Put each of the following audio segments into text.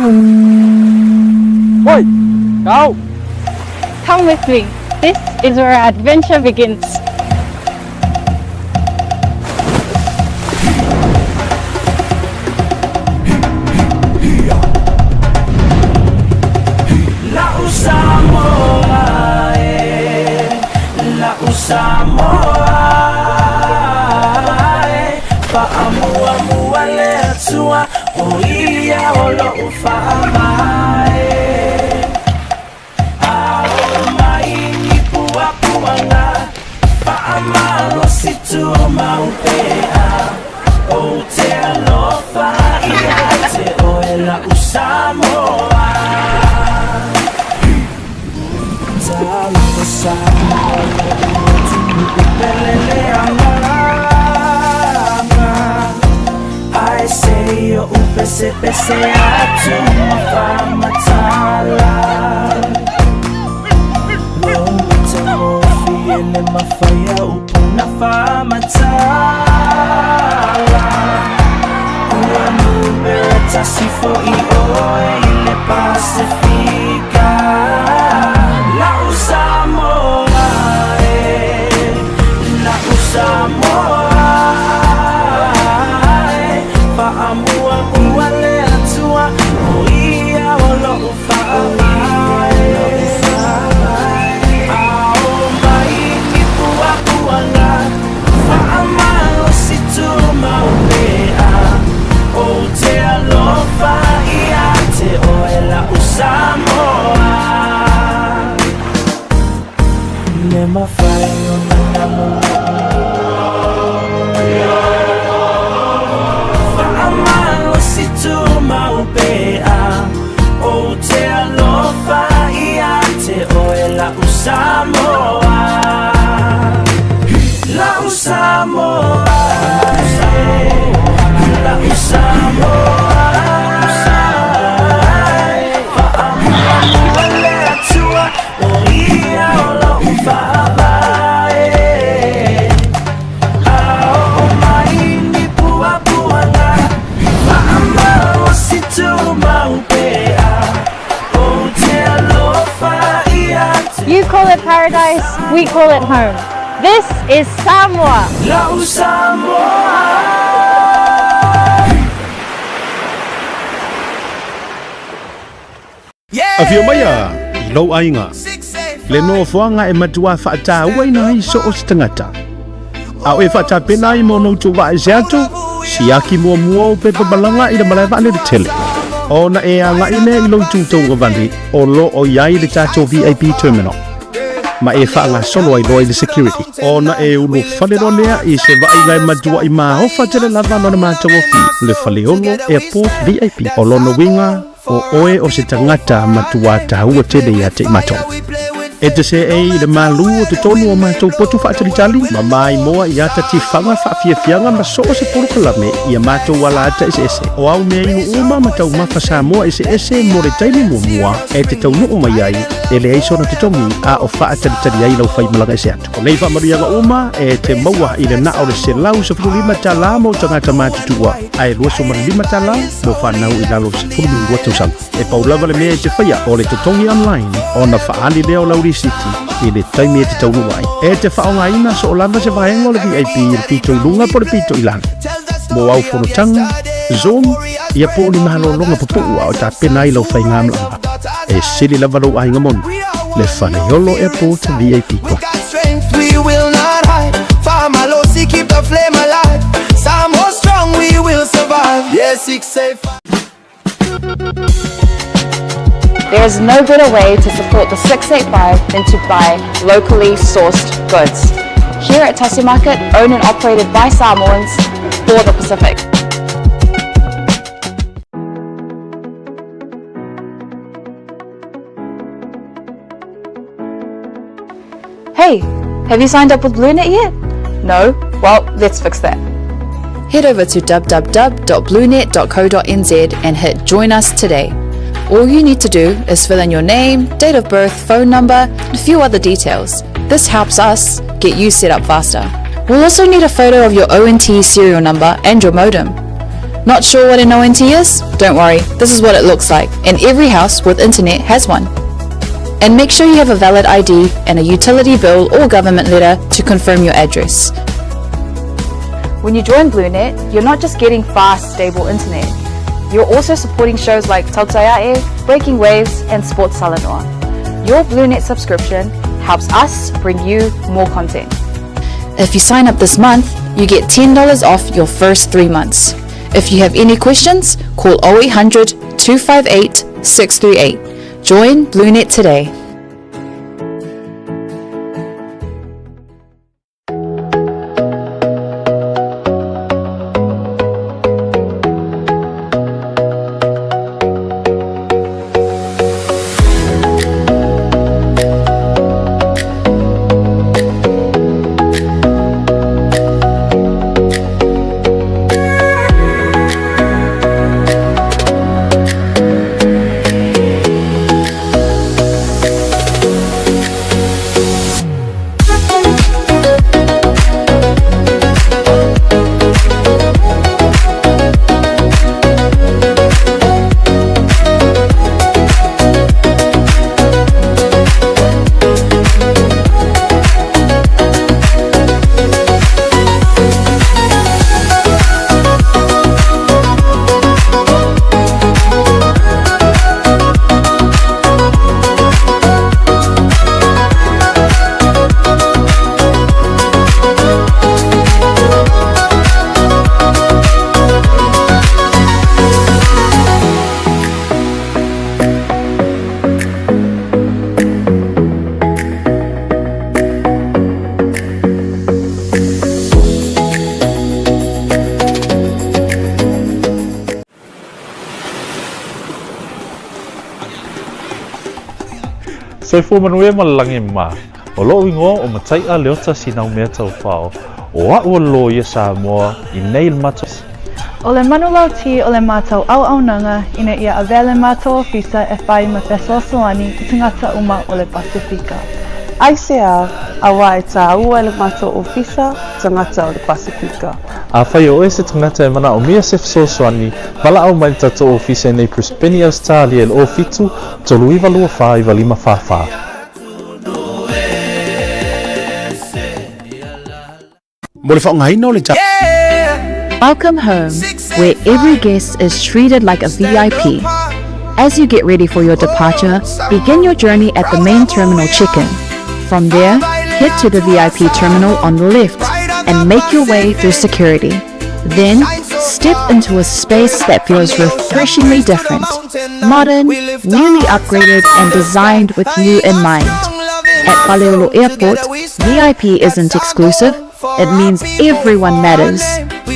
Oi, go! Come with me. This is where our adventure begins. La'u Samoa e, la'u Samoa e, Faamuamua le Atua, o ia o lo'u faavae. A oo mai ni puapuaga, faamalosi tumau pea, Ou te alofa ia te oe la'u Samoa. Talofa Samoa lo'u atunuu pele le agaga, Ae se i oʻu pesepese atu ma faamatala. Lou matagofie le mafai a upu na faamatala. Ua numera tasi fo'i oe i le Pasefika. La'u Samoa e, la'u Samoa e, Faamuamua le Atua, o ia o lo'u faavae. A oo mai ni puapuaga, faamalosi tumau pea, Ou te alofa ia te oe la'u Samoa. Le mafai ona nalo Faamalosi tumau pea, Ou te alofa ia te oe la'u Samoa. La'u Samoa, la'u Samoa, Faamuamua le Atua, o ia o lo'u faavae. A oo mai ni puapuaga, faamalosi tumau pea, Ou te alofa ia te You call it paradise, we call it home. This is Samoa. La'u Samoa. Afio maia i lou aiga, le nofoaga e matua faatauaina ai so o se tagata. A o e faatapena ai mo ona outou vaa ese atu, siaki muamua ou pepa malaga i le malae vaalele tele, ona e agai lea i lou itu tauagavale o lo o i ai le tatou VIP terminal, ma e faagasolo ai loa i le security, ona e ulufale loa lea i se vaaiga e matuai maofa tele lava lona matagofie, le Faleolo Airport VIP. O lona uiga, o oe o se tagata matua taua tele ia te i matou. E te seei i le malu o totonu o matou potu faatalitali, ma maimoa i ata tifaga faafiafiaga ma so o se polokalame i a matou alaata eseese. O au mea inu uma ma taumafa Samoa eseese mo le taimi muamua e te taunuu mai ai, e leai sona totogi a o faatalitali ai lau faimalaga ese atu. O nei faamanuiaga uma e te maua i le na o le $115 mo tagata matutua, ae $25 mo fanau i lalo o le 12 tausaga. E pau lava le mea e te faia o le totogi online ona faaali lea o lau lisiti i le taimi e te taunuu ai. E te faaaogaina soo lava se vaega o le VIP i le pito i luga po o le pito i lalo. Mo au fonotaga, Zoom, ia po o ni malologa pupuu a o tapena ai lau faigamalaga. E sili lava lou aiga moni, le Faleolo Airport VIP We Club. got strength, we will not hide. Faamalosi, keep the flame alive. Samoa strong, we will survive. Yeah, 685. There is no better way to support the 685 than to buy locally sourced goods. Here at Tasi Market, owned and operated by Samoans for the Pacific. Hey, have you signed up with BlueNet yet? No? Well, let's fix that. Head over to www.bluenet.co.nz and hit Join Us Today. All you need to do is fill in your name, date of birth, phone number, and a few other details. This helps us get you set up faster. We'll also need a photo of your ONT serial number and your modem. Not sure what an ONT is? Don't worry, this is what it looks like, and every house with internet has one. And make sure you have a valid ID and a utility bill or government letter to confirm your address. When you join BlueNet, you're not just getting fast, stable internet. You're also supporting shows like Tautaiae, Breaking Waves, and Sports Salanoa. Your BlueNet subscription helps us bring you more content. If you sign up this month, you get $10 off your first three months. If you have any questions, call 0800 258 638. Join BlueNet today. Soifua manuia ma le lagi ma. O lo'u igoa o Matai'a Leota Sinaumea Taufao, o a'u o le loia Samoa i nei le matou. O le manulauti o le matou auaunaga ina ia avea le matou ofisa e fai ma fesoasoani i tagata uma o le Pasefika. Aisea, auā e tāua e le matou ofisa tagata o le Pasefika. Afai o oe se tagata e manaomia se fesoasoani, valaau mai i le tatou ofisa i nei Brisbane, Ausetalia i le 07 39 24 95 44. Mo le faaaogaina o le. Welcome home, where every guest is treated like a VIP. As you get ready for your departure, begin your journey at the main terminal check-in. From there, head to the VIP terminal on the left and make your way through security. Then, step into a space that feels refreshingly different, modern, newly upgraded and designed with you in mind. At Faleolo Airport, VIP isn't exclusive, it means everyone matters.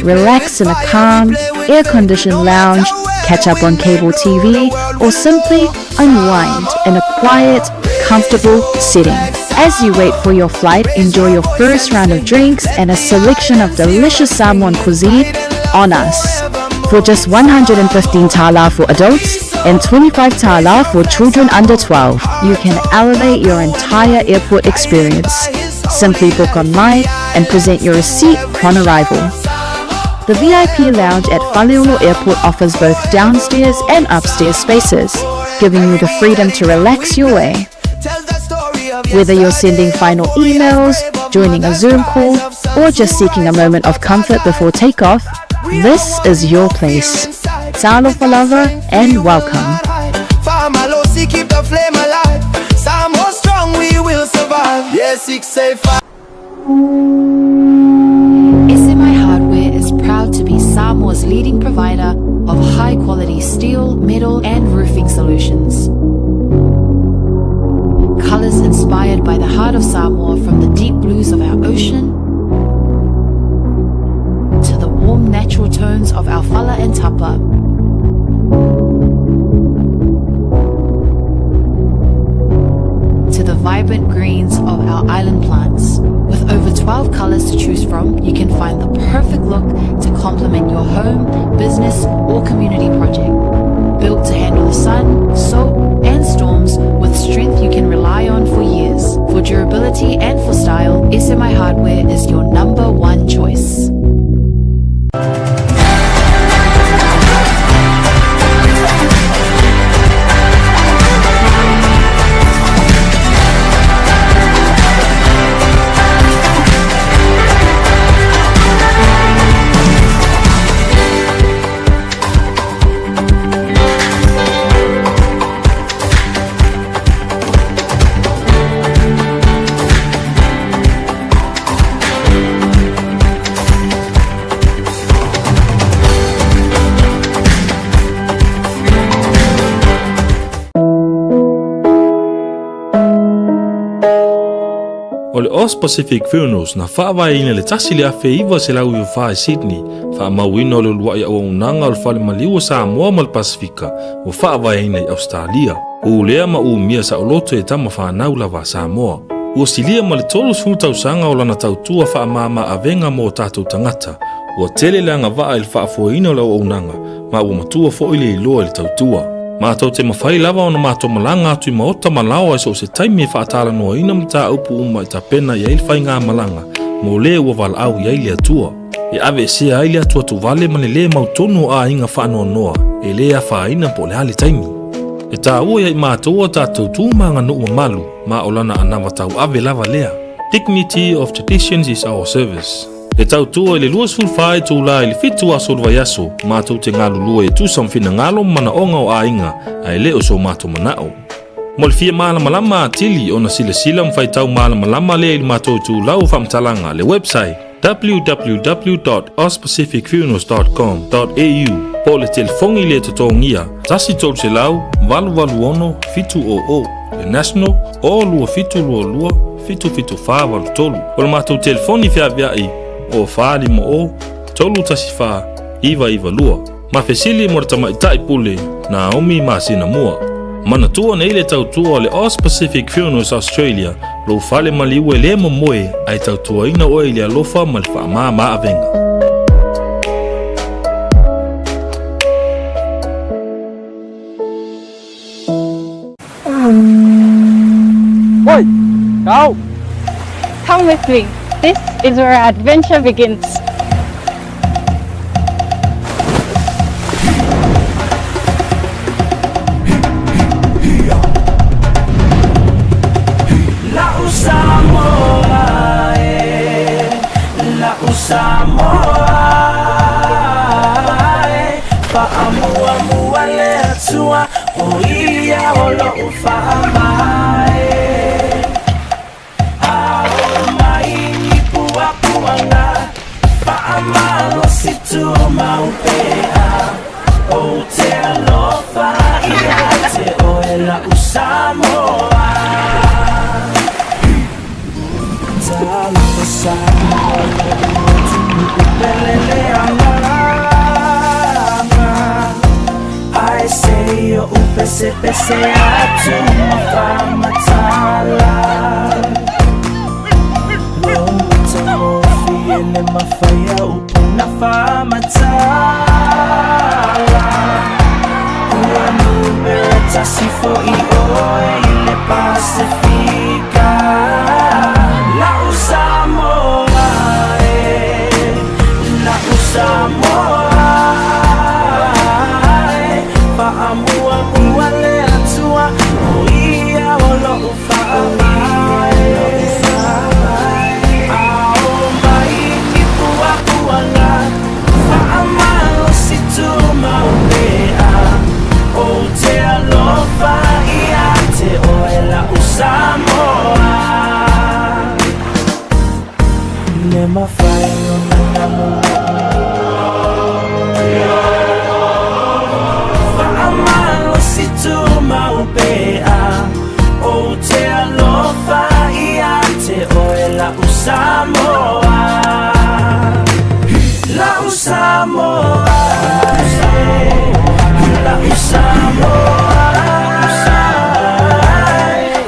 Relax in a calm, air-conditioned lounge, catch up on cable TV, or simply unwind in a quiet, comfortable setting. As you wait for your flight, enjoy your first round of drinks and a selection of delicious Samoan cuisine on us. For just 115 tala for adults and 25 tala for children under 12, you can elevate your entire airport experience. Simply book online and present your receipt upon arrival. The VIP lounge at Faleolo Airport offers both downstairs and upstairs spaces, giving you the freedom to relax your way. Whether you're sending final emails, joining a Zoom call, or just seeking a moment of comfort before takeoff, this is your place. Talofa lava and welcome. Keep the flame alive. Samoa strong, we will survive. Yeah, 685. SMI Hardware is proud to be Samoa's leading provider of high-quality steel, metal, and roofing solutions. Colors inspired by the heart of Samoa from the deep blues of our ocean to the warm natural tones of our fala and tapa. To the vibrant greens of our island plants. With over 12 colors to choose from, you can find the perfect look to complement your home, business, or community project. Built to handle the sun, salt, and storms with strength you can rely on for years. For durability and for style, SMI Hardware is your number one choice. O le Aus Pacific Funerals na faavaeina i le 1994 i Sydney, faamauina o le uluai auaunaga o le fale maliu o Samoa ma le Pasefika ua faavaeina i Ausetalia. Ulea ma umia saoloto e tama fanau lava a Samoa. Ua silia ma le 30 tausaga o lana tautua faamama avega mo o tatou tagata. Ua tele le agavaa i le faafoeina o le auaunaga ma ua matua foi le iloa i le tautua. Matou te mafai lava ona matou malaga atu i maota ma laoa i so o se taimi e faatalanoaina mataupu uma e tapena i ai le faigamalaga mo le ua valaau i ai le Atua. E aveesea ai le atuatuvale ma le lē mautonu o aiga faanoanoa e lē afaina po o le a le taimi. E taua ia i matou a tatou tu ma aganuu mamalu ma o lana anava tauave lava lea. Dignity of traditions is our service. E tautua i le 24 itula i le 7 aso o le vaiaso, matou te galulue e tusa ma finagalo ma manaoga o aiga, ae le o so matou manao. Mo le fia malamalama atili ona silasila ma faitau malamalama lea i le matou itulau o faamatalaga, le website www.auspacificfunerals.com.au po o le telefoni le totogia 1 300 886 700, le national o 2722 77483. O le matou telefoni feaveai o 450 314 992. Ma fesili mo le tamaitai pule Naomi masina mua. Manatua nei le tautua o le Aus Pacific Funerals Australia, lou fale maliu e lē momoe ae tautuaina oe i le alofa ma le faamāmā avega. Oi, go! Come with me. This is where our adventure begins. La'u Samoa e, la'u Samoa e, fa'amuamua le Atua o ia o lo'u fa'avae. Ao mai ni puapuaga, fa'amalosi tumau pea, ou te alofa ia te oe la'u Samoa. Talofa Samoa, lo'u atunuu pele le agaga. Ae se i oʻu pesepese atu ma faamatala. Lou matagofie le mafaia upu na faamatala. Ua numera tasi fo'i oe i le Pasefika. La'u Samoa e, la'u Samoa e, fa'amuamua le Atua o ia o lo'u fa'avae. Ao mai ni puapuaga, fa'amalosi tumau pea, ou te alofa ia te oe la'u Samoa. Le mafai ona namu fa'amalosi tumau pea, ou te alofa ia te oe la'u Samoa. La'u Samoa, la'u Samoa,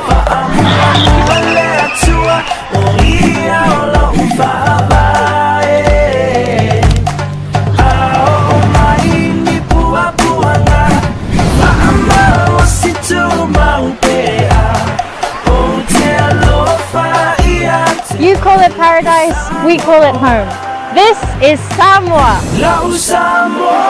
fa'amuamua le Atua o ia o lo'u fa'avae. Ao mai ni puapuaga, fa'amalosi tumau pea, ou te alofa ia te You call it paradise, we call it home. This is Samoa. La'u Samoa.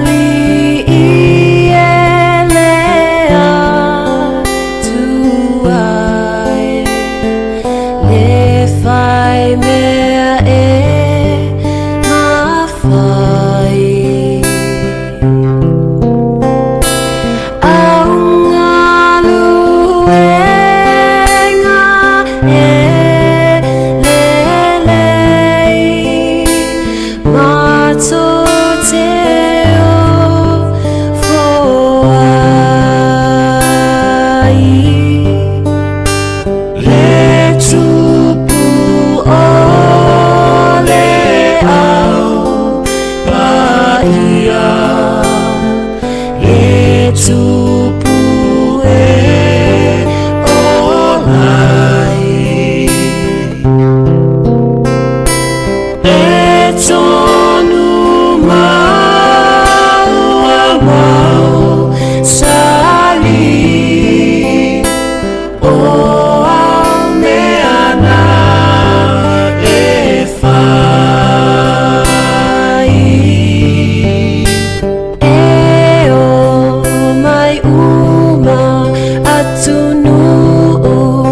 Le Le tupu o le au paia Le tupu e ola ai E tonu mau a mau sali O au mea na e whai. E o mai uma atunuu,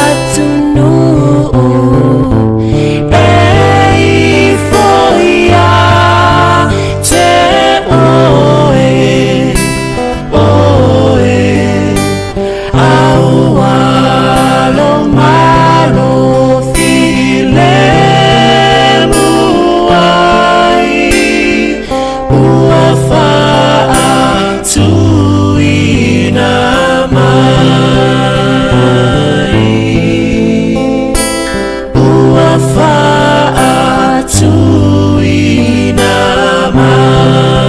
atunuu E ifo ia te oe, oe Aualo malo filemu ai Ua faatuina mai Ua faatuina mai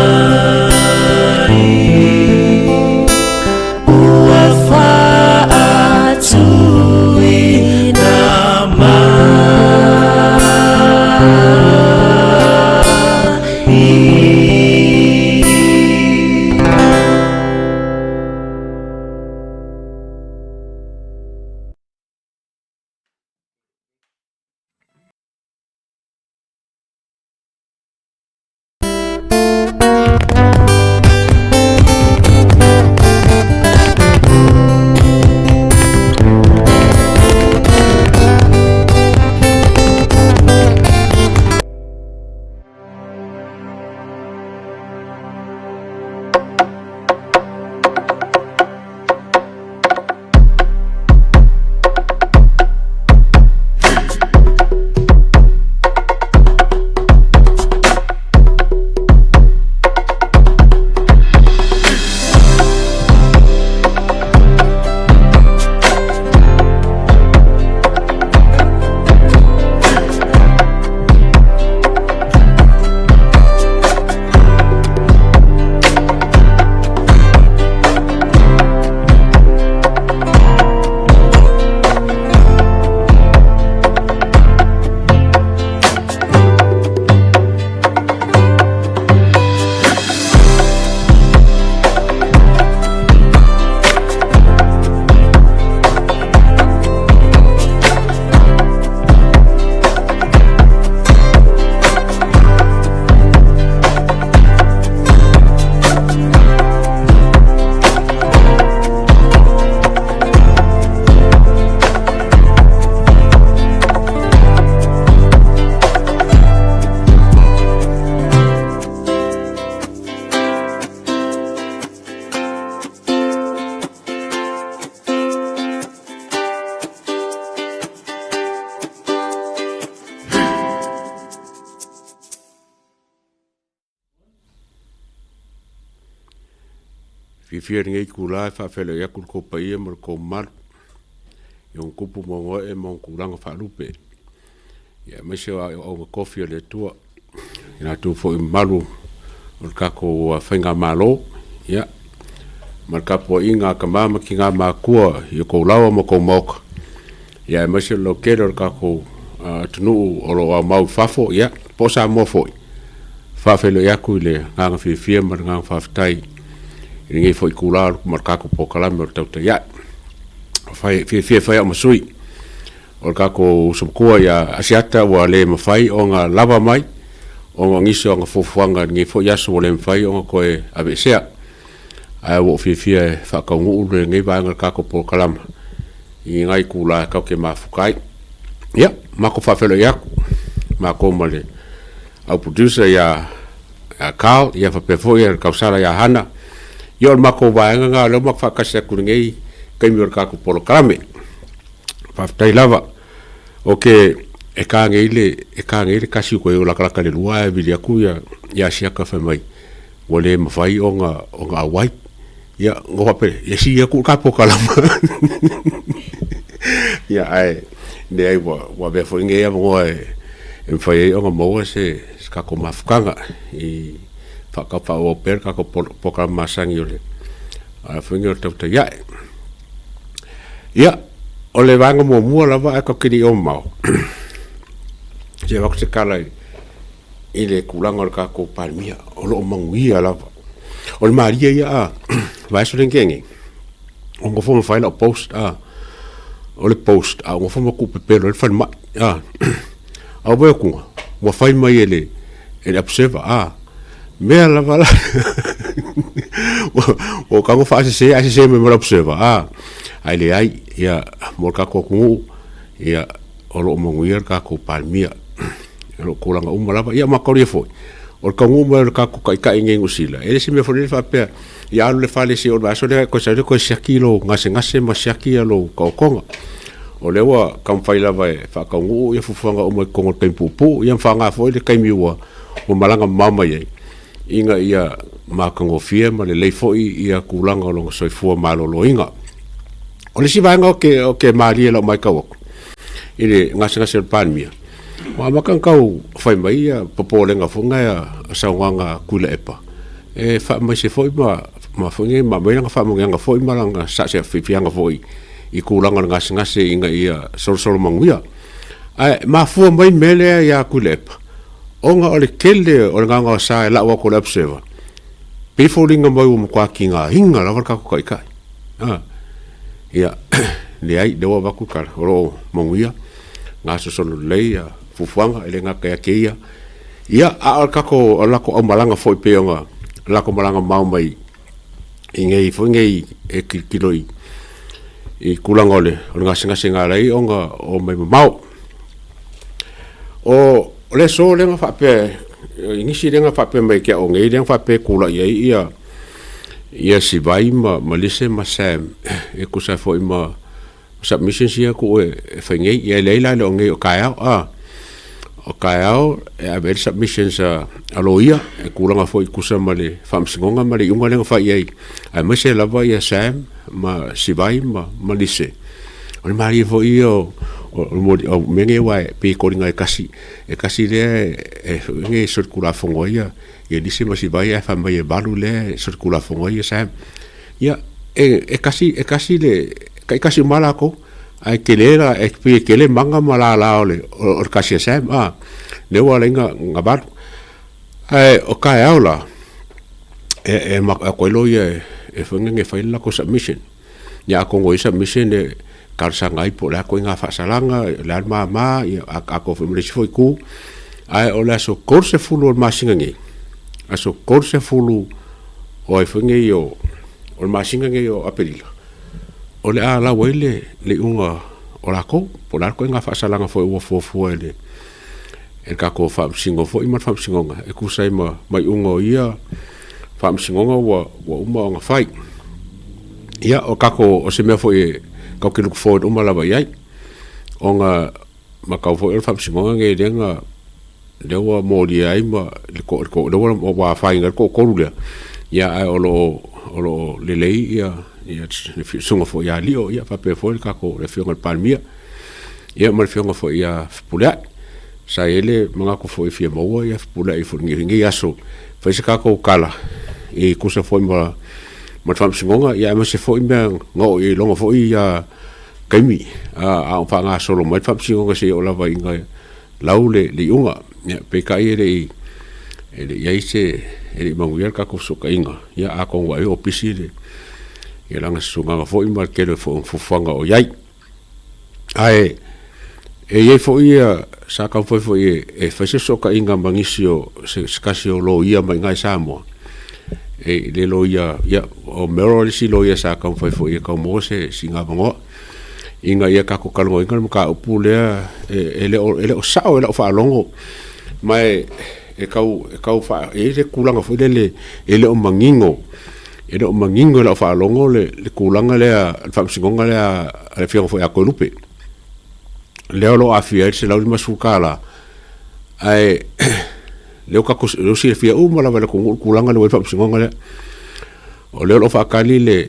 Ua faatuina mai. Fiafia lenei itula e faafeiloai atu i le tou paia ma le tou mamalu i ona tupu ma ona ee ma ona tulaga faalupe, aemaise o auauna tofi a le Atua, i latou foi mamalu o le tatou faigamalo, ia, ma le tapuaiga a tama ma tina matutua i outou laoa ma outou maota, ia aemaise o le lautele o le tatou atunuu o lo o aumau i fafo, ia, po o Samoa foi. Faafeiloai atu i le agaga fiafia ma le agaga faafetai i lenei foi itula ma le tatou polokalame o le Tautai Ae. Fai, fiafia e fai au ma sui o le tatou uso matua ia Asiata ua le mafai ona lava mai ona o nisi o ana fuafuaga i lenei foi aso ua le mafai ona toe aveesea. Ae ua ou fiafia e faataunuu lenei vaega o le tatou polokalama i nai itula e tatou te mafuta ai. Ia, matou faafeiloai atu matou ma le au producer ia Carl, ia faapea foi le tausala ia Hana. Ia o le matou vaega lena o lea ua matou faatasi atu i lenei taimi o le tatou polokalame. Faafetai lava. Ok, e ta nei le, e ta nei le tasi ua toe latalata i le lua ae vili atu ia Asiata fai mai ua le mafai ona auai. Ia, ona faapea lea, ia sii atu le ta polokalama. Ia, ae leai ua ua avea foi lenei avanoa e e mafai ai ona maua se se tatou mafutaga i faaauau pea le tatou polokalama masani o le foi lenei o le tautai ae. Ia, o le vaega muamua lava ae tatou te le i o mamao, se i avatu se tala i i le tulaga o le tatou Palemia, o lo o manuia lava. O le malie ia a vaiaso lea na tea nei, ua nofo ma fai lau post a, o le post a ua nofo ma tuupepelo ai le falemai a, a ua atuga ua fai mai e le e le observer a, mea lava la ua tago faasese ae sese mai ma le observer a, ae leai ia mo le tatou atunuu ia o lo o manuia le tatou Palemia. O lo o tulaga uma lava. Ia ma kaulia foi, o le taunuu mai o le tatou taitai i nei Niu Sila, e le se mea foi lele faapea, ia alu i le fale se i oo i le vaiaso lea e toe sau lea toe siaki lou gasegase ma siaki lou taotoga. O lea ua taumafai lava e faataunuu ia fuafuaga uma i totonu o le taimi puupuu, ia ma faaaoga foi le taimi ua malaga mamao mai ai, ina ia matagofie ma lelei foi ia tulaga o lona soifua maloloina. O le isi vaega ou te malie i lau matau atu i le gasegase o le Palemia, ua amata ona tau fai mai ia popolega foi na a saunoaga a Tuilaepa e faamaise foi ma ma foi nei ma aumai lana faamanuiaga foi ma lana saafiafiaga foi i tulaga o le gasegase ina ia solosolo manuia. Ae mafua mai le mea lea ia Tuilaepa ona o le tele o le gaogaosa e lau atu e le Observer, pei e foliga mai ua matua tigaina lava le tatou Taitai. A, ia, leai, lea ua avatu le tala, o lo o manuia, gasolosolo lelei ia fuafuaga, e le gata ia te ia. Ia, a o le tatou, o le latou aumalaga foi pei ona latou malaga mamao mai i nei foi nei e tilotilo i i tulaga o le o le gasegase na ala ai ona omai mamao. O le aso lea na faapea, i nisi lea na faapea mai ia te au nei lea na faapea e tulai ai ia ia Sivai ma ma Lise ma Sam e tusa ai foi ma submissions ia tuu e fai nei. Ia e leai la le o nei o taeao a. O taeao e ave ai le submissions a loia e tulaga foi e tusa ma le faamasinoga ma le iuga lea na fai i ai aemaise lava ia Sam ma Sivai ma ma Lise. O le malie foi ia o o mea nei aua e pei e koliga e kasi e kasi lea e e solitulafono ai ia ia Lise ma Sivai ae fai mai e valu lea e solitulafono ai ia Sam. Ia, e, e kasi, e kasi le, taitasi uma lava latou, ae tele la, e pei e tele maga ma lala o le, o le kasi a Sam, a, lea ua ala ai na valu. Ae o taeao la, e, e, e koe loia e, e foi nge fai le latou submission. Ia atonu o ia submission e talosaga ai po o le a ituaiga faasalaga, o le a le mama, ia atoa foi ma le isi foi itu. Ae o le aso 30 o le masina nei, aso 30 o ai foi nei o, o le masina nei o Aperila, o le a lau ai le, le iuga o latou, po o le a le ituaiga faasalaga foi ua fuafua e le, e le tatou Faamasino foi ma le Faamasinoga e tusa ai ma, ma iuga o ia Faamasinoga ua, ua uma ona fai. Ia, o tatou, o se mea foi e tatou te look forward uma lava i ai, ona matau foi o le Faamasinoga nei lea na, lea ua molia ai ma le to, le to, lea ua, ua afaina ai le toatolu lea, ia ae o lo o, o lo o lelei ia, ia le susuga foi ia Lio, ia faapea foi le tatou, le Afioga i le Palemia. Ia ma le Afioga foi ia Fepuleai. Sa i ai le manatu foi e fia maua ia Fepuleai foi i lenei aso, fai se tatou tala e tusa foi ma ma le Faamasinoga, ia aemaise foi mea na oo i ai lona foi ia taimi a o faagasolo mai le Faamasinoga seia oo lava ina lau le le iuga. Ia peitai e le i e le i ai se e le i manuia le tatou fesootaiga, ia atonu ai o pisi le ia lana susunaga foi ma le tele foi o fuafuaga o i ai. Ae e i ai foi ia sa taumafai foi e fai se fesootaiga ma nisi o se tasi o loia mai i ina i Samoa, e le loia, ia o Merrill le isi loia sa taumafai foi e tau maua se sina avanoa ina ia tatou talanoaina le mataupu lea e le o sao i lau faalogo. Ma e tau e tau faa e i ai le tulaga foi lele e le o manino E le o manino i lau faalogo le, le tulaga lea, le faamasinoga lea a le Afioga foi ia Toelupe, lea o lo o aafia ai le $150, ae lea ua tatou, lea ua silafia uma lava e le atunuu le tulaga lea ua i ai le faamasinoga lea. O lea o lo o faatali le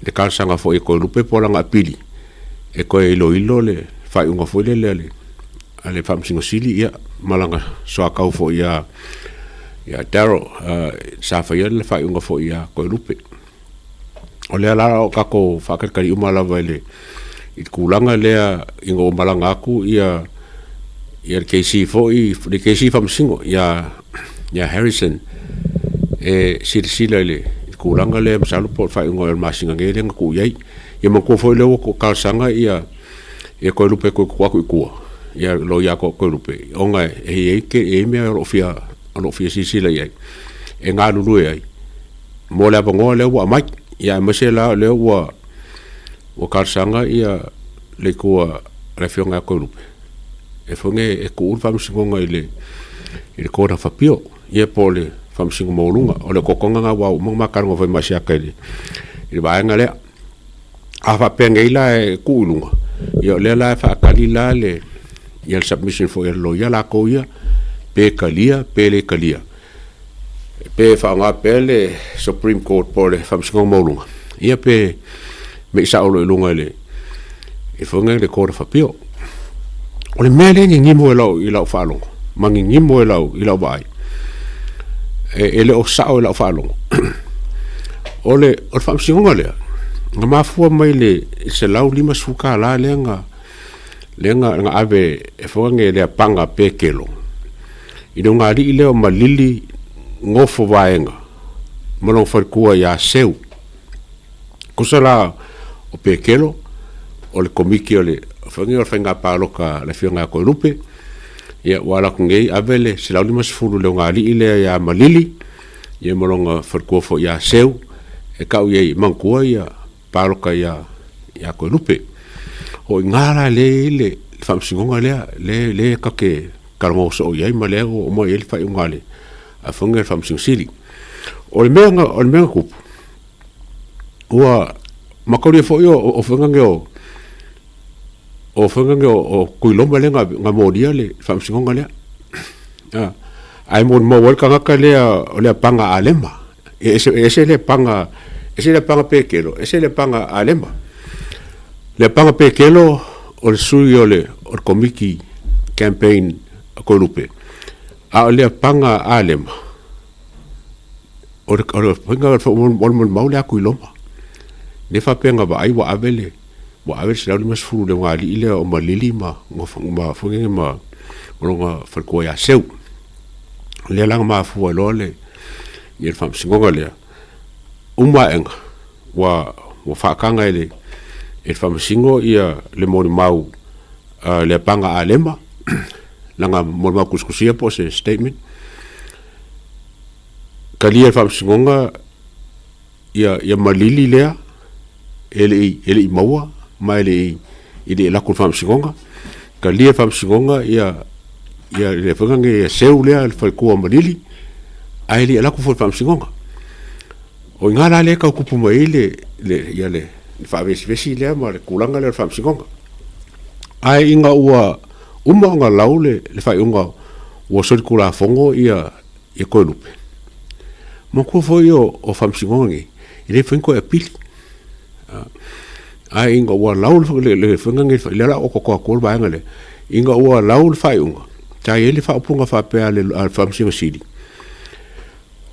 le talosaga foi e Toelupe po o lana apili e toe iloilo le faaiuga foi lele a le a le Faamasino Sili ia ma lana soatau foi ia ia Darryl sa faia le faaiuga foi ia Toelupe. O lea la o tatou faatalitali uma lava i le i le tulaga lea ina ua malaga atu ia ia le KC foi le KC Faamasino ia ia Harrison e silasila i le tulaga lea masalo po o le faaiuga o le masina nei lea na tuu i ai. Ia manatua foi lea ua talosaga ia ia Toelupe e toe tuu atu i tua ia loia a Toelupe ona e i ai e i ai mea o lo o fia o lo o fia silasila i ai e galulue ai mo le avanoa lea ua aumai. Ia aemaise la o lea ua ua talosaga ia le itu a le Afioga ia Toelupe e foi nei e tuu le Faamasinoga i le i le Court of Appeal ia po o le Faamasino Maualuga. O le otootoga lena aua ua uma ona ma talanoa foi ma Asiata i le i le vaega lea. A faapea nei la e tuu i luga, ia o lea la e faatali la le ia le submission foi a le loia latou ia, pe talia pe le talia. Pe faaaoga pea le Supreme Court po o le Faamasinoga Maualuga, ia pe mei sao loa i luga i le i foi le Court of Appeal. O le mea lea e gigimo i lau, i lau faalogo, ma gigimo i lau, i lau vaai, e, e le o sao i lau faalogo. O le, o le faamasinoga lea, na mafua mai le $150 lea na, lea na, na ave e foi le lea paga pekelo, i le ugaalii lea o Malili Nofo Vaega ma lona faletua ia Seu. Tusa la o Pekelo, o le komiti o le foi o le faiga palota a le Afioga ia Toelupe, ia ua alu atu nei ave le 150 i le ugaalii lea ia Malili, ia ma lona faletua foi ia Seu, e tau i ai, manatua ia palota ia ia Toelupe. O i ina la lea e i ai le faamasinoga lea, lea lea ta te talanoa soo i ai ma lea ua oo mai i ai le faaiuga a le Afioga i le Faamasino Sili. O le mea na, o le mea na tupu, ua mataulia foi o o faiga nei o o faiga nei o Tuiloma lea na na molia le faamasinoga lea. Ae molimau ai le tagata lea o le apaga Alema. E ese, e ese le apaga, ese le apaga Pekelo, ese le apaga Alema. Le apaga Pekelo o le sui o le o le komiti campaign a Toelupe, a o le apaga Alema o le o le faiga o le molimau lea a Tuiloma. Le faapea na vaai ua ave le ua ave le 150 i le ugaalii lea o Malili ma ma foi nei ma lona faletua ia Seu. Lea la na mafua ai loa le ia le faamasinoga lea. Uma aega ua ua faataga e le e le faamasino ia le molimau a le apaga Alema lana molimau tusitusia po o se statement. Talia e le faamasinoga ia ia malili lea e le i e le i maua ma e le i e le i alu atu i le faamasinoga. Talia e le faamasinoga ia ia le faiga lenei ia seu lea le faletua o Malili ae le i alu atu foi i le faamasinoga. O i ina la lea e tau tupu mai ai le le ia le faavesivesi lea ma le tulaga lea o le faamasinoga. Ae ina ua uma ona lau le le faaiuga ua solitulafono ia ia Toelupe, manatua foi o, o faamasinoga nei, e le mafai ona toe apili. Ae ina ua lau le, le, le faiga nei, lea o le a ou ototo atu le vaega lea, ina ua lau le faaiuga, sa i ai le faaupuga faapea a le, a le Faamasino Sili,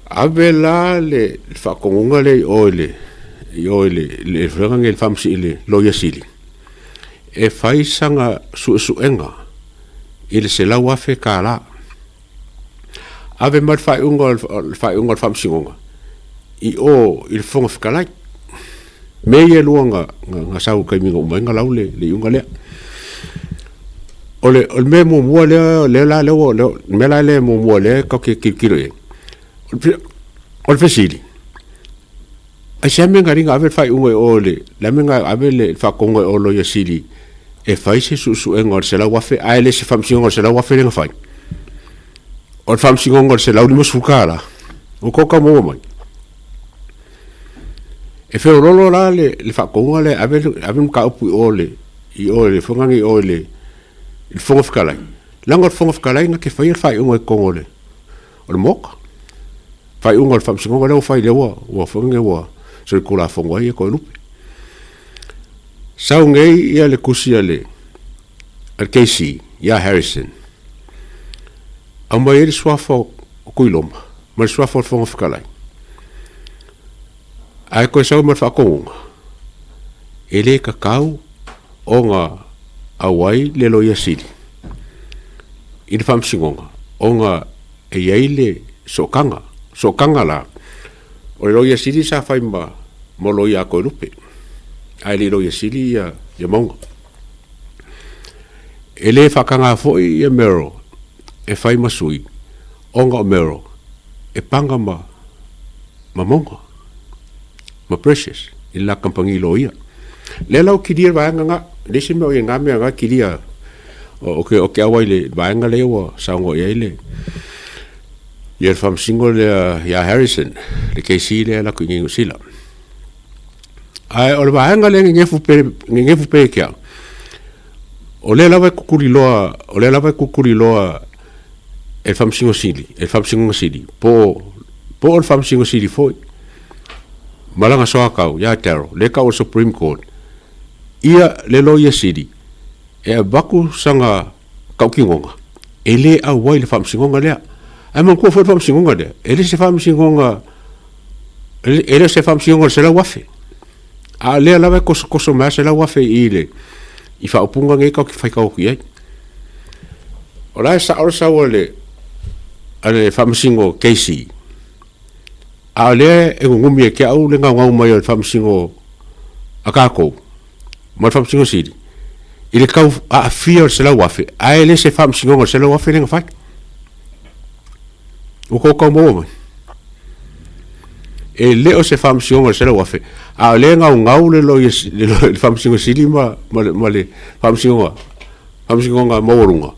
ave la le, le faatonuga lea i o i le, i o i le, le faiga nei le Faamasino, le Loia Sili, e fai sana suesuega i le $100,000. Ave mai le faaiuga o le faaiuga o le Faamasinoga i o i le Fofoga Fetalai. Mea ia e lua na, na, na sau i le taimi na uma ai na lau le, le iuga lea. O le, o le mea muamua lea, lea la, lea ua, lea, le mea la lea muamua lea tatou te tilotilo i ai, o le fesili, aisea mea na alii na ave le faaiuga i o i le, le a mea na ave le faatonuga i o i le Loia Sili e fai se suesuega o le $100,000 ae le se faamasinoga o le $100,000 lea na fai? O le faamasinoga o le $150. Ua tou tau maua mai? E feololo la le, le faatonuga lea e ave, ave le mataupu i o i le, i o i le fofoga nei i o i le, i le Fofoga Fetalai, leaga o le Fofoga Fetalai na te faia le faaiuga i totonu o le, o le Maota. faaiuga o le Faamasinoga lea ua fai lea ua ua foi lea ua solitulafono ai Toelupe. Sau nei ia le tusi a le a le KC ia Harrison, aumai ai le suafa o Tuiloma ma le suafa o le Fofoga Fetalai. Ae toe sau ma le faatonuga, e le tatau ona auai le Loia Sili i le Faamasinoga ona e i ai le sootaga. Sootaga la, o le Loia Sili sa fai ma ma loia a Toelupe, ae le i Loia Sili ia, ia Mauga. E le faataga foi ia Merrill e fai ma sui, ona o Merrill e paga ma ma Mauga, ma Precious i le la kamupani loia. Lea la ua kilia le vaega lena, e leai se mea o i ai i lena mea na kilia, o ke, o ke auai i le vaega lea ua saunoa i ai le ia le faamasino lea ia Harrison, le KC lea e alu atu i inei i Niu Sila. Ae o le vaega lea e nenefu pe, nenefu pe ia te au, o lea lava e tutuliloa, o lea lava e tutuliloa e le Faamasino Sili, e le Faamasinoga Sili, po o, po o le Faamasino Sili foi ma lana soatau ia Darrell, lea e tau o le Supreme Court, ia le Loia Sili e avatu sana tautinoga e le auai le Faamasinoga lea. Ae manatua foi le Faamasinoga lea, e le se Faamasinoga, e le o se Faamasinoga o le 100,000. A o lea lava e tosotoso mai lava 100,000 i i le i faaupuga nei tatou te faitau atu i ai. O la e sao le sau a le a le Faamasino KC, a o lea e nunumi e te au le gaugau mai o le Faamasino a tatou ma le Faamasino Sili i le tau aafia o le 100,000, ae le se Faamasinoga o le 100,000 lea na fai. Ua tou tau maua mai? E le o se faamasinoga o le 100,000, a o lea e gaugau le loia, le, le faamasinoga sili ma, ma, le, ma le faamasinoga, faamasinoga maualuga,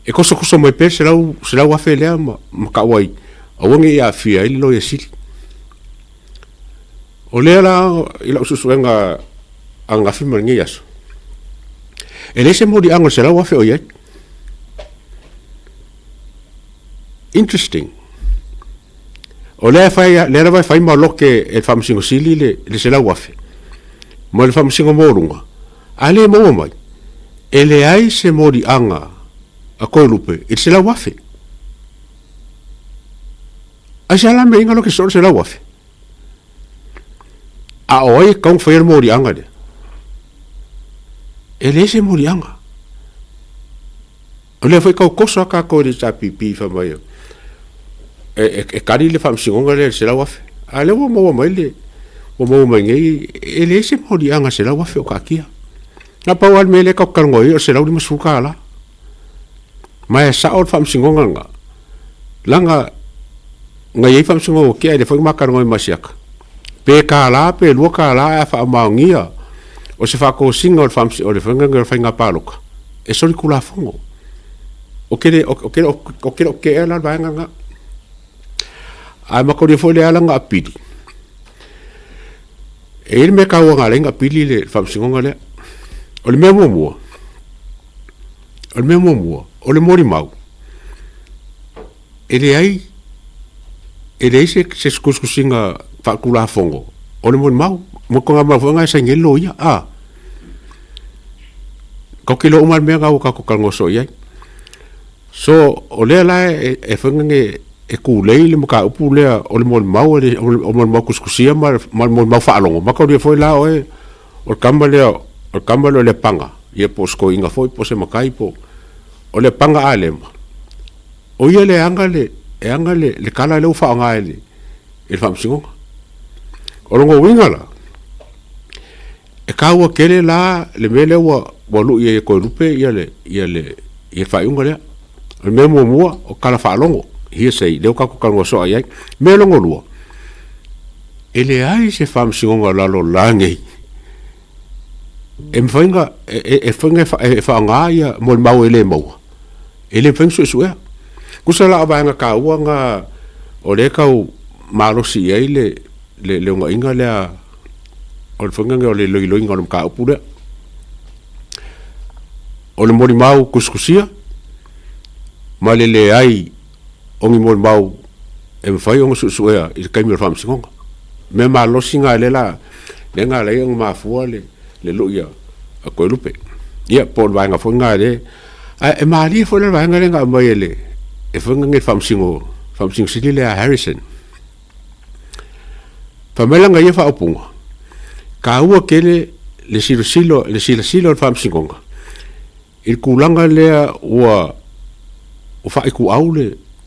e tosotoso mai pea le 100,000 lea ma, ma tau ai, aua ne i aafia ai le loia sili. O lea la i lau suesuega ananafi ma lenei aso, e leai se moliaga o le 100,000 o i ai. Interesting. O lea e fai, lea lava e fai ma loke e le Faamasino Sili le, le 100,000 ma le Faamasino Maualuga, a le maua mai, e leai se moliaga a Toelupe i le 100,000. Aisea la mea i ga loke soo le 100,000? A o ai e tatau ona faia le moliaga lea? E leai se moliaga. O lea foi tau toso lava tatou i le HRPP fai mai e, e, e kali le faamasinoga lea i le 100,000. A lea ua maua mai le, ua maua mai nei, e leai se moliaga 100,000 o taatia. Na pau lava le mea lea tatou te talanoa i ai o le $150. Ma e sao le faamasinoga lena, leaga na i ai faamasinoga ua tea, lea foi na ma talanoa i Masiaka, pe $1 pe $2 ae a faamaonia o se faatosina o le o le faiga o le faiga palota, e solitulafono. Ou te le, ou te le, ou te le o tetee la le vaega lena. Ae manatua foi lea lana apili, e i ai le mea taua na ala ai ona apili le faamasinoga lea. O le mea muamua, o le mea muamua, o le molimau, e leai, e leai se, se tusitusiga faatulafono o le molimau. Mo tona mau foi na e saini ai le loia, a. Tatou te iloa uma le mea na ua tatou talanoa soo i ai. So, o lea la e, e fai ne e tulei le mataupu lea o le molimau, o le molimau tusitusia ma le molimau faalogo. Mataulia foi la oe, o le tama lea, o le tama lea o Lepaga, ia po o se toeaina foi po o se matai po o Lepaga Alema, o ia lea e ana le, e ana le, le tala lea ua faaaoga e le, e le Faamasinoga. O lona uiga la, e taua tele la le mea lea ua, ua lui ai e Toelupe ia le, ia le, ia le faaiuga lea. O le mea muamua, o tala faalogo, hearsay, lea ua tatou talanoa soo i ai. Mea lona lua, e leai se faamasinoga lalolagi e mafai ona e e faaaoga ia molimau e le maua, e le mafai ona suesuea. Tusa la o vaega taua na o lea e tau malosi i ai le le unaiga lea o le faiga lenei o le iloiloina o le mataupu lea. O le molimau tusitusia ma le leai o ni molimau e mafai ona suesuea i le taimi o le faamasinoga. Mea malosi na lea la lea na ala ai ona mafua le le lui a a Toelupe. Ia po o le vaega foi lena lea ae e malie foi la le vaega lea na aumai e le e foi le faamasino faamasino sili lea a Harrison. Fai mai lana ia faaupuga, taua tele le silosilo le silasila o le faamasinoga i le tulaga lea ua ua faaituau le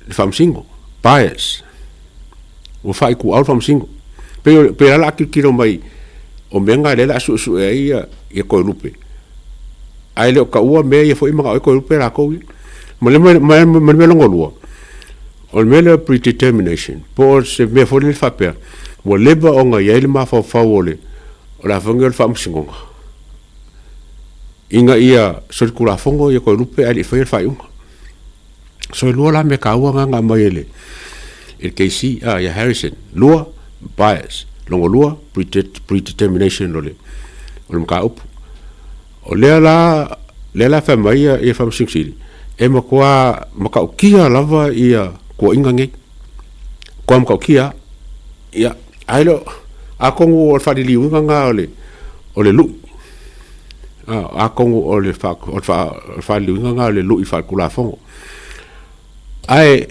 le faamasino, bias, ua faaituau le faamasino. Pei o pei o le a tilotilo mai o mea na lea o le a suesue ai ia ia Toelupe, ae le o taua mea ia foi e manao ai Toelupe latou ia. Ma le ma le mea lona lua, o le mea lea o predetermination, po o se mea foi lele faapea, ua leva ona i ai le mafaufau o le o le a foi nei o le faamasinoga, ina ia solitulafono ia Toelupe ae le i faia le faaiuga. So e lua la mea taua na na aumai e le e le KC, ah, ia Harrison. Lua, bias. Lona lua, predetermination o le o le mataupu. O lea la, lea la fai mai ia, ia Faamasino Sili, e matua matautia lava ia tuuaiga nei. Matua matautia. Ia, ae le o, atonu o le faaliliuina lena o le, o le lui. Atonu o le faaliliuina lena o le lui faaletulafono. Ae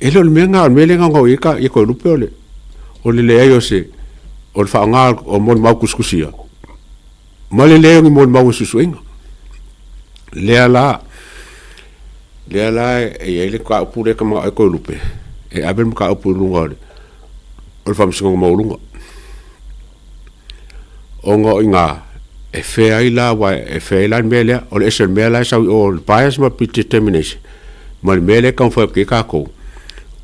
e le o le mea lena, o le mea lea e naunau i ai ia Toelupe o le, o le leai o se, o le faaaoga o molimau tusitusia, ma le leai o ni molimau o suesuega. Lea la, lea la e i ai le mataupu lea e manao ai Toelupe, e ave le mataupu i luga o le, o le Faamasinoga Maualuga. Ona o i ina e fair ai la, aua e fair ai la le mea lea, o le ese o le mea la e sau i o o le bias ma le predetermination, ma le mea lea e taumafai atu i ai tatou,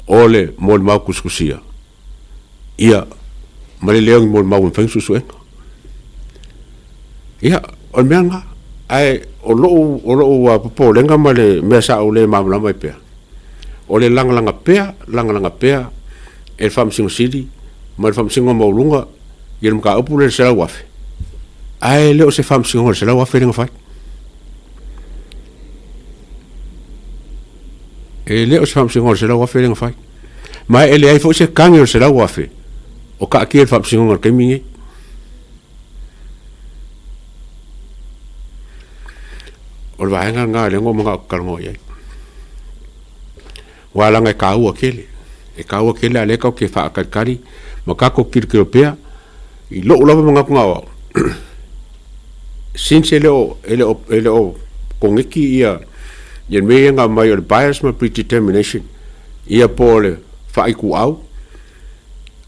o le molimau tusitusia, ia, ma le leo ni molimau e mafai ona suesuega. Ia, o le mea lena. Ae o lou, o lou popolega ma le mea sa ou le malamalama ai pea, o le lagalaga pea, lagalaga pea e le Faamasino Sili ma le Faamasinoga Maualuga ia le mataupu lea i le $100,000, ae le o se faamasinoga i le $100,000 lea na fai. E le o se faamasinoga o le $100,000 lea na fai. Ma e leai foi se tagi o le $100,000 o taatia i le faamasinoga i le taimi lenei. O le vaega lena lea na ou manao ou te talanoa i ai. Aua leaga e taua tele, e taua tele a o lea tatou te faatalitali ma tatou tilotilo pea i lou lava manatu na o au, since e le o, e le o, e le o koneti ia, ia mea ia na aumai o le bias ma predetermination, ia po o le faaituau,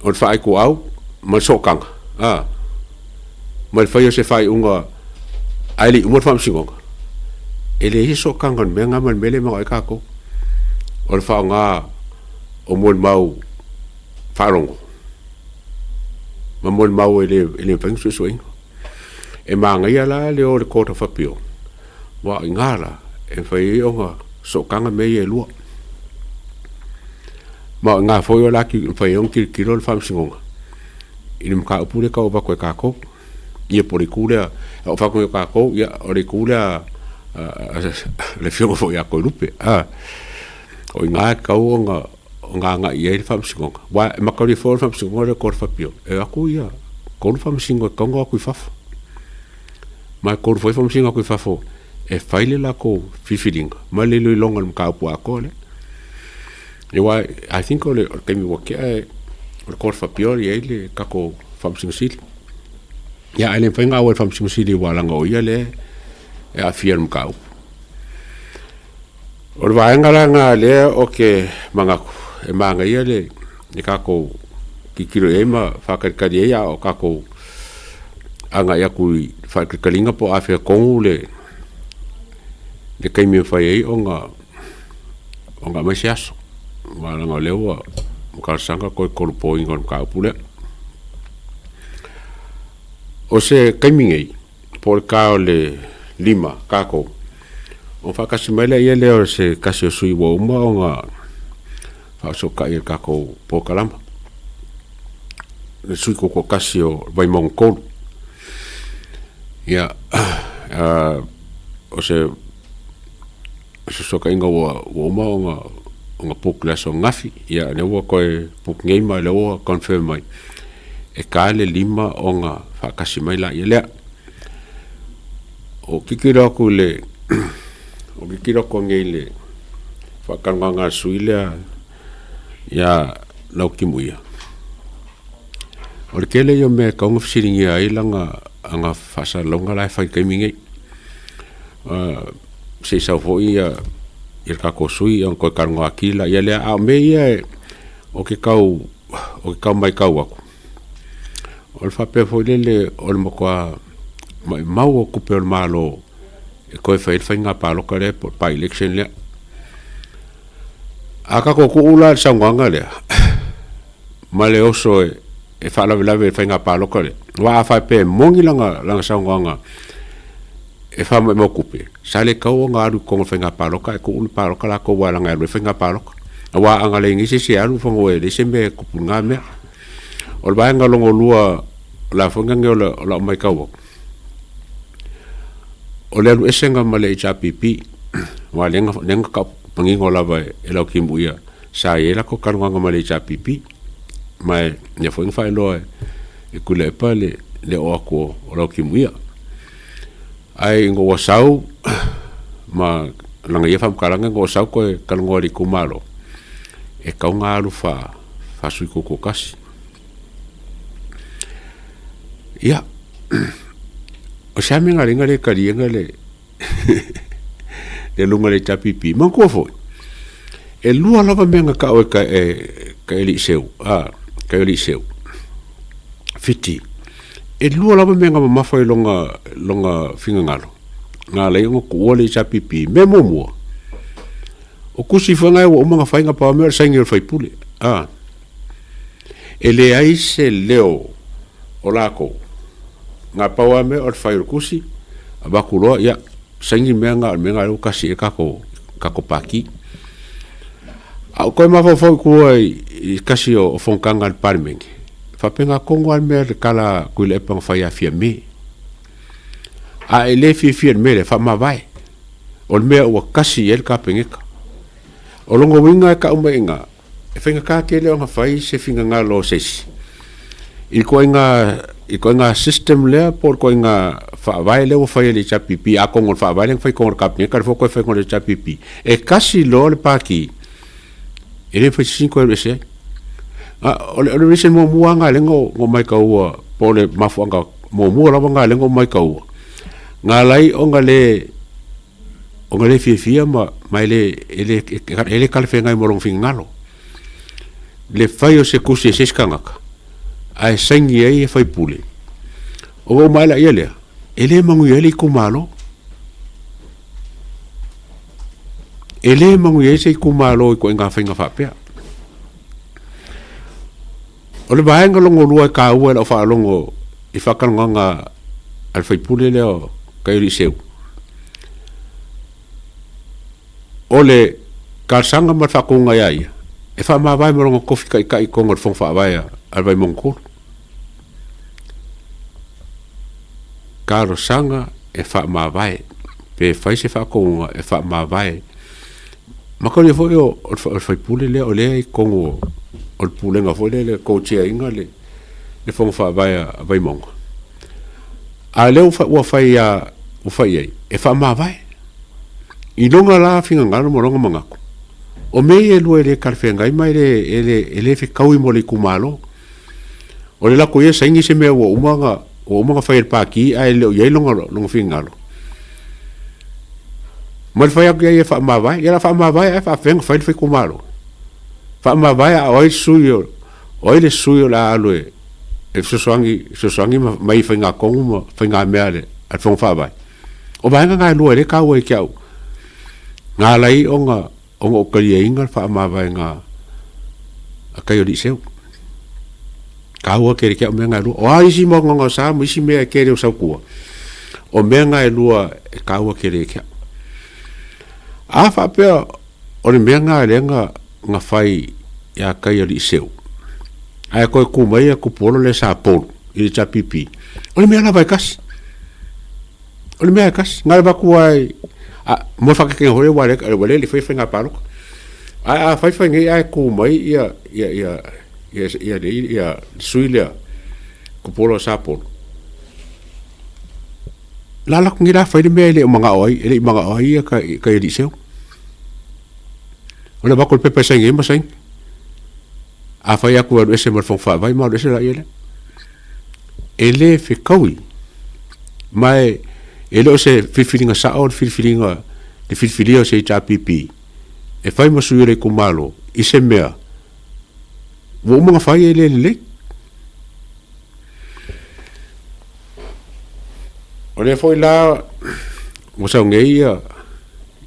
o le faaituau ma le sootaga, a, ma le faia o se faaiuga ae le i uma le faamasinoga, e leai se sootaga o le mea lena ma le mea lea e manao ai tatou, o le faaaoga o molimau faalogo ma molimau e le, e le mafai ona suesueina. E manaia la le o i le Court of Appeal, aua o i ina la e mafai ai ona sootaga mea ia e lua. Ma o i ina foi o le a mafai ai ona tilotilo le Faamasinoga i le mataupu lea e tau avatu e tatou. Ia po o le itu lea, o fatu nei o tatou, ia o le itu lea a le Afioga foi ia Toelupe, a, o i ina e tatau ona agai i ai le Faamasinoga. Aua e mataulia foi o le Faamasinoga lea o le Court of Appeal, e o atu ia tolu Faamasino e tatau ona o atu i fafo. Ma e tolu foi Faamasino atu i fafo e fai le latou filifiliga ma le iloiloga o le mataupu atoa lea. Aua I think o le taimi ua tea o le Court of Appeal e i ai le tatou Faamasino Sili. Ia ae le mafai ona auai le Faamasino Sili aua leaga o ia lea e aafia i le mataupu. O le vaega la lena lea ou te manatu e manaia le tatou tilotilo i ai ma faatalitali ai a o tatou agai atu i faatalitaliga po o afea tonu le taimi e mafai ai ona aumai se aso. Aua leaga o lea ua talosaga toe tolopoina o le mataupu lea. O se taimi nei, po o le ta o le 5 tatou, ona faatasi mai lea lea o se tasi o sui ua uma ona faafesootai i le tatou polokalama, le sui tutoatasi o Vaimauga 3. Ia, o se fesootaiga ua uma ona ona book i le aso ananafi, ia lea ua toe book nei ma lea ua confirm mai e ta le 5 ona faatasi mai laia lea. O tilotilo atu i le o tilotilo atu nei i le faatalanoaga a le sui usufono lea ia Lautimuia, o le tele ia o mea e tatau ona fesiligia ai lana ana faasalalauga la e fai i le taimi nei. Se i sau foi ia le tatou sui usufono ona toe talanoa atili laia lea. A o mea ia ou te tau ou te tau matau atu, o le faapea foi lele o le matua maumau o tupe a le Malo e toe fai ai le faiga palota lea po o le by-election lea. A tatou tuu la i le saunoaga lea ma le oso e faalavelave i le faiga palota lea, aua a faapea e moni lana saunoaga e faamaumau tupe, sa le tatau ona alu i totonu o le faiga palota ae tuu le palota latou aua leaga e alu ai le faiga palota. Aua ana leai nei se isi e alu semeamanu e leai se mea e tupu i lena mea. O le vaega lona lua o le a foi o lau matau atu, o le alu esega ma le HRPP, aua lea na tau manino lava e Lautimuia sa i ai latou talanoaga ma le HRPP, ma lea foi na faailoa e Tuilaepa le oo atu o Lautimuia. Ae ina ua sau ma lana ia faamatalaga ina ua sau toe talanoa i le itumalo, e tatau ona alu faa-sui tutoatasi. Ia, o se a mea na ala ai ona le taliaina le le luga o le HRPP? Manatua foi, e lua lava mea na tau e Kaialiiseu, Kaialiiseu, Fiti. E lua lava mea na mamafa i lona finagalo, na ala ai ona tuua le HRPP. Mea muamua, o tusi foi na ua uma ona fai, na pau lava mea o le saini o le faipule. E leai se leo o lakou, na pau lava mea o le fai o le tusi, avatu loa, ia, saini le mea lena, o le mea lena o lea ua tasi i ai le tatou Pati. A ou toe mafaufau i tua i tasi o fonotaga a le Palemene, e faapena tonu lava le mea le tala a Tuilaepa na fai ia Fiame. A e le fiafia i le mea lea, faamavae. O le mea ua tasi i ai le Kapeneta. O lona uiga e tau mai i ina, E faigata tele ona fai se finagalo o se isi i le ituaiga, ituaiga system lea po o le ituaiga faavae lea ua fai e le HRPP. Atonu o le faavae lea na fai i totonu o le Kapeneta lea foi ua toe fai i totonu o le HRPP. E tasi loa le Pati, e le mafai e se isi ona toe alu ese ai. O le reason muamua lava lena lea na ou maitaua po o le mafuaaga muamua lava lena lea na ou maitaua, na ala ai ona le Ona le fiafia ma, ma e le, e le, e le talafeagai ma lona finagalo. Le fai o se tusi e se isi tagata, ae saini ai e faipule, ona uma ae laia lea, e le manuia ai le itumalo. E le manuia ai se itumalo i ituaiga faiga faapea. O le vaega lona lua e taua i lau faalogo i faatalanoaga a le sui usufono lea o Kaialiiseu, o le talosaga ma le faatonuga ia ia, e faamavae ma lona tofi taitai i totonu o le Fono Faavae a le Vaimauga 3. Talosaga e faamavae, pe fai se faatonuga e faamavae. Mataulia foi o le sui usufono lea o lea e i totonu o le pulega foi lea e co-chair ina le Fono Faavae a Vaimauga. A o lea ua fai ua fai i ai e faamavae i lona la finagalo ma lona manatu. O mea ia e lua e le talafeagai ma e le fetaui mo le itumalo. O le lako ia saini se mea ua uma ona ua uma ona fai e le Pati ae le o i ai lona finagalo. Ma le fai atu i ai e faamavae. Ia o le a faamavae ae faapefea ona fai le faitumalo? Faamavae a o ai le sui o, o ai le sui o le a alu e fesoasoani, fesoasoani mai i faigatonu ma faigamea a le Fono Faavae? O vaega na e lua e le taua ia te au, na ala ai ona ona ou taliaina le faamavaega a Kaialiiseu. Taua tele te au mea na e lua. O a isi mau gaogaosa ma isi mea e tele o sautua, o mea na e lua e taua tele ia te au. A faapea o le mea na lea na fai ia Kaialiiseu, ae toe tu mai ia Tupuola lea sa polu i le HRPP, o le mea lava e tasi. O le mea e tasi, na o le avatu lava i, a, mo le faateteina foi lea, aua o lea e le i faia faiga palota. Ae a faifai nei ae tu mai ia ia ia ia ia le ia le sui lea Tupuola o Sapolo. La la ngi la fai le mea e le o manao ai, e le i manao ai ia ka ka alii seu. O le avatu o le pepa e saini ai ma saini. A fai atu e alu ese ma le Fono Faavae ma alu ese laia lea. E le fetaui ma e e le o se filifiliga sao le filifiliga le filifilia o se HRPP e fai ma sui o le itumalo i se mea ua uma ona fai e le lelei. O lea foi la ua sau nei ia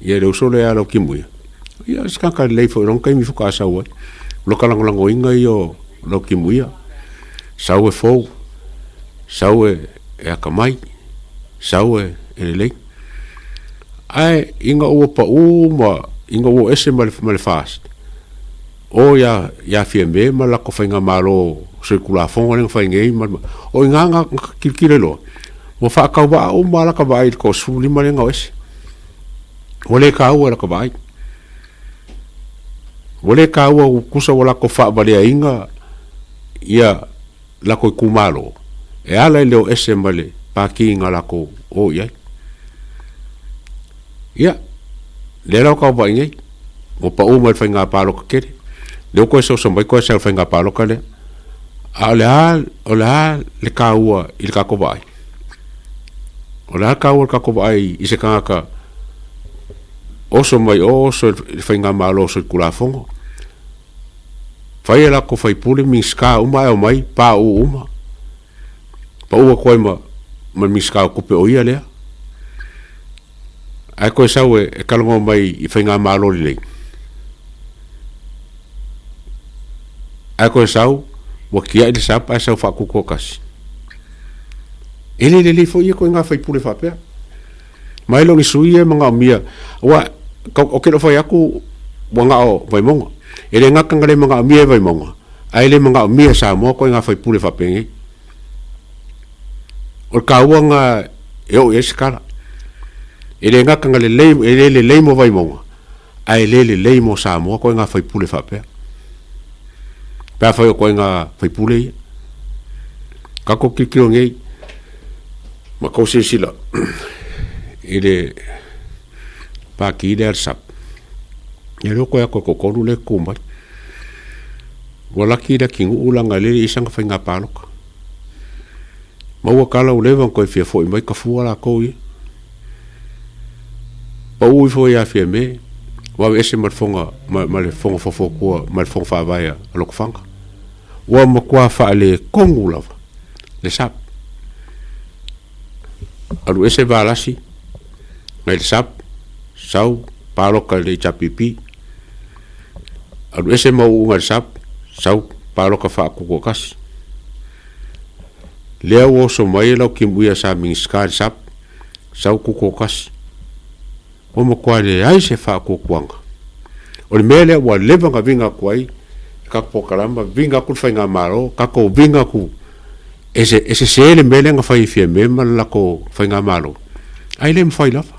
ia le uso lea a Laukimuia, ia o se tagata lelei foi i lona taimi faatoa sau ai. O lota lagolagoina ia o Laukimuia, sau e fou, sau e atamai, sau e lelei. Ae ina ua pau ma ina ua ese ma le FAST, o ia ia Fiame ma le latou faigamalo solitulafono lea na fai nei ma o i ina na tilotilo ai loa, ua faatauvaa uma lava lata vaai i le toasefululima lea na o ese. Ua le taua i lata vaai. Ua le taua tusa ua latou faavaleaina ia latou itumalo e ala i le o ese ma le Pati na latou o i ai. Ia, lea la ua tau vaai nei, ua pau mai le faiga palota tele, lea ua toe soso mai toe sau i le faiga palota lea. A o le a, o le a le taua i le tatou vaai? O le a le taua i le tatou vaai i se tagata oso mai o oso i le faigamalo solitulafono, fai e latou faipule, Minisita uma ae omai pauu uma, pau atu ai ma le Minisita o Tupe o ia lea. Ae toe sau e talanoa mai i faigamalo lelei. Ae toe sau ua tiai le SAP ae sau faatutoatasi. E le lelei foi ia ituaiga faipule faapea. Ma e le o ni sui ia e manaomia, aua ou te le o fai atu ua na o Vaimauga. E le gata na le manaomia e Vaimauga, ae le manaomia e Samoa ituaiga faipule faapenei. O le taua lena e oo i ai se tala. E le gata na lelei, e le lelei mo Vaimauga, ae le lelei mo Samoa ituaiga faipule faapea. Pe afai o ituaiga faipule ia. Tatou tilotilo nei ma tou silasila i le Pati lea a le SAP, ia lea ua toe atu e toatolu lea e tutu mai. Ua laki le atinuu leaga e le i i ai sana faiga palota. Maua tala ua leva ona toe fia foi mai tafua latou ia. Pau ifo ia Fiame, ua aveese ma le foga, ma le foga fofotua, ma le foga faavae a Lotofaga. Ua matua faaletonu lava le SAP. Alu ese Valasi mai le SAP, sau palota i le HRPP. Alu ese Mauuga i le SAP, sau palota faatutoatasi. Lea ua oso mai lau Kimuia sa Minisita i le SAP, sau tutoatasi. Ua matua leai se faatuatuaga. O le mea lea ua leva ona viga atu ai le tatou polokalama, viga atu le faigamalo, tatou viga atu e sese le mea lea na fai e Fiame ma le latou faigamalo, ae le mafai lava.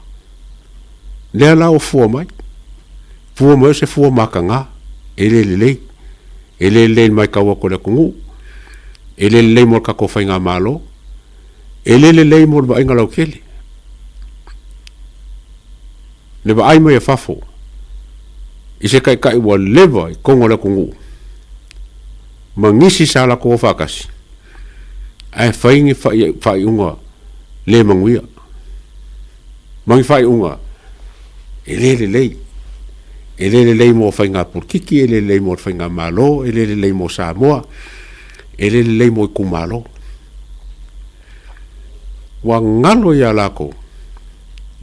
Lea la ua fua mai, fua mai o se fua mataga, e le lelei. E le lelei i le matau atu a le atunuu, e le lelei mo le tatou faigamalo, E le lelei mo le vaaiga lautele. Le vaai mai a fafo i se taitai ua leva i totonu o le atunuu ma nisi sa latou o faatasi ae fai ni faaiuga le manuia ma ni faaiuga e le lelei. E le lelei mo faiga polokiki, e le lelei mo le faigamalo, e le lelei mo Samoa, e le lelei mo itumalo. Ua galo ia lakou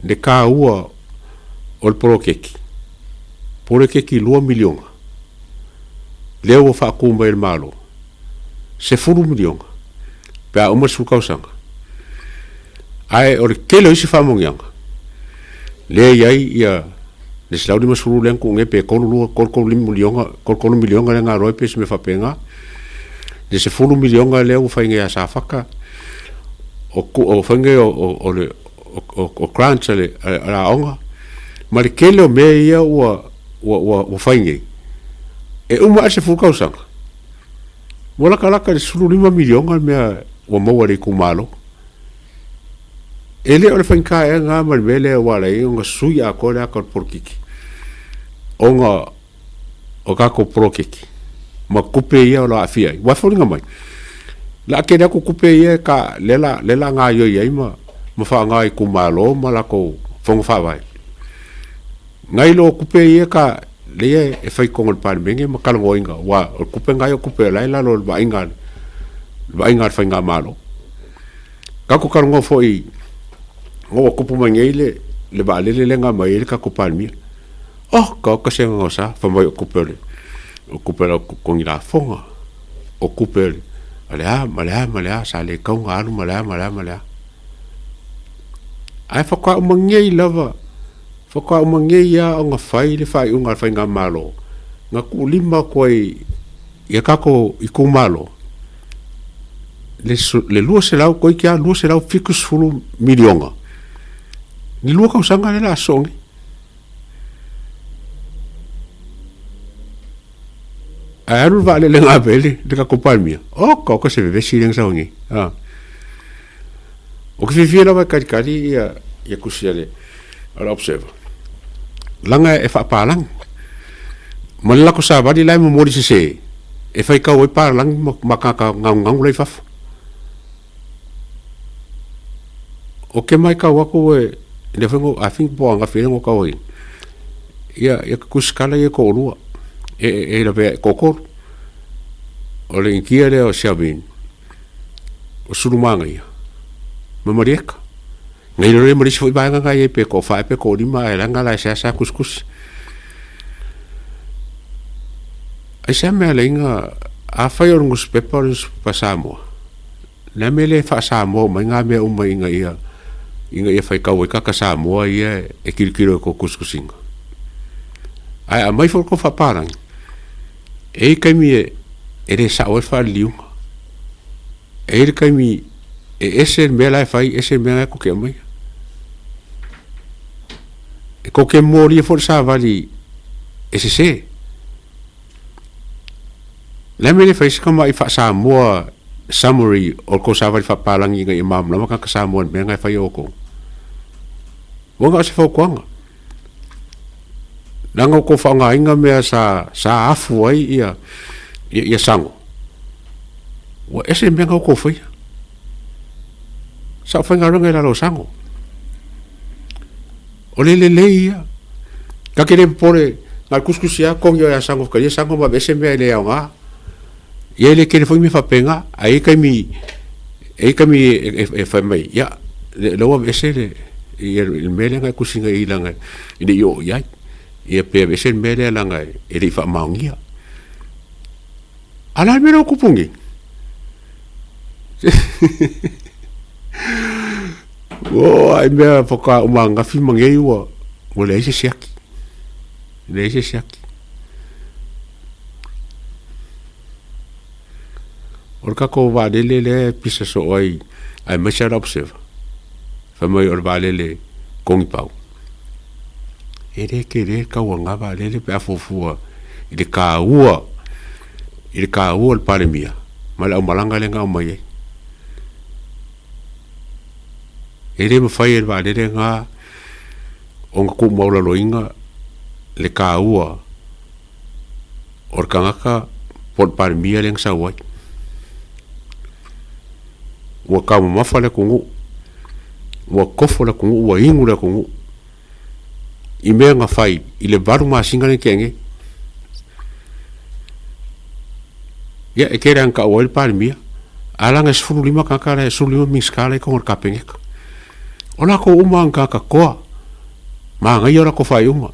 le taua o le poloketi, poloketi $2 miliona, lea ua faatu mai e le Malo, $10 miliona pe a uma le 10 tausaga. Ae o le tele o isi faamanuiaga, lea e i ai ia le 150 lea na tuu nei pe 32, 33 miliona, 33 miliona lea na alu ai pe se mea faapena. Le 10 miliona lea ua fai nei a Safata, o, o fai nei o, o, o, le, o, o, o grants a le, a le aoga, ma le tele o mea ia ua ua, ua, ua fai nei, e uma ae le 10 tausaga, ua latalata i le 15 miliona le mea ua maua e le itumalo. E le o le faigata ea lena ma le mea lea ua ala ai ona sui atoa le ata o le polokiki ona o tatou poloketi ma tupe ia o lo o aafia ai. Ua foliga mai, o le a tele atu tupe ia e ta, lea la, lea la gaoioi ai ma, ma faaaoga e itumalo ma latou fono faavae. Nai lo tupe ia ka, lea e fai i totonu o le Palemene ma talanoaina, aua o le tupe lena ia o tupe o la e i lalo o le vaaiga a le, le vaaiga a le Faigamalo. Tatou talanoa foi ina ua tupu mai nei le, le vaalele lea na aumai ai le tatou Palemia. Oh, ka oka se agaga o sa, fai mai o tupe o le, o tupe o le au totogi lafoga, o tupe o le, o le a ma le a ma le a, sa le tatau ona alu ma le a ma le a ma le a. Ae faatoa uma nei lava, faatoa uma nei lava ona fai le faaiuga a le Faigamalo, na tuulima atu ai i a tatou itumalo, le 200, toeitiiti lava $270 miliona, i le 2 tausaga lea o le a sosoo nei. Ae alu le vaalele na ave ai le tatou Palemia, oka oka se vevesi lea na sau ai nei. A. Ou te fiafia lava e talitali ia, ia tusi a le, a le Observer. Leaga e faapalagi. Ma le latou savali la e momoli sese, e faitau ai palagi ma, ma tagata gagugagu la i fafo. Ou te matau atu e lea foi na, I think po o ananafi ea na ou tau ai, ia, ia tusikala ia e toalua, e, e, e lavea e toatolu. O le Initia lea o Shelvin, o Sulumangaia, ma Malieka. Na iloa lea ma le isi foi vaega na i ai pe toafa ea pe toalima ae leaga la e seasea tusitusi. Aisea mea alai na, afai o le nusipepa o le nusipepa Samoa, O le a mea lea e faa-Samoa uma ai ngā mea uma ina ia, ina ia faitau ai kaka Samoa ia e tilotilo i kou kusikusiga. Ae aumai foi le tou faapalagi, e i ai taimi e, e le sao ai le faaliliuga. E i ai le taimi e ese le mea la e fai, ese le mea la e tou te aumaia. E tou te molia foi le savali e sese. Le a mea le fai se tamai faa-Samoa summary o le tou savali faapalagi ina ia malamalama tagata Samoa i le mea lena e fai e outou? Ua na o se fautuaga. Leaga ua tou faaaogaina mea sa, sa afu ai ia, ia, ia sago. Ua ese le mea na outou faia. Sa ou faigaluega i lalo o sago. O le lelei ia. Ta te le popole, na o le tusitusi lava togi oe ia Sago talia Sago ma aveese mea e le aoga. Ia e le tele foi mea faapena, ae i ai taimi, e i ai taimi e fai mai, ia, la ua aveese le, ia le mea lea na e tusi nei leaga e le i oo i ai. Ia pe aveese le mea lea leaga e le i faamaonia. A o le a le mea lea ua tupu nei? O ai mea whaka uma ngafi ma ngei ua ua leai se siaki. Leai se siaki. O le tatou vaalele lea e pisa soo ai aemaise lava le Observer. Fai mai o le vaalele kogipau. E le tele le tauaga vaalele pe a fuafua i le taua i le taua o le Palemia ma le aumalaga lea na aumai ai. E le mafai e le vaalele lena ona tuumaulaloina le taua o le tagata po o le Palemia lea na sau ai. Ua taumamafa le atunuu, ua tofo le atunuu, ua inu le atunuu i mea na fai i le 8 masina lea na tea nei. Ia, e tele lava ina tau ai le Palemia, ae leaga e 15 tagata la, e 15 Minisita la e i totonu o le Kapeneta. O latou uma lava ni tagata toa, manaia o latou faaiuga.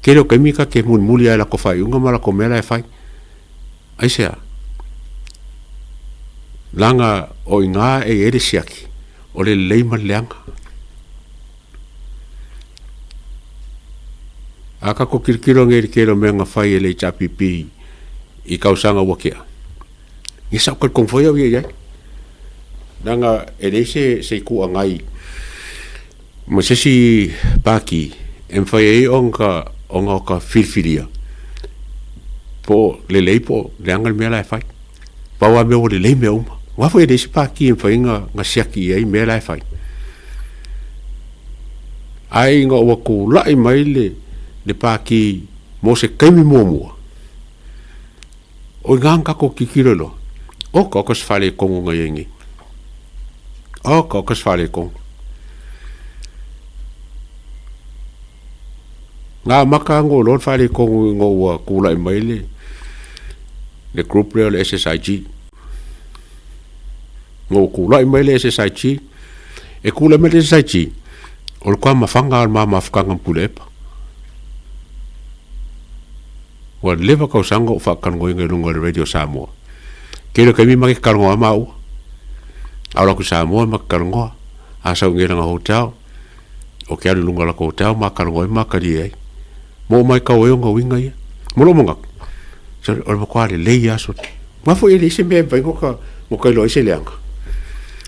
Tele o taimi ta te mulimuli lava i latou faaiuga ma latou mea la e fai. Aisea? Leaga o i ina e i ai le siaki, o le lelei ma le leaga. A tatou tilotilo nei i le tele o mea na fai e le HRPP i tausaga ua tea, ia sa ou talitonu foi au ia i ai. Leaga e leai se, se itu agai ma se isi pati e mafai ai ona, Ona o ka filifilia po o lelei po o leaga le mea la e fai. Pau lava mea ua lelei mea uma. Aua foi e leai se pati e mafai ona siaki i ai mea la e fai. Ae ina ua tulai mai le, le pati mo se taimi muamua, o i ina na tatou tilotilo ai loa, oka oka se faaletonu na i ai nei. Oka oka se faaletonu. Na amata ona iloa le faaletonu ina ua tulai mai le le group lea o le SSIG. Ina ua tulai mai le SSIG, e tulai mai le SSIG, o le toa mafaga o le ma mafutaga ma Tuilaepa. Ua leva tausaga o faatalanoaina i luga o le Radio Samoa. Tele o taimi ma te talanoa maua. A o atu i Samoa ma te talanoa. A sau i nei lana hotel, o ke alu i luga o lata hotel ma talanoa ai ma talie ai. Mo mai kau ai ona uiga ia. Mo lou manatu, sole, o le matua lelei lava sole. Aua foi e leai se mea e mafai ona ta iloa ai se leaga.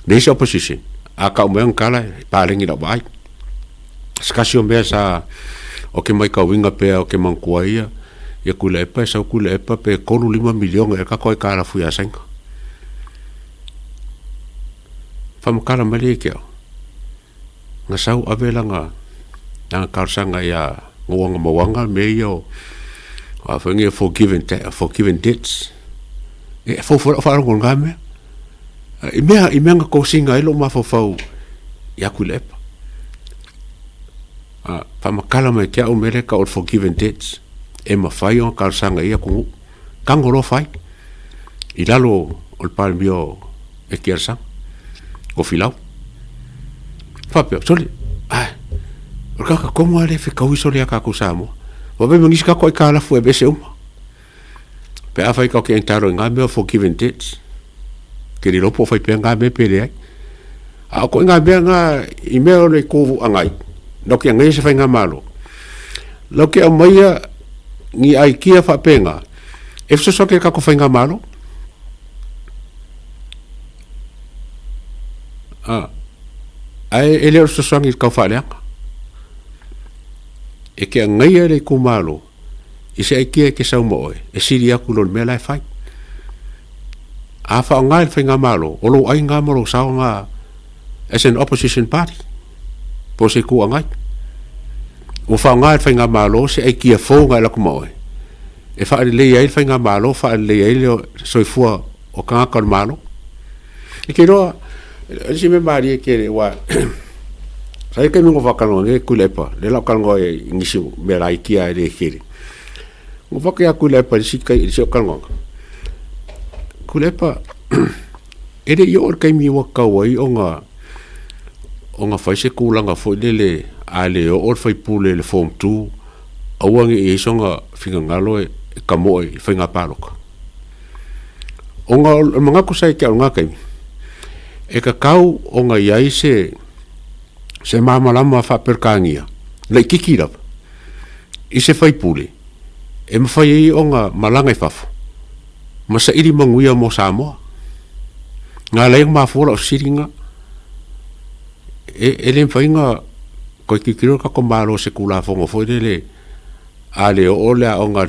Leai se opposition. A tau mai ona tala, e paleni lau vaai. Se tasi o mea sa o ke maitauina pea o ke manatua ai ia, ia Tuilaepa e sau Tuilaepa pe 3 5 miliona ea tatou aitalafu ia Saina. Faamatala mai lea ia te au, na sau ave lana lana talosaga ia Gauaga Mauaga mea ia o a foi nei forgiven forgiven debts. E fou foi lau faalogo i lena mea. I mea i mea na tosina ai lou mafaufau ia Tuilaepa. A faamatala mai te au mea lea e tau o le forgiven debts e mafai ona talosaga i ai atunuu. Tago loa fai i lalo o le Palemia o Eti Alesana, o Filau. Faapea, sole, ai, o le tagata tonu lava lea e fetaui sole ia tatou Samoa. Ua vaai ma nisi tatou aitalafu e aveese uma. Pe afai tatou te entitle i na mea o forgiven debts, ke le iloa po o fai pea na mea pe leai. A o ituaiga mea na i mea o le itu agai, latou te agaia se faigamalo, latou te aumaia ni aikia faapena e fesoasoani i le tatou faigamalo. A, ae e le o le fesoasoani i le tau faaleaga. E te agaia le itumalo i se aikia e te sau ma oe, e sili atu i lo le mea la e fai. A faaaoga e le Faigamalo, o lou aiga ma lou sao na as an opposition party, po o se itu agai. Ua faaaoga e le Faigamalo se aikia fou na e alu atu ma oe, e faaleleia ai le Faigamalo, faaleleia ai le soifua o tagata o le Malo. E te iloa, o le isi mea malie tele, aua sa i ai taimi na ou faatalanoa ai nei Tuilaepa, lea o le a ou talanoa i nisi mea laiti lava e le tele. Ua fai atu Tuilaepa i le isi i le isi o talanoaga. Tuilaepa, e le i oo i le taimi ua tatau ai ona ona fai se tulaga foi lele a le oo le faipule i le form 2 aua ne i i ai sona finagalo e tamoe i faiga palota. Ona o le manatu sa ia te au i lena taimi, e tatau ona i ai se se malamalama faa-Peretania laitiiti lava i se faipule e mafai ai ona malaga i fafo ma saili manuia mo Samoa. Na ala ai ona mafua lau fesili na, e, e le mafai ona toe tilotilo le tatou Malo i se Tulafono foi lele a le oo le aoga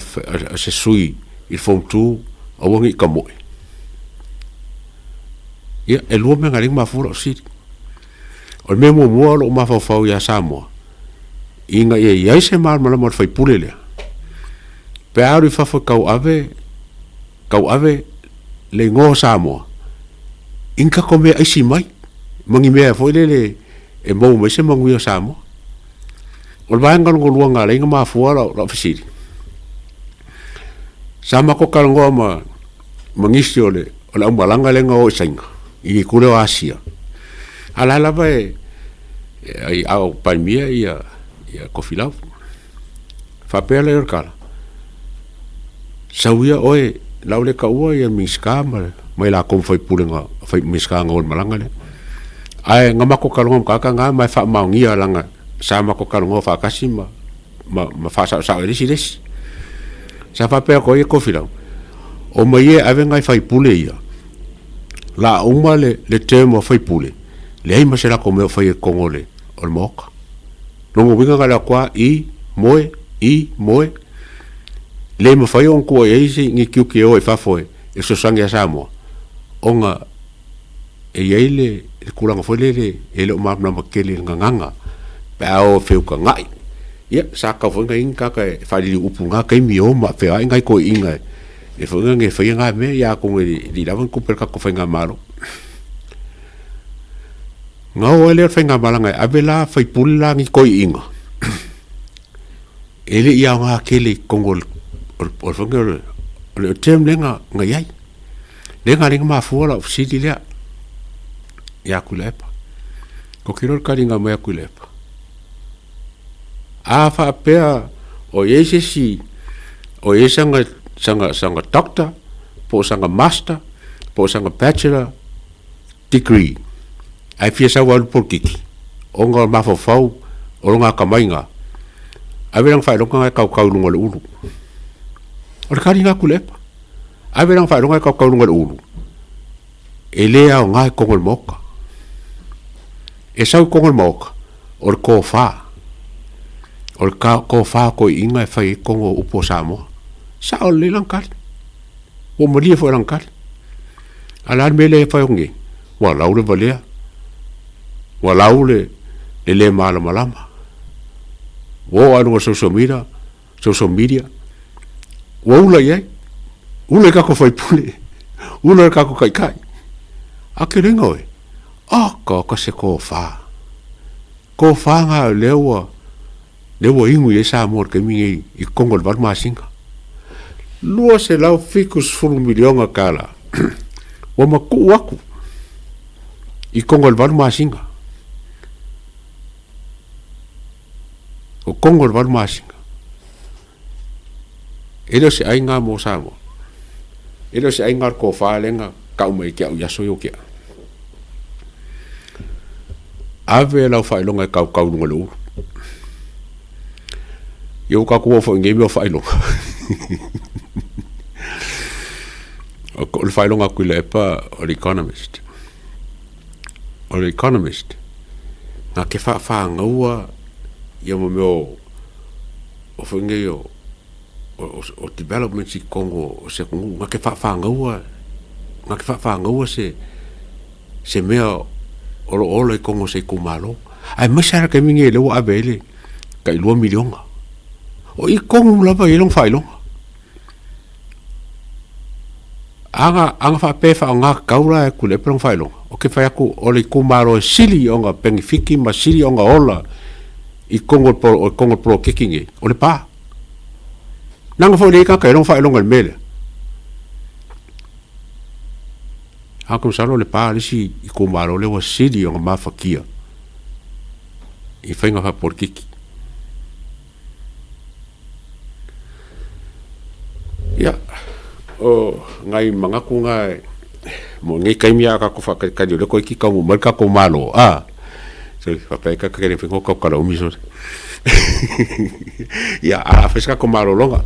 a se sui i le Form 2 aua ne i tamoe. Ia, e lua mea na ala ai ona mafua lau fesili. O le mea muamua o lou mafaufau ia Samoa, ina ia i ai se malamalama o le faipule lea, pe a alu i fafo e tauave, tauave le igoa o Samoa, i ni tatou mea aisi mai, ma ni mea foi lele e maua mai se manuia o Samoa. O le vaega lona lua na ala ai ona mafua lau, lau fesili, sa matou talanoa ma, ma nisi o le, o le aumalaga lea na o i Saina, i le itu lea o Asia. A la lava e, e a o Palemia ia, ia Tofilau. Faapea lea o le tala, sau ia oe, lau le taua ia Minisita ma, ma i latou ma faipule na, fai, Minisita na o i le malaga lea. Ae na matou talanoa ma tagata na ma e faamaonia leaga sa matou talanoa faatasi ma, ma, ma faasaosao e le isi le isi. Sa faapea atu ai e Tofilau, omai ia e ave nai faipule ia, la uma le, le term o faipule, leai ma se latou mea o faia i totonu o le, o le Maota. Lona uiga na o le atu lava i, moe, I, moe, le mafai ona tua i ai se ni tiute e o i fafo e fesoasoani ia Samoa, ona e i ai le tulaga foi lele e le o malamalama tele i le gagana pe a o e feutagai. Ia, sa tatau foi ona i ai ni tagata e faaliliu upu i na taimi e o ma feoai nai toeaiina e foi lea e faia na mea, ia atonu e le i lava ni tupe a le tatou faigamalo. Ona oo ai lea o le faigamalaga e ave la faipule la ni toeaiina e le i aoga tele i totonu o le foi lea o le term lea na i ai. Lea na ala ai ona mafua lau fesili lea ia Tuilaepa. Ou te iloa le taliga mai a Tuilaepa, a faapea o i ai se isi o i ai sana, sana, sana doctor po o sana master po o sana bachelor degree ae fia sau e alu polokiki ona o le mafaufau o lona atamai lena, ave lana faailoga lena e tautau i luga o le ulu. O le tali lena a Tuilaepa. Ave lana faailoga e tautau i luga o le ulu, e le aoga i totonu o le Maota. E sau i totonu o le Maota, o le tofa, o le tofa o toeaiina e fai ai totonu o upu o Samoa. Sao lelei lana tali. Ua malie foi lana tali. A o le a le mea lea e fai atu nei? Ua lau le valea, ua lau le le malamalama, ua oo lava i luga o le social media, social media, ua ula i ai, ula i tatou faipule, ula i tatou taitai. A kelega oe, oka oka se tofa. Tofa lena lea ua lea ua inu i ai Samoa i le taimi lenei i totonu o le 8 masina. $270 miliona tala ua matuu atu i totonu o le 8 masina. O totonu o le 8 masina. E le o se aiga mo Samoa. E le o se aiga o le tofa lea na tau mai ia te au i aso ia ua tea. Ave lau faailoga e tautau i luga o le ulu. Ia ua tatou oo foi i nei mea o faailoga. O le faailoga a Tuilaepa o le economist. O le economist, na te faafanaua ia mo mea o o foi nei o o developments i totonu o se atunuu, na te faafanaua, na te faafanaua se se mea o lo o ola i totonu o se itumalo. Aemaise lava le taimi lenei lea ua ave ai le tai $2 miliona. O i tonu lava e i ai lona faailoga. Ana, ana faapea e faaaoga tatau la e Tuilaepa lona faailoga, ou te fai atu o le itumalo e sili ona penefiti ma sili ona ola i totonu o le poloketi lenei, o Lepa. Leaga foi lenei tagata e lona faailoga i le mea lea. Ae ou te masalo o Lepa le isi itumalo lea ua sili ona mafatia i faiga faapolitiki. Ia, o nai manatu na mo lenei taimi a tatou faatalitali o lea toeitiiti taunuu mai le tatou Malo, a, so faapea ai tagata e le mafai ona tautala umi sole. Ia, a fai se tatou malologa,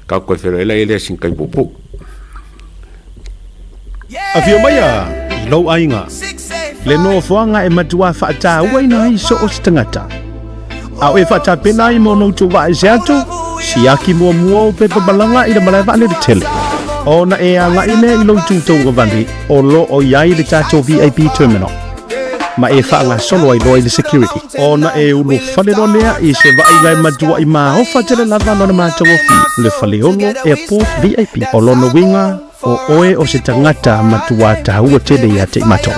tatou toe feiloai laia lea i sina taimi puupuu. Afio maia i lou aiga, le nofoaga e matuā faatauaina ai so o se tagata. A o e faatapena ai mo ona outou vaese atu, siaki muamua ou pepa malaga i le malae vaalele tele. Ona e agai lea i lou itu tauagavale o lo o i ai le tatou VIP Terminal, ma e faagasolo ai loa i le security. Ona e ulufale loa lea i se vaaiga e matuai maofa tele lava lona matagofie, le Faleolo Airport VIP. O lona uiga, O oe o se tagata matuā taua tele ia te i matou.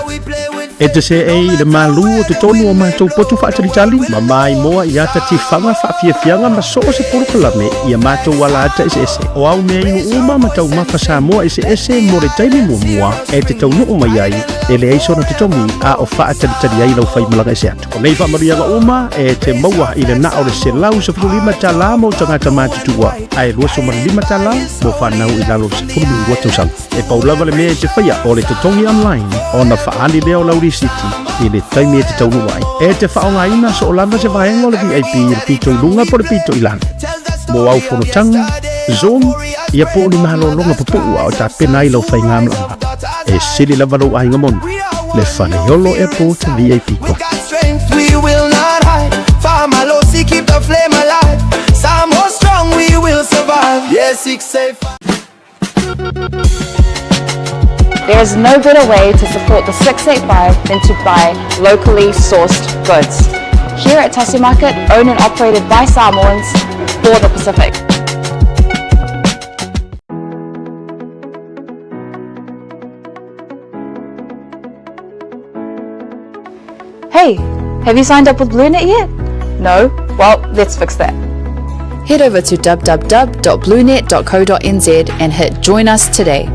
E te seei i le malū o totonu o matou potu faatalitali, ma maimoa i ata tifaga faafiafiaga ma so o se polokalame i a matou alaata eseese. O au mea inu uma ma taumafa Samoa eseese mo le taimi muamua e te taunuu mai ai, e leai sona totogi a o faatalitali ai lau faimalaga ese atu. O nei faamanuiaga uma e te maua i le na o le $115 mo tagata matutua, ae $25 mo fanau i lalo o le 12 tausaga. E pau lava le mea e te faia o le totogi online ona faaali lea o lau lisiti i le taimi e te taunuu ai. E te faaaogaina soo lava se vaega o le VIP i le pito i luga po o le pito i lalo. Mo au fonotaga, Zoom, ia po o ni malologa pupuu a o tapena ai lau faigamalaga. E sili lava lou aiga moni, le Faleolo Airport VIP We Club. got strength, we will not hide. Famalosi, keep the flame alive. Samoa. 685. There is no better way to support the 685 than to buy locally sourced goods. Here at Tassie Market, owned and operated by Samoans for the Pacific. Hey, have you signed up with BlueNet yet? No? Well, let's fix that. Head over to www.bluenet.co.nz and hit Join Us today.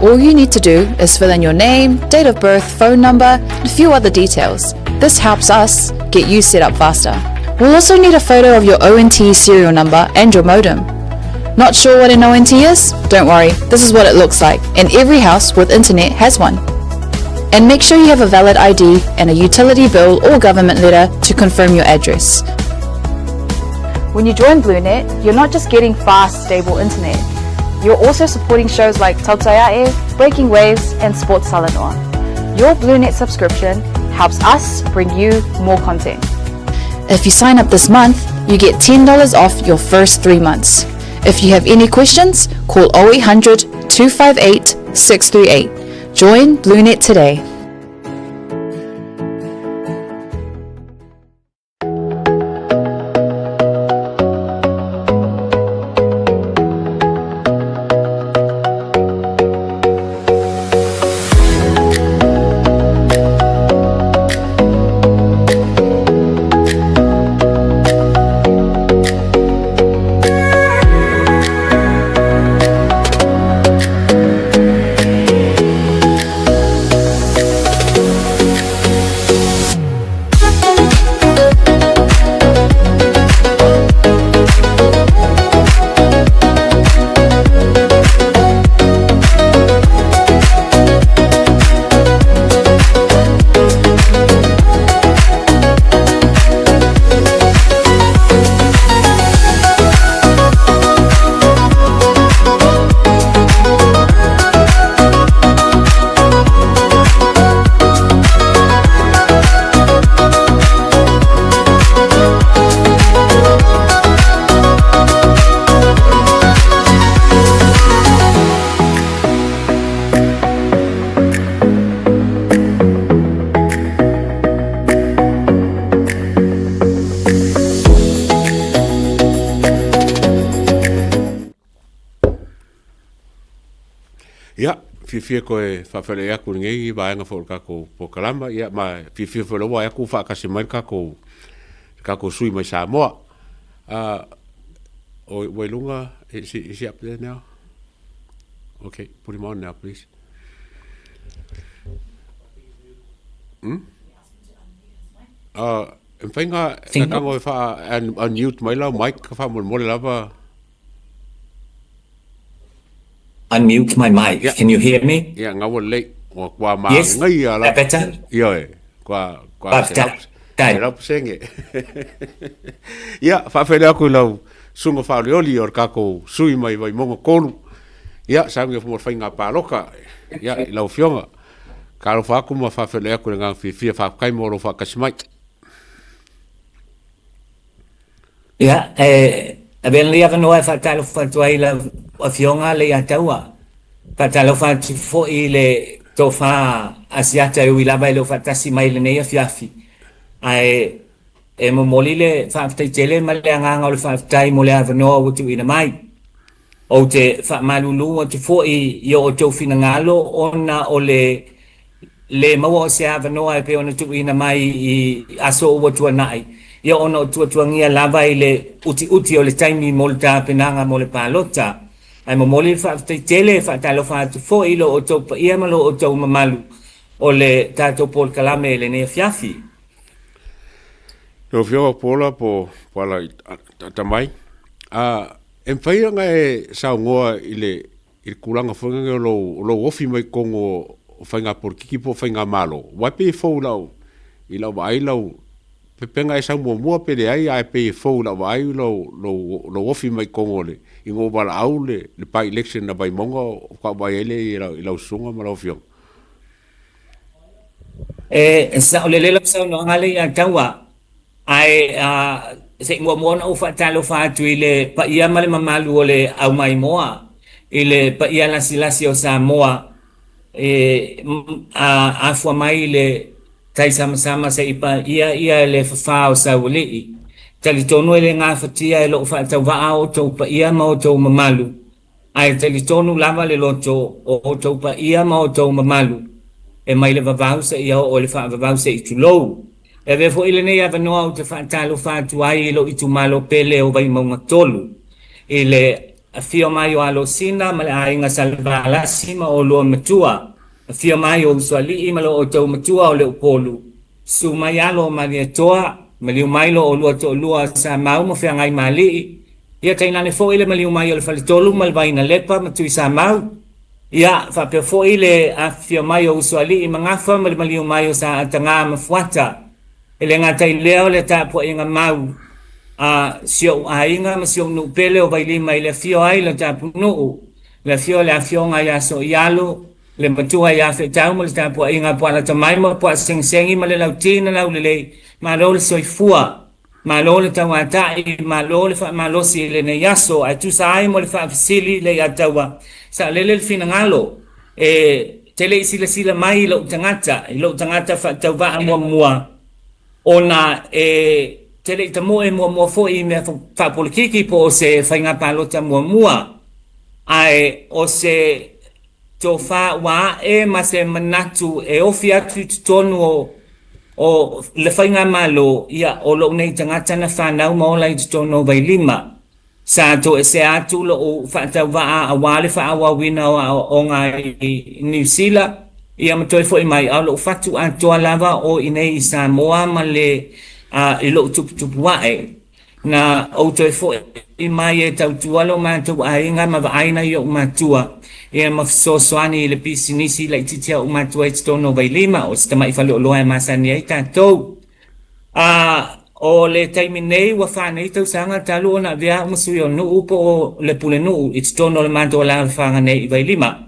All you need to do is fill in your name, date of birth, phone number, and a few other details. This helps us get you set up faster. We'll also need a photo of your ONT serial number and your modem. Not sure what an ONT is? Don't worry, this is what it looks like, and every house with internet has one. And make sure you have a valid ID and a utility bill or government letter to confirm your address. When you join BlueNet, you're not just getting fast, stable internet. You're also supporting shows like Tautaiae, Breaking Waves, and Sports Salanoa. Your BlueNet subscription helps us bring you more content. If you sign up this month, you get $10 off your first three months. If you have any questions, call 0800 258 638. Join BlueNet today. Ia, fiafia koe faafeloai aku i lenei vaega foi o le tatou polokalama, ia ma fiafia foi lava aku faatasi mai le tatou le tatou sui mai Samoa. Uh, o ua i luga, is he, is he up there now? Okay, put him on now, please. Hmm? Uh, e mawhai ngā, ngā tango e wha unmute mai lau mic, ka wha lava. Unmute my mic. Yeah. Can you hear me? Yeah, ngā wa lei. Wa kwa ma yes. ngai ala. That better? Ia e. Kwa kwa se lau senge. Ia, whaawhele aku lau sunga whaoriori o kako sui mai vai monga kolu. Ia, sa ngi mo whainga pāloka. Ia, i lau fionga. Ka alofa aku ma whaawhele aku le ngā whiwhia whaakai mo ro whaakasi mai. Ia, e avea lenei avanoa e faatalofa atu ai i lau Afioga Leiataua. Faatalofa atu foi i le Tofa Asiata e ui lava e le o faatasi mai i lenei afiafi. Ae e momoli le faafetai tele ma le agaga o le faafetai mo le avanoa ua tuuina mai. Ou te faamalulu atu foi i o outou finagalo ona o le lē maua o se avanoa e pei ona tuuina mai i aso ua tuanai, ia ona o tuatuagia lava i le utiuti o le taimi mo le tapenaga mo le palota. Ae momoli le faafetai tele e faatalofa atu foi i lo outou paia ma lo outou mamalu o le tatou polokalame i lenei afiafi. Lau Afioga Paula po po ala Atamai, a e mafai ona e saunoa i le i le tulaga foi lea o lou, o lou ofi mai totonu o faiga polokiki po o faiga malo, aua e pei e fou i lau, i lau vaai lau pepega e sau muamua pe leai, ae pei e fou i lau vaai lou, lou, lou ofi mai totonu o le, ina ua valaau le, le by-election a Vaimauga faatoa vaai ai lea i lau, i lau susuga ma lau afioga. E saolele lau saunoaga lea ia Taua, ae se i muamua ona ou faatalofa atu i le paia ma le mamalu o le aumaimoa i le paia lasilasi o Samoa e afua mai i le taisamasama seia paia ia le fafā o Saualii. Talitonu e le gafatia e lou faatauvaa outou paia ma outou mamalu, ae talitonu lava le loto o outou paia ma outou mamalu e mai le vavau seia oo i le faavavau se i tulou. E avea foi lenei avanoa ou te faatalofa atu ai i lou itumalo pele o Vaimauga 3 i le afio mai o Alosina ma le aiga Salevalasi ma oulua matua, afio mai o Usoalii ma lo outou matua o Leupolu, susu mai alo o Malietoa, maliu mai lo oulua toalua o Samau ma Feagaimaalii, ia tainane foi le maliu mai o le Faletolu ma le Vainalepa ma Tuisamau, ia faapea foi le afifio mai o Usoalii ma Gafa ma le maliu mai o Saatagā ma Fuata. E le gata i lea o le tapuaiga mau a si ou aiga ma si ou nuu pele o Vailima i le afio ai le Tapunuu, le afio o le Afioga ia Soialo, le matua ia Feetau ma le tapuaiga a Pualatamai ma Puaasegisegi ma le Lauti na Laulelei, malo le soifua, malo le tauatai, malo le faamalosi i lenei aso ae tusa ai mo le faafesili Leiataua, saolele le finagalo e te le i silasila mai i lou tagata, i lou tagata faatauvaa muamua, ona e te le i tamoe muamua foi i mea faapolokiki po o se faiga palota muamua, ae o se tofa ua ae ma se manatu e ofi atu i totonu o o le faigamalo, ia, o lou nei tagata na fanau ma ola i totonu o Vailima. Sa toesea atu lou faatauvaa aua le faaauauina o aoaoga i Niu Sila, ia ma toe foi mai, a o lou fatu atoa lava o i inei i Samoa ma le i lou tuputupu ae. Na ou toe foi mai e tautua lo matou aiga ma vaai nai ou matua, ia ma fesoasoani i le pisinisi laitiiti a ou matua i totonu o Vailima, o se tamai faleoloa e masani ai tatou. A o le taimi nei ua fa nei tausaga talu ona avea au ma sui o nuu po o le pulenuu i totonu o le matou alaalafaga nei i Vailima.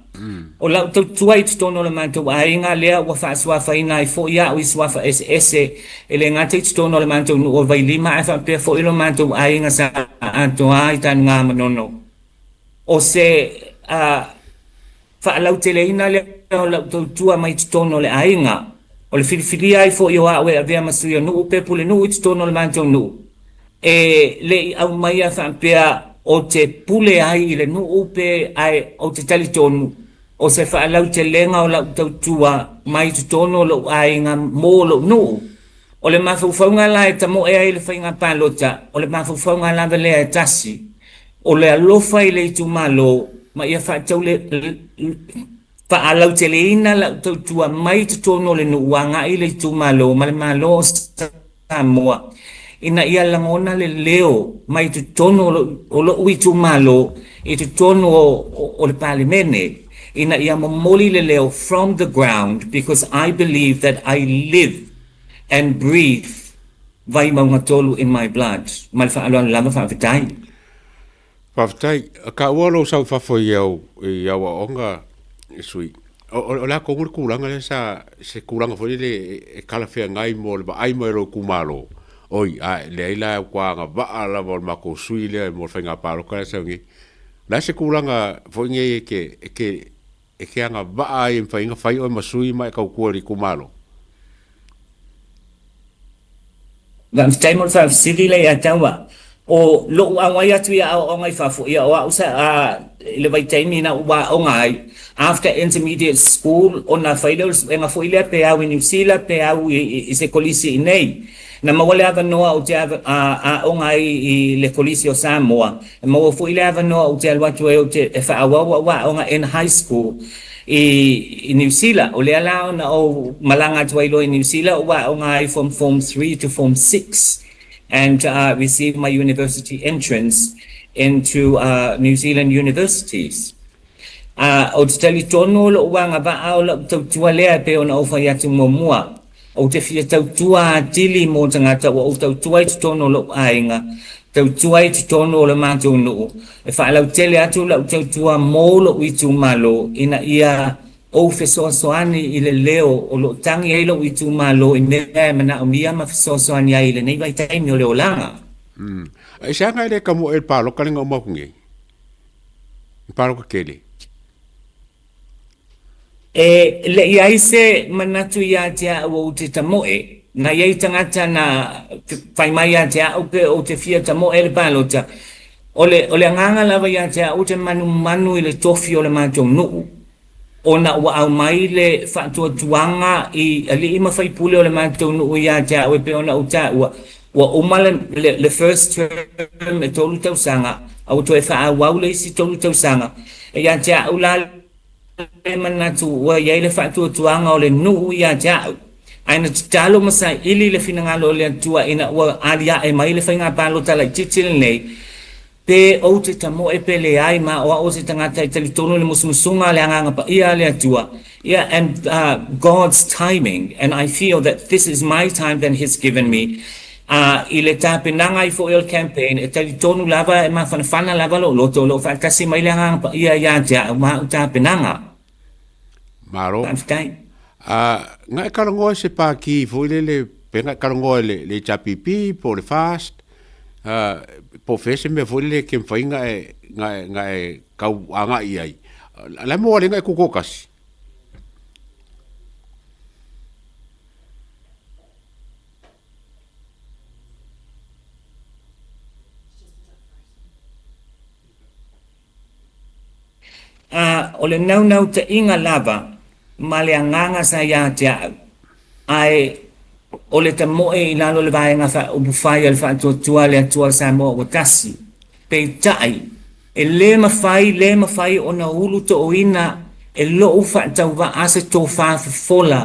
O lau tautua i totonu o le matou aiga lea ua faasuafaina ai foi au i suafa eseese e le gata i totonu o le matou nuu o Vailima ae faapea foi lo matou aiga sa atoa i Tanuga Manono. O se faalauteleina lea o lau tautua mai totonu o le aiga. O le filifilia ai foi o au e avea ma sui o nuu pe pulenuu i totonu o le matou nuu, e le i aumaia faapea ou te pule ai i le nuu pe ae ou te talitonu o se faalautelega o lau tautua mai totonu o lou aiga mo lou nuu. O le mafaufauga la e tamoe ai le faiga palota, o le mafaufauga lava lea e tasi, o le alofa i le itumalo ma ia faalauteleina lau tautua mai totonu o le nuu agai i le itumalo ma le Malo o Samoa ina ia lagona le leo mai totonu o lou itumalo i totonu o le Palemene ina ia momoli le leo from the ground because I believe that I live and breathe Vaimauga 3 in my blood. Ma le faaaloalo lava, faafetai. Faafetai. Taua lou sau i fafo i au i au aoaoga sui. O, o, o le a tonu le tulaga lea sa, se tulaga foi lele e talafeagai mo le vaai mai o lou itumalo? Oi, a leai la e ua agavaa lava o le matou sui lea mo le faiga palota lea e sau nei. O le a se tulaga foi nei e te, e te, e te agavaa ai e mafai ai ona fai oe ma sui ma e tautua i le itumalo? Faafetai mo le faafesili lea ia Taua. O lou auai atu i aoaoga i fafo, ia o au sa i le vaitaimi na ou aoga ai, after intermediate school, ona fai lea o le suega foi lea pe au i Niu Sila pe au i se kolisi i inei. Na maua le avanoa ou te aoga ai i le Kolisi o Samoa, e maua foi le avanoa ou te alu atu ai ou te e faaauau au aoga in high school i Niu Sila. O lea la ona ou malaga atu ai loa i Niu Sila ou aoga ai from form 3 to form 6 and receive my university entrance into New Zealand universities. A ou te talitonu o lou agavaa o lau tautua lea e pei ona ou fai atu muamua. Ou te fia tautua atili mo tagata ua ou tautua i totonu o lou aiga, tautua i totonu o le matou nuu, e faalautele atu lau tautua mo lou itumalo ina ia ou fesoasoani i le leo o lo o tagi ai lou itumalo i mea e manaomia ma fesoasoani ai i lenei vaitaimi o le olaga. Mm. Aisea e le tamoe i le paloka lea na uma atu nei? Le paloka tele. E le i ai se manatu ia te au ou te tamoe, na i ai tagata na fai mai ia te au pe ou te fia tamoe i le palota. O le, o le agaga lava ia te au ou te manumanu i le tofi o le matou nuu, ona ua aumai le faatuatuaga i alii ma faipule o le matou nuu ia te au e pei ona ou taua, ua uma le, le, le first term e tolu tausaga, a ua toe faaauau le isi tolu tausaga. E ia te au la le manatu ua i ai le faatuatuaga o le nuu ia te au, ae na tatalo ma saili le finagalo o le Atua ina ua aliae mai le faiga palota laitiiti lenei, pe ou te tamoe pe leai, ma o au o se tagata e talitonu i le musumusuga a le Agaga Paia a le Atua, yeah, and God's timing, and I feel that this is my time that He's given me, a i le tapenaga ai foi o le campaign, e talitonu lava e mafanafana lava lou loto o lo o faatasi mai le Agaga Paia ia te au ma au tapenaga. Malo. Faafetai. A, na e talanoa i se pākī foi lele, pe na e talanoa i le, le HRPP po o le FAST, a, po o fea se mea foi lele e ke mawhai na e, na e, na e kau agai i ai. La e moa le na e kuko kasi. A o le naunautaiga lava ma le agaga sa ia te au, ae o le tamoe i lalo o le vaega faaupufai a le Faatuatua a le Atua o Samoa ua tasi. Peitai, e le mafai, le mafai ona ulu tooina e lou faatauvaa se tofa fofola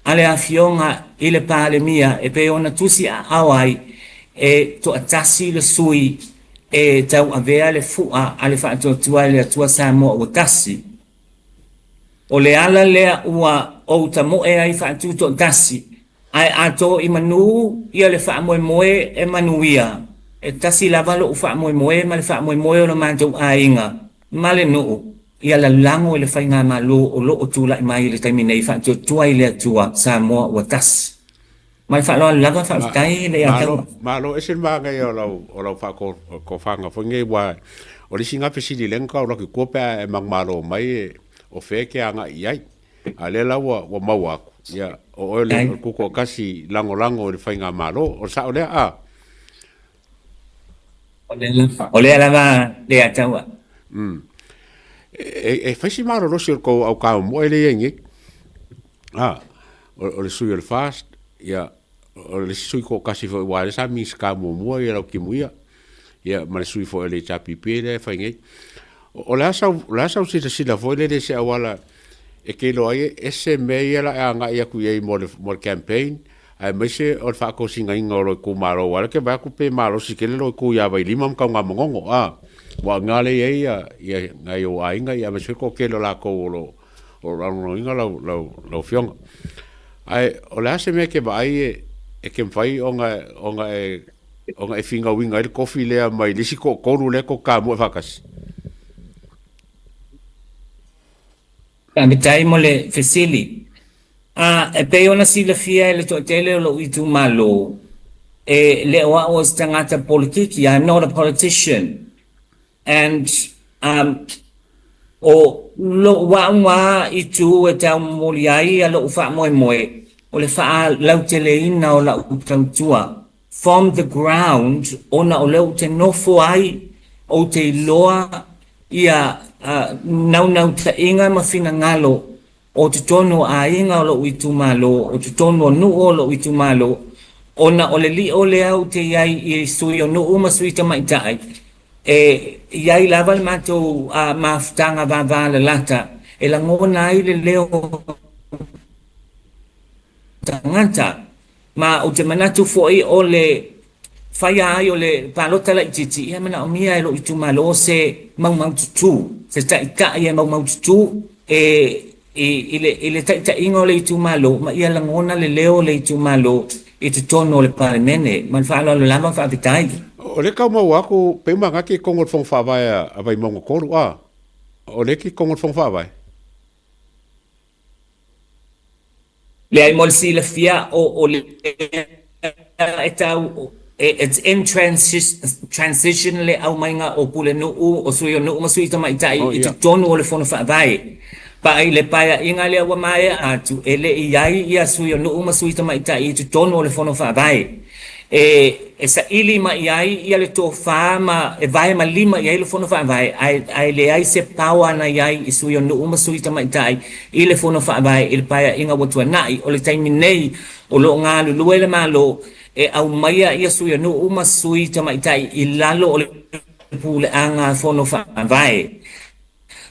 a le Afioga i le Palemia e pei ona tusi aao ai e toatasi le sui e tauavea le fua a le Faatuatua i le Atua Samoa ua tasi. O le ala lea ua ou tamoe ai faatutoatasi, ae a to i manu ia le faamoemoe e manuia, e tasi lava lou faamoemoe ma le faamoemoe o lo matou aiga ma le nuu, ia lalago i le faigamalo o lo o tulai mai i le taimi nei Faatuatua i le Atua Samoa ua tasi. Ma le faaaloalo lava, faafetai le ia tau. Malo, ese le manaia o lau, o lau faatofaga foi nei, aua o le isi na fesili lea na tau alu atu i tua pe a e manumalo mai e, o fea e te agai i ai. A o lea la ua, ua maua atu, ia, o oe le, o le tutoatasi lagolago i le faigamalo. O le sao lea, a? O lea lava le ia taua. Mm. E, e fai si malolosi o le tou au kamomoe lea i ai nei. Ah, o, o le sui o le FAST, ia, o le isi sui toatasi foi aua o lea sa Minisita muamua ia Lautimuia, ia ma le sui foi o le HRPP lea e fai nei. O, o le a sau, o le a sau silasila foi lele i se auala e te iloa ai e ese mea ia la e agai atu i ai mo le, mo le campaign, aemaise o le faatosinaina o lou itumalo, aua o lea e te vaai atu pe malosi tele lou itu ia Vailima ma Taugamagogo, a, aua o i ina lea e i ai ia, nai ou aiga, aemaise foi le toatele o latou o lo o lagolagoina lau, lau, lau afioga. Ae o le a se mea e te vaai e, e te mafai ona, ona e, ona e finauina ai le tofi lea mai le isi toatolu lea tou te tamoe faatasi? Faafetai mo le fesili. A, e pei ona silafia e le toatele o lou itumalo, e le o au o se tagata polokiki, I'm not a politician. And um, o lou au lava itu e taumomoli ai a lou faamoemoe, o le faalauteleina o lau tautua from the ground ona o lea ou te nofo ai, ou te iloa ia naunautaiga ma finagalo o totonu o aiga o lou itumalo, o totonu o nuu o lou itumalo, ona o le lio lea ou te i ai i sui o nuu ma sui tamaitai, e i ai lava le matou mafutaga vavalalata e lagona ai le leo o tagata. Ma ou te manatu foi o le faia ai o le palota laitiiti, ia e manaomia e lou itumalo se maumaututū, se taitai e maumaututū e i, i, le, i le taitaiga o le itumalo, ma ia lagona le leo o le itumalo i totonu o le Palemene. Ma le faaaloalo lava, faafetai. O lea e tau maua atu, pei uma gati i totonu o le Fono Faavae a Vaimauga 3, a? O lea e te i totonu o le Fono Faavae? Leai mo le silafia o o lea e tau. It's in transition le aumaiga o Pulenuu, o Sui o Nuu ma Sui Tamaitai i totonu o le Fono Faavae. Pa i le paeaiga lea ua maea atu, e le i ai ia Sui o Nuu ma Sui Tamaitai i totonu o le Fono Faavae. E saili mai ai ia le tofa ma e vae ma lima i ai le Fono Faavae, ae leai se power na i ai i Sui o Nuu ma Sui Tamaitai i le Fono Faavae i le paeaiga ua tuanai. O le taimi nei, o lo o galulue le Malo e aumaia ia sui o nuu ma sui tamaitai i lalo o le puleaga fono faavae.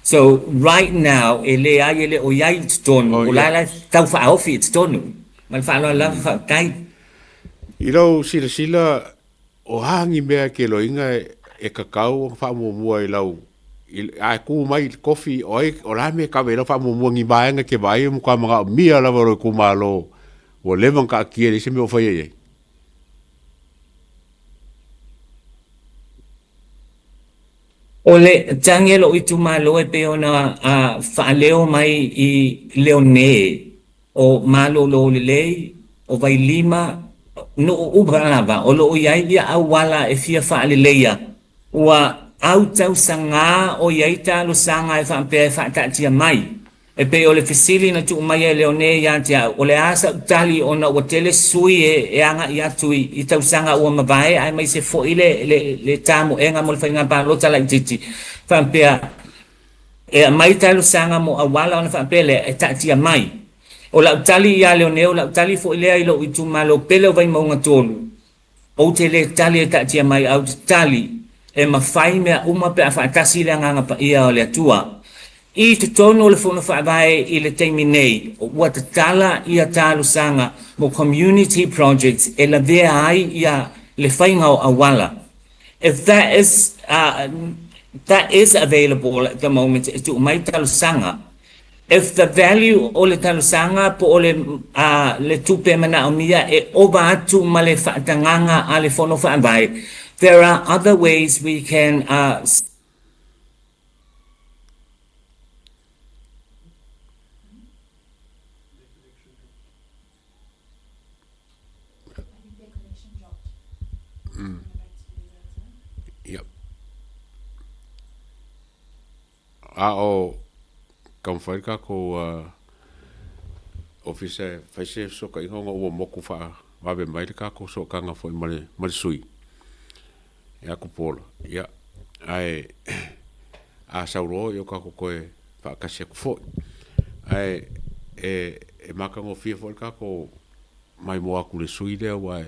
So right now e leai e le o iai i totonu, o la e tau faaofi i totonu. Ma le faaaloalo lava faafetai. I lou silasila, o a ni mea e te iloaina e tatau ona faamuamua i lau, a e tu mai i le tofi, o ai, o le a le mea e kave ai lau faamuamua, ni vaega e te vaai e matua manaomia lava e lou itumalo Ua leva ona taatia e leai se mea o faia i ai. O le tagi a lou itumalo e pei ona faaleo mai i Leone, o Malolo Lelei, o Vailima, nuu uma lava o lo o i ai ia auala e fia faaleleia. Ua autausagā o i ai talosaga e faapea e faataatia mai. E pei o le fesili na tuu mai e Leone ia te au, o le a sa'u tali ona ua tele sui e agai atu i tausaga ua mavae aemaise foi le tamoega mo le faiga palota laitiiti, faapea e aumai talosaga mo auala ona faapea lea e taatia mai. O lau tali ia Leone, o lau tali foi lea i lou itumalo pele o Vaimauga 3, Ou te le tali e taatia mai ae ou te tali e mafai mea uma pe a faatasi le Agaga Paia o le Atua. I totonu o le Fono Faavae i le taimi nei, ua tatala ia talosaga mo community projects e lavea ai ia le faiga o auala. If that is that is available at the moment e tuu mai talosaga. If the value o le talosaga po o le le tupe e manaomia e ova atu ma le faatagaga a le Fono Faavae, there are other ways we can Yep. A o taumafai le tatou ofisa e fai se fesootaiga ona ua motu faavave mai le tatou sootaga foi ma le ma le sui ia Tupuola. Ia, ae a sau loa ia tatou toe faatasi atu foi. Ae e e matagofie foi le tatou maimoa atu i le sui lea aua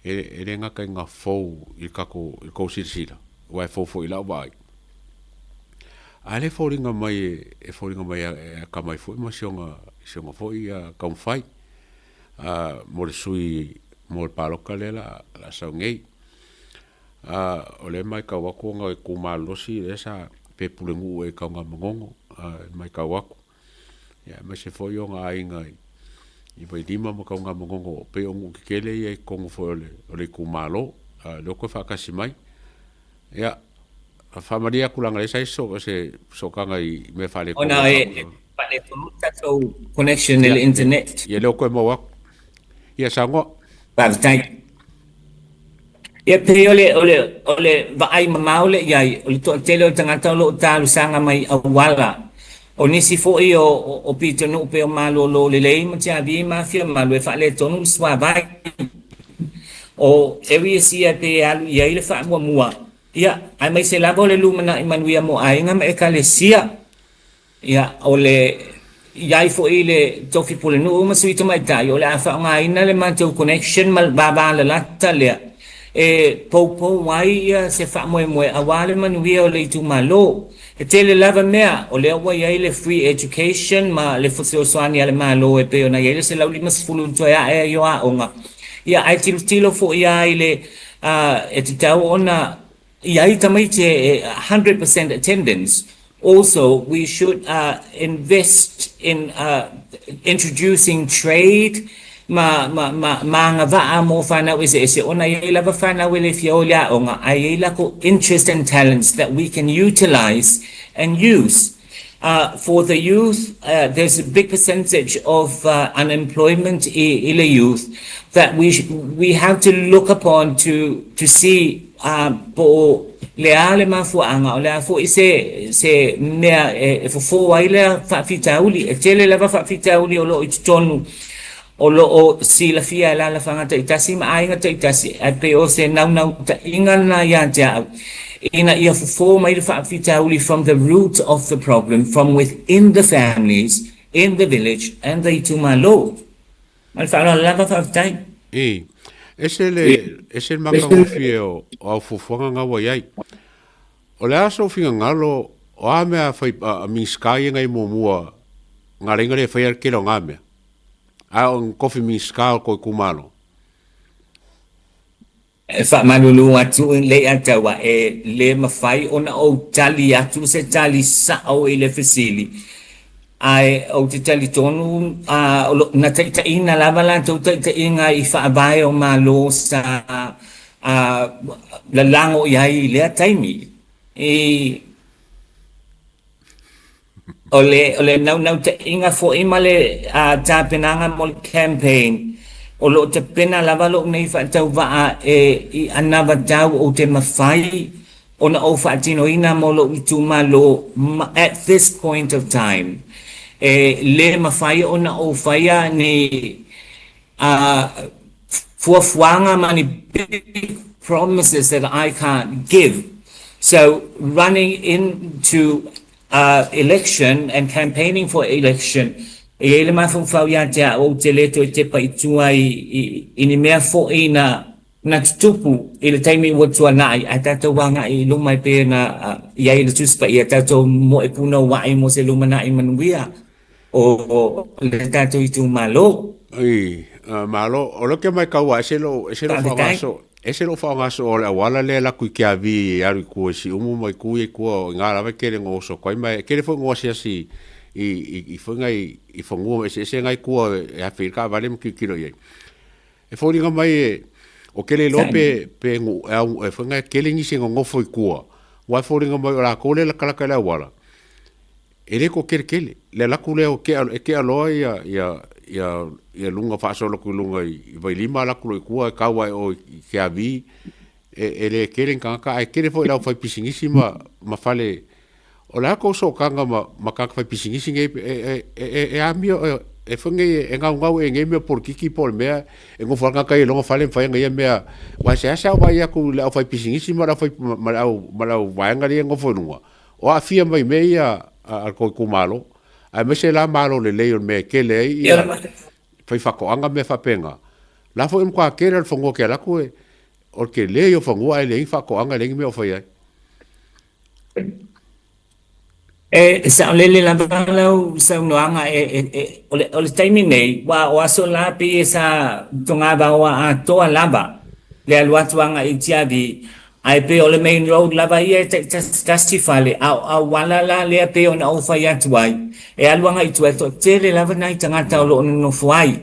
e e le gata ina fou i le tatou i le tou silasila, aua e fou foi i lau vaai. A lea e foliga mai e foliga mai e atamai foi ma si ona si ona foi taumafai mo le sui mo le palota lea la a sau nei. O lea e matau atu ona e tu malolosi lea sa pe pulenuu ea i Tanugamanono e matau atu. Ia aemaise foi ona aiga i Vailima ma Tanugamanono pei o nuu tetele ia i totonu foi o le itumalo. Lea ua toe faatasi mai. Ia, faamalie atu leaga o lea sa i ai se sootaga i mea faaletonu. Ona e faaletonu le tatou connection i le internet. Ia, lea ua toe maua atu. Ia, saunoa. Faafetai. Ia, pei o le, o le, o le vaai mamao lea i ai, o le toatele o tagata o lo o talosaga mai i auala. O nisi foi o, o, o pitonuu pei o Malolo Lelei ma Tiavi ma Afiamalu e faaletonu le suavai. O areas ia pei e alu i ai le faamuamua, ia, aemaise lava o le lumanai manuia mo aiga ma ekalesia. Ia, o le i ai foi le tofi pulenuu ma sui tamaitai, o le a faaaogaina le matou connection ma le vavalalata lea e poupou ai ia se faamoemoe aua le manuia o le itumalo. E tele lava mea, o lea ua i ai le free education ma le fesoasoani a le Malo e pei ona i ai le 150 i toe ae ai o aoga. Ia, ae tilotilo foi lava i le, e tatau ona i ai tamaiti e 100% attendance. Also, we should invest in introducing trade ma, ma, ma, ma agavaa mo whanau eseese, ona e i ai lava whanau e le fia o i le aoga, ae i ai lakou interest and talents that we can utilize and use. For the youth, there's a big percentage of unemployment i le youth that we we have to look upon to to see po o le a le mafuaaga, o le a foi se se mea e fofo ai lea faafitauli. E tele lava faafitauli o lo o i totonu o lo o silafia e alaalafaga taitasi ma aiga taitasi, ae pei o se naunautaiga lena ia te au, ina ia fofo mai le faafitauli from the root of the problem, from within the families, in the village and the itumalo. Ma le faaaloalo lava, faafetai. Ii, Ese le, ese le matagofie o, o au fuafuaga na ua i ai. O le a sou finagalo, o a mea a fai, a, a Minisita ia ngai muamua, nga laina le faia le tele o nga mea? A o ni kofi Minisita o kou itumalo? E faamalulu atu i Leiataua e le mafai ona ou tali atu se tali sao i le fesili, ae ou te talitonu na taitaiina lava latou taitaiga i faavae o Malo sa lalago i ai i lea taimi. I O le, o le naunautaiga foi ma le tapenaga mo le campaign, o lo o tapena lava lou nei faatauvaa e i anavatau ou te mafai ona ou faatinoina mo lou itumalo at this point of time. E le mafai ona ou faia ni fuafuaga ma ni big promises that I can't give. So running into election and campaigning for election, e i ai le mafaufau ia te au ou te le toe tepa i tua i, i, i ni mea foi na na tutupu i le taimi ua tuanai, ae tatou agai i luma e pei ona i ai le Tusi Paia, tatou moepunouai mo se lumanai manuia o le tatou itumalo. Oi, malo. O lea ou te matau lava, ese lou, ese lou faaaoga soo, ese lou faaaoga soo o le auala lea e alu atu i Keavi e alu i tua i Siumu ma i tu ia i tua, o i ina lava e tele ina oso atu ai, ma e tele foi ina asiasi i, i, i foi nai, i fanua eseese na i tua e afe ai le taavale ma tilotilo i ai. E foliga mai e, ou te le iloa pe, pe e au, e foi nai tele nisi e nonofo i tua, aua e foliga mai o latou lea e latalata i le auala, E le toateletele le alu atu lea o tea, e tea loa ia, ia, ia, ia luga faasolo atu i luga i, i Vailima alu atu loa i tua e tau ae o i Keavi, e, e le tele ni tagata, ae tele foi le aufaipisinisi ma, ma fale. O le a tou sootaga ma, ma tagata faipisinisi nei, e, e, e, e, e amio, e, e foi nei e gaugau e nei mea polokiki po o le mea e nofo lava le tagata ia i lona fale ma fai ana ia mea, aua e seasea ou vaai atu i le aufaipisinisi ma le aufai, ma le au, ma le au vaega lea e nofo i luga, O aafia mai mea ia a le tou itumalo, aemaise la malo lelei o le mea e tele ai ia fai faatoaga ma mea faapena. La foi e matua tele lava le fanua ke alu atu e, o le tele ia o fanua ae leai ni faatoaga leai ni mea o fai ai. E saolele lava lau saunoaga e, e, e, o, le, o le taimi nei, ua o aso la pei e sa togavaoa atoa lava le alu atu agai i Tiavi, Ae pei o le main road lava ia e taitasitasi fale, a o auala la lea pei ona ou fai atu ai, e alu agai i tua e toatele lava nai tagata o lo o nonofo ai.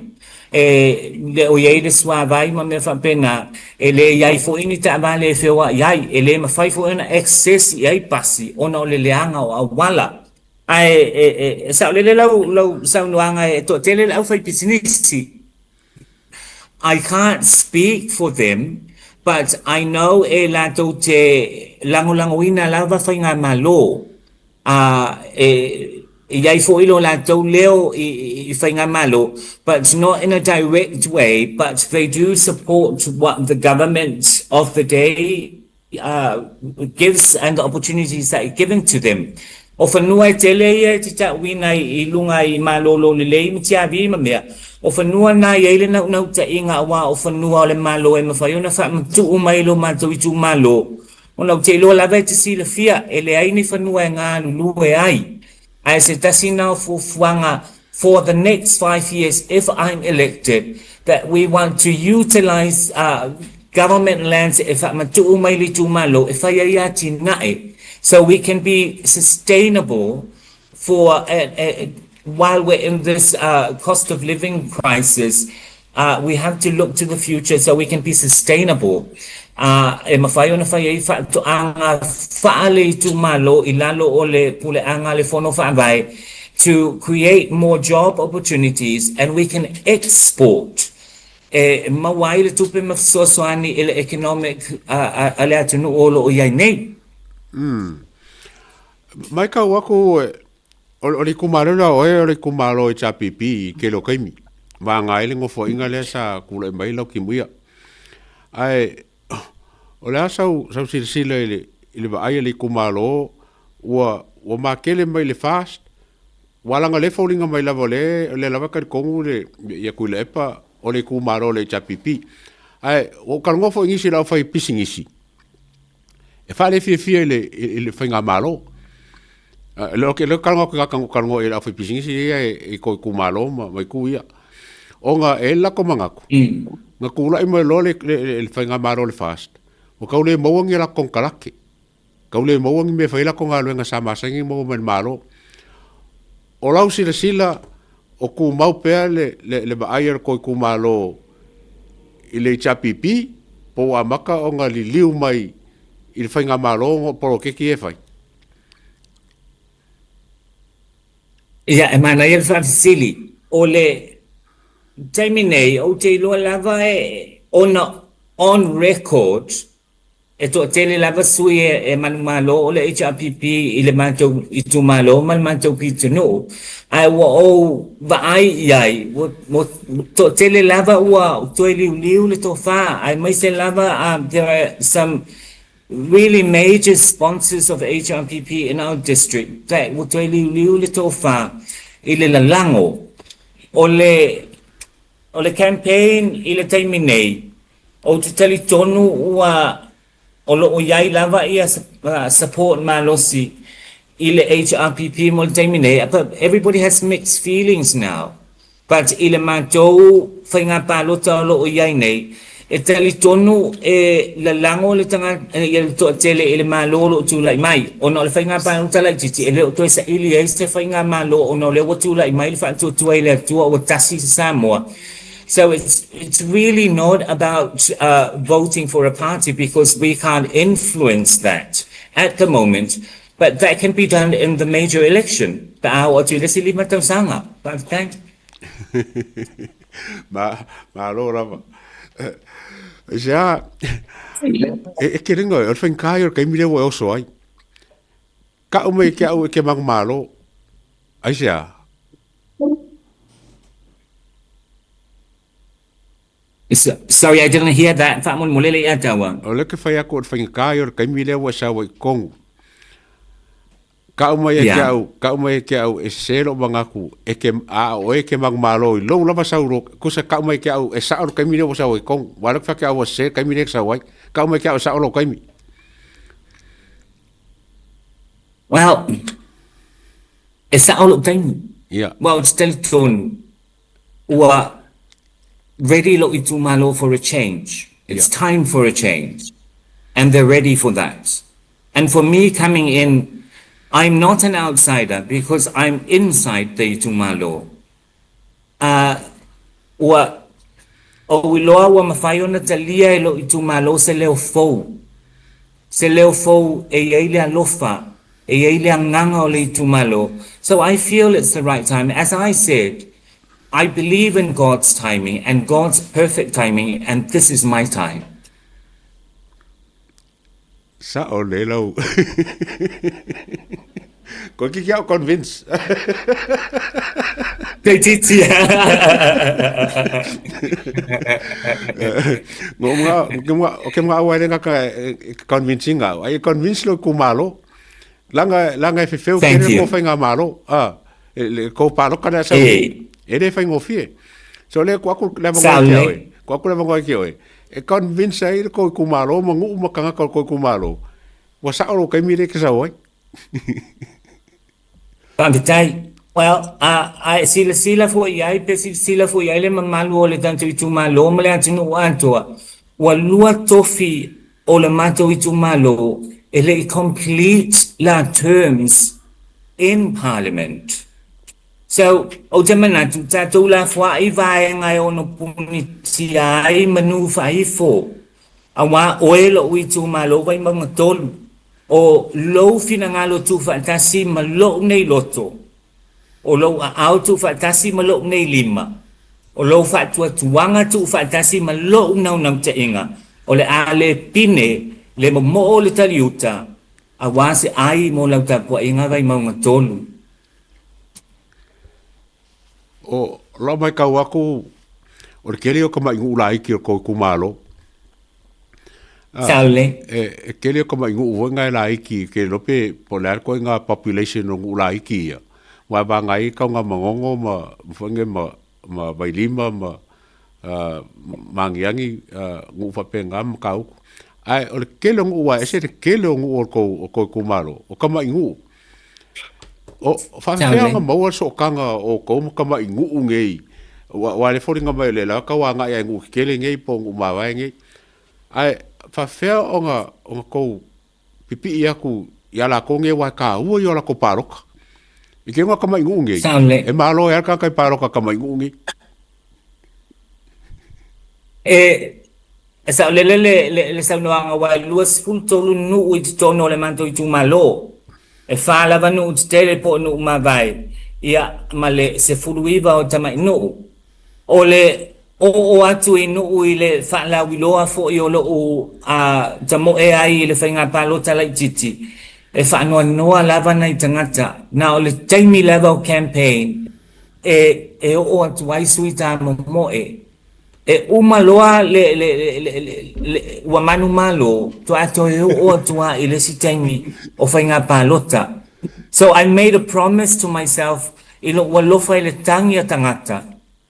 E le o i ai le suavai ma mea faapena, e le i ai foi ni taavale e feoai ai, e le mafai foi ona access i ai pasi ona o le leaga o auala. Ae e, e, e saolele lau, lau saunoaga e toatele le aufaipisinisi. I can't speak for them but I know e latou te lagolagoina lava faigamalo a e i ai foi lo latou leo i faigamalo but not in a direct way but they do support what the government of the day gives and the opportunities that are given to them. O fanua e tele ia e te ta'uina i luga i malōlō lelei ma tiavi ma mea. O fanua na i ai le naunautaiga auā o fanua o le Malo e mafai ona faamatu'u mai lo matou itumalo ona ou te iloa lava e te silafia e leai ni fanua e galulue ai. Ae se tasi na o fuafuaga for the next 5 years if I'm elected that we want to utilise government lands e faamatuu mai le itumalo e fai ai atinae so we can be sustainable for while we're in this cost of living crisis. We have to look to the future so we can be sustainable. A e mafai ona fai ai faatoaga faale-itumalo i lalo o le puleaga a le Fono Faavae to create more job opportunities and we can export e maua ai le tupe ma fesoasoani i le economic a le atunuu o lo o i ai nei. Mm. Maitau aku o le itumalo lea o oe o le itumalo HRPP i tele o taimi. Vagana ai le nofoaiga lea sa tulai mai ai lau timuia. Ae o le a sau, sau silasila i le, i le vaai a le itumalo ua, ua matele mai le FAST, ua laga lea e foliga mai lava o lea, o lea lava e talitonu le, ia Tuilaepa o le itumalo o le HRPP. Ae ua ou talanoa foi i nisi o le aufaipisinisi, e faalefiafia i le, i le faigamalo. Le o le talanoa atu tagata na ou talanoa i le aufaipisinisi ia i tou itumalo ma, ma itu ia. Ona e i ai le latou manatu, na tulai mai loa le, le, le faigamalo o le FAST, ua tau le maua ni a latou konekarate, tau le maua ni mea e fai ai latou galuega sa masani ona maua mai le Malo. O lau silasila, o tumau pea le, le, le vaai a le tou itumalo i le HRPP, po ua amata ona liliu mai i le faigamalo ona o poloketi ia e fai? Ia, e manaia le faafesili. O le taimi nei, ou te iloa lava e ona on record E toatele lava sui e manumalo o le HRPP i le matou itumalo ma le matou pitonuu, ae ua ou vaai i ai, ua toatele lava ua toe liuliu le tofa, aemaise lava there are some really major sponsors of HRPP in our district that ua toe liuliu le tofa i le lalago o le O le campaign i le taimi nei, ou te talitonu ua o lo o i ai lava ia support malosi i le HRPP mo le taimi nei, but everybody has mixed feelings now. But i le matou faiga palota o lo o i ai nei, e talitonu e lalago le tagata ia le toatele i le Malo o lo o tulai mai, ona o le faiga palota laitiiti e le o toe saili ai se faigamalo ona o lea ua tulai mai le faatuatua i le Atua ua tasi se Samoa. So it's it's really not about uh, voting for a party because we can't influence that at the moment, but that can be done in the major election. Pe a oo atu i le isi 5 tausaga. Faafetai. Ma, malo lava. Se a, e, e ke ringa, o le whainga o le kaimi lea ua e oso ai. Ka'u mai ke au e ke mangu malo. Ai se a? Sorry, I didn't hear that. Faamolemole ia taua. O le ke whai aku o le whainga o le kaimi lea ua e sau ai i Kongu. Ka'u mai e ke au, ka'u mai e ke au e sese lo'u manatu e ke a o oe e ke manumalo i lou lava sau lo, kusa ka'u mai ke au e sa'o le taimi lea ua sau ai tonu. Ua alu atu fai ke au ua sese le taimi lea e sau ai. Ka'u mai ke au e sa'o lou taimi. Well, e sa'o lo'u taimi. Ia. Well, ou te talitonu, ua ready lo'u itumalo for a change. It's time for a change. And they're ready for that. And for me coming in, I'm not an outsider because I'm inside the itumalo. A ua ou iloa ua mafai ona talia e lou itumalo se leo fou. Se leo fou e i ai le alofa, e i ai le agaga o le itumalo. So I feel it's the right time. As I said, I believe in God's timing and God's perfect timing and this is my time. Sa'o le lau. Koe ki kia o convince. Kei titi. Ngo mga mga o ke mga awa lenga ka convincing au. Ai convince lo ku malo. Langa langa e fefeu ke le ko whainga malo. Ah, le ko palo kana sa. E le whaingofie. So le ko aku le vangoa ki oe. Ko aku le vangoa ki oe. E convince ai le kou itumalo ma nuu ma tagata o le kou itumalo, ua sao lou taimi lea e te sau ai. Faafetai. Well, a, a e silasila foi i ai, pe silasila foi i ai le mamalu o le tatou itumalo ma le atunuu atoa, ua lua tofi o le matou itumalo e le i complete la terms in Parliament. So, ou te manatu, tatou lafoaʻi vaega e ono punitia ai manu faaifo. Auā oe loʻu itumalo Vaimauga 3, o lou finagalo tuufaatasi ma loʻu nei loto, o lou aao tuufaatasi ma loʻu nei lima, o lou faatuatuaga tuufaatasi ma loʻu naunautaiga, o le a lē pine le momoo o le taliuta, auā se ai mo lau tapuaiga Vaimauga 3. O lau matau atu, o le tele ia o tamai nuu laiti o le tou itumalo. Sao lelei. E tele o tamai nuu foi na e laiti, ou te le iloa pe o le a le ituaiga population o nuu laiti ia, aua e vaga ai Tanugamanono ma foi nei ma Vailima ma Magiagi, nuu faapena ma Matautu. Ae o le tele o nuu aua e ese le tele o nuu o le tou itumalo, o tamai nuu. O faafefea ona maua le sootaga o outou ma tamai nuu nei, aua o lea e foliga mai o lea lava e tau agai lava i nuu tetele nei po o nuu mavae nei. Ae faafefea ona outou pipii atu ia latou nei aua e taua ia o latou palota. I te igoa tamai nuu nei, e malo ai lava le tagata i palota i tamai nuu nei. E E saolele le, le, le saunoaga aua e 23 nuu i totonu o le matou itumalo. E fa lava nuu tetele po o nuu mavae, ia, ma le 19 o tamai nuu. O le oo atu i nuu i le faalauiloa foi o lou a, tamoe ai i le faiga palota laitiiti, e faanoanoa lava nai tagata, na o le taimi lava o campaign e, e oo atu ai sui tamomoe. E uma loa le, le, le, le, le, ua manumalo, toa toe oo atu lava i le isi taimi o faiga palota. So I made a promise to myself i lou alofa i le tagi a tagata,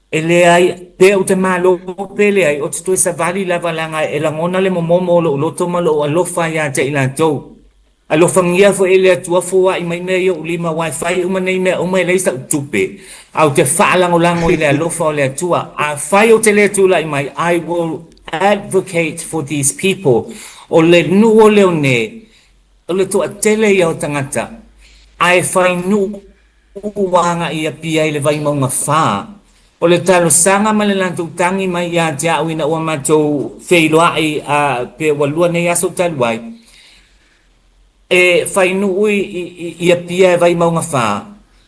e leai, pe ou te malo pe leai, ou te toe savali lava leaga e lagona le momomo o lou loto ma lou alofa ia te i latou. Alofagia foi e le Atua foai mai mea i ou lima aua e fai uma nei mea uma e leai sau tupe, a ou te faalagolago i le alofa o le Atua. Afai ou te le tulai mai, I will advocate for these people. O le nuu o Leone, o le toatele ia o tagata, ae fai nuu ua agai i Apia i le Vaimauga 4. O le talosaga ma le latou tagi mai ia te au ina ua matou feiloai a pe ua lua nei aso talu ai, e fai nuu i Apia e Vaimauga 4,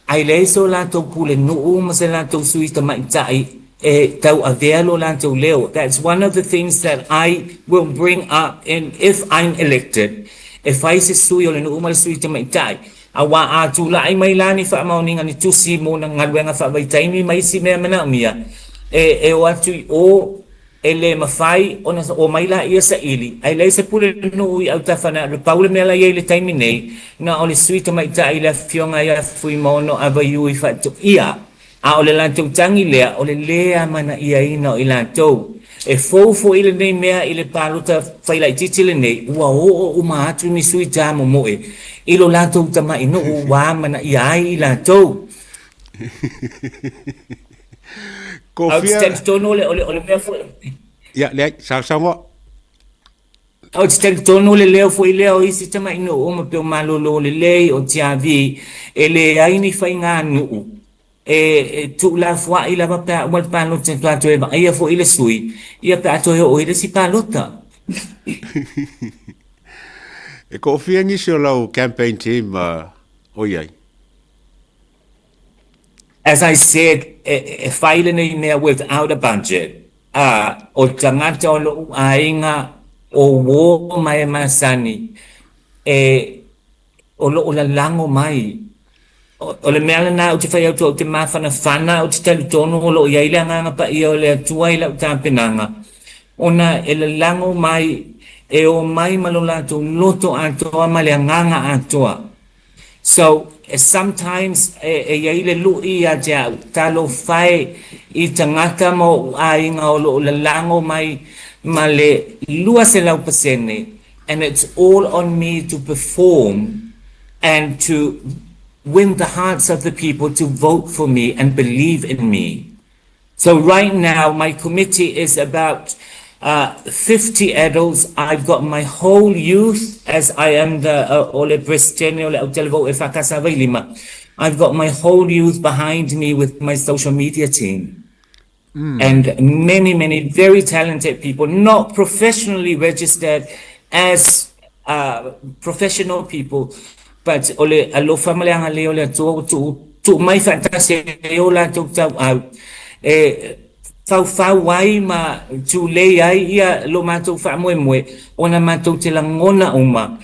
ae leai so latou pulenuu ma se latou sui tamaitai e tauavea lo latou leo. That's one of the things that I will bring up in if I'm elected, e fai se sui o le nuu ma le sui tamaitai. Aua a tulai mai la ni faamaoniga ni tusi mo na galuega faavaitaimi ma isi mea manaomia, e, e o atu i o, e le mafai ona omai laia saili, ae leai se pulenuu i autafa na o le pau le mea la i ai i le taimi nei, na o le sui tamaitai le afioga ia Fuimaono Avaiui Faatoia. A o le latou tagi lea, o le lē amanaiaina o i latou. E fou foi lenei mea i le palota failaitiiti lenei, ua oo uma atu ni sui tamomoe i lo latou tama'i nuu ua amanaia ai i latou. Ko Ae ou te fia talitonu o le, o le, o le mea foi. Ia, leai, sausaunoa. Ou te talitonu o le leo foi lea o isi tama'i nuu uma pei o Malolo Lelei, o Tiavi, e leai ni faiganuu e tuulafoai lava pe a uma le palota e toe toe vaaia foi le sui, ia pe a toe oo i le isi palota. E toafia nisi o lau campaign team o i ai? As I said, e fai lenei mea without a budget. A, o tagata o lou aiga, o uō ma e masani, e, o loo lalago mai. O, o le mea lena ou te fai atu au te mafanafana, ou te talitonu o loo i ai le Agaga Paia o le Atua i lau tapenaga, ona e lalago mai, e omai ma lo latou loto atoa ma le agaga atoa. So, sometimes e, e i ai le lu'i ia te au, talofa e i tagata ma o'u aiga o lo'o lalago mai ma le 200%, and it's all on me to perform and to win the hearts of the people to vote for me and believe in me. So right now, my committee is about 50 adults. I've got my whole youth, as I am the o le Presidente o le Autalavou EFKS Vailima. I've got my whole youth behind me with my social media team. And many, many very talented people, not professionally registered as professional people, but o le alofa ma le agalelei o le Atua ua tuu, tuu mai faatasi ai o latou tauau e faufau ai ma tulei ai ia lo matou faamoemoe ona matou te lagona uma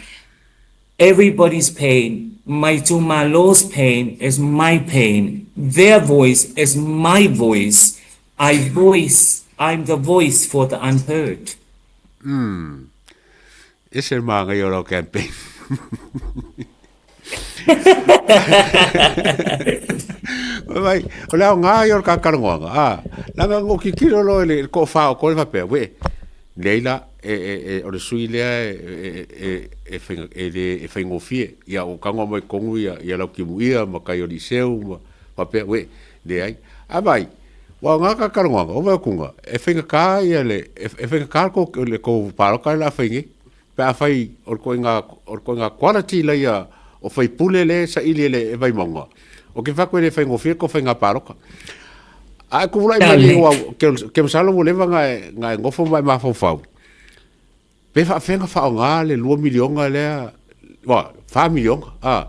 Everybody's pain, my itumalo's pain is my pain, their voice is my voice, I voice, I'm the voice for the unheard. Umm. Ese le māngaia o lau campaign. Vai, o le aoga ia o le kakalagoaga, a, leaga na ou tilotilo loa i le toafa o koe faapea, uē, leai la, e, e, e, o le sui lea e, e, e, e, faiga, e le e faigofie. Ia, ua tago mai totonu ia, ia Lautimuia ma Taioliiseu ma faapea, uē, leai. A vai, ua aoga kakalagoaga, o Vaeokuga, e faigata ia le, e, e faigata le tou, le tou palota le a fai nei. Pe afai o le ituaiga, o le ituaiga quality laia o faipule lea e saili e le e Vaimauga, ou te fai atu e le faigofie le tou faiga palota. A e tulai mai nei aua ke masalo ua leva ona e, ona e nofo ma e mafaufau, pe faafefea ona faaaoga le $2 miliona lea, ua, $4 miliona, a,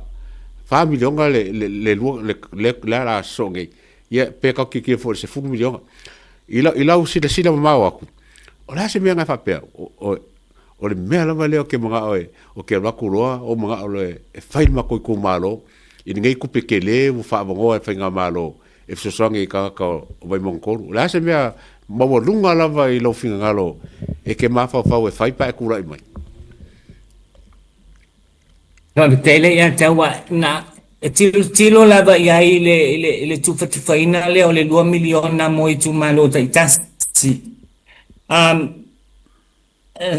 $4 miliona le, le, le, lua, le, le, lea o le a sosoo nei. Ia, pe tatou tilotilo foi i le $10 miliona. I lau, i lau silasila mamao atu, o le a se mea na e faapea, o, o, O le mea lava lea ou te manao e, ou te alu atu loa, ou manao loa e fai le matou itumalo i lenei tupe tele ua faaavanoa e le Faigamalo e fesoasoani i tagata o Vaimauga 3. O le a se mea maualuga lava i lou finagalo e te mafaufau e fai pe a e tulai mai? Faafetai ia te au na tilotilo lava i ai i le, i le, i le tufatufaina lea o le $2 miliona mo itumalo taitasi. Um,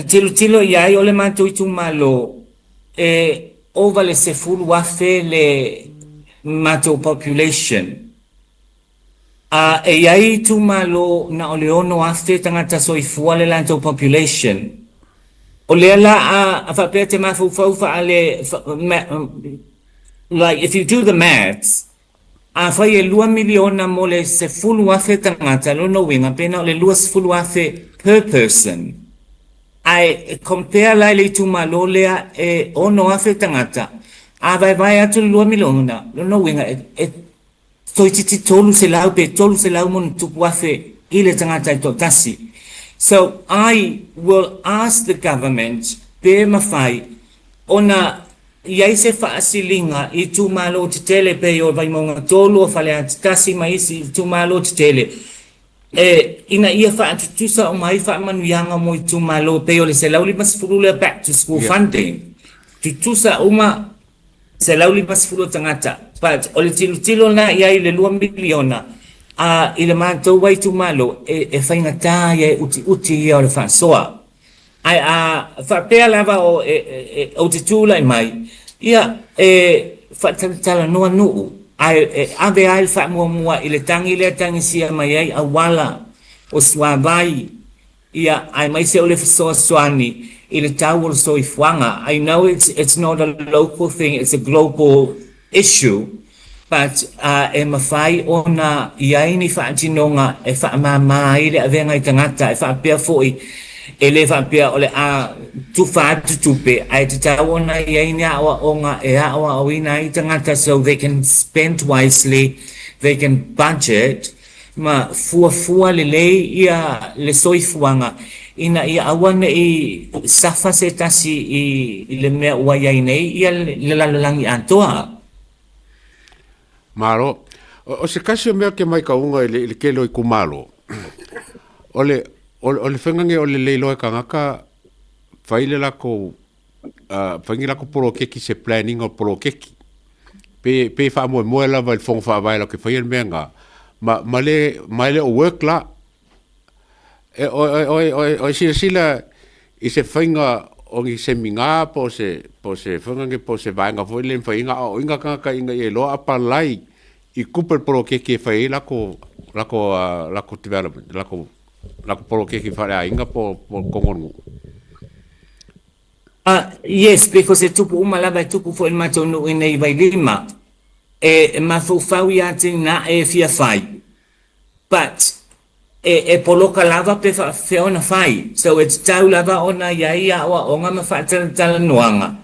Tilotilo i ai o le matou itumalo e ova le 10,000 le matou population. A e i ai itumalo na o le 6,000 tagata soifua le latou population. O lea la a faapea te mafaufau faale like if you do the maths, Afai e $2 miliona mo le 10,000 tagata, lona uiga pe na o le 20,000 per person. Ae compare la i le itumalo lea e 6,000 tagata, a vaevae atu le $2 miliona, lona uiga e toeitiiti 300 pe 300 ma ona tupu afe i le tagata e toatasi. So I will ask the government pe mafai ona i ai se faasiliga i itumalo tetele pei o Vaimauga 3, o Faleata 1 ma isi itumalo tetele e ina ia faatutusa uma ai faamanuiaga mo itumalo pei o le 150 lea back to school funding, tutusa uma 150 o tagata. But o le tilotilo lena i ai i le $2 miliona a i le matou ai itumalo e faigata ia e utiuti ia o le faasoa. Ae a faapea lava o ou te tulai mai, ia, e faatalatalanoa nuu, ae e ave ai le faamuamua i le tagi lea e tagisia mai ai auala o suavai, ia, aemaise o le fesoasoani i le tau o le soifuaga. I know it's not a local thing, it's a global issue, but e mafai ona i ai ni faatinoga e faamāmā ai le avega i tagata, e faapea foi, e le faapea o le a tufa atu tupe, ae tatau ona i ai ni aoaoga e aoaoina ai tagata so they can spend wisely, they can budget, ma fuafua lelei ia le soifuaga ina ia aua ne i safa se tasi i le mea ua i ai nei ia le lalolagi atoa. Malo. O se tasi o mea ke maitauga i le, i le tele o itumalo, o le, o le, o le faiga nei o le le iloa e tagata fai le latou fai ni latou poloketi se planning o le poloketi. Pe, pe faamoemoe lava i le Fono Faavae latou te faia le mea lena, ma, ma le, ma e le o work la. E, o, o, o, o, o silasila i se faiga o ni semina po o se, po o se faiga nei po o se vaega foi lea e mafai ai ona aoaoina tagata ina ia iloa apalai i tupe le poloketi e fai ai latou, latou, latou development, latou, latou poloketi faaleaiga po o totonu o le nuu. Yes, because e tupu uma lava, e tupu foi i le matou nuu i nei i Vailima. E mafaufau ia te ina e fia fai. But E, e poloka lava pe faapefea ona fai. So e tatau lava ona i ai aoaoga ma faatalatalanoaga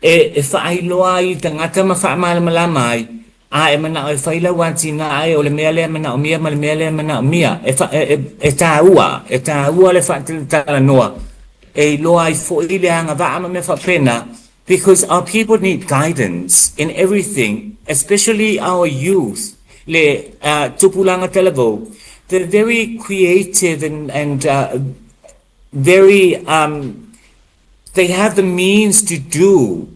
e, e faailoa ai i tagata ma faamalamalama ai, a e manao e fai lau atinae o le mea lea e manaomia ma le mea lea e manaomia. E, fa, e, e, e taua, e taua le faatalatalanoa e iloa ai foi le agavaa ma mea faapena because our people need guidance in everything, especially our youth, le uh, tupulaga talavou. They're very creative and, and uh, very, um, they have the means to do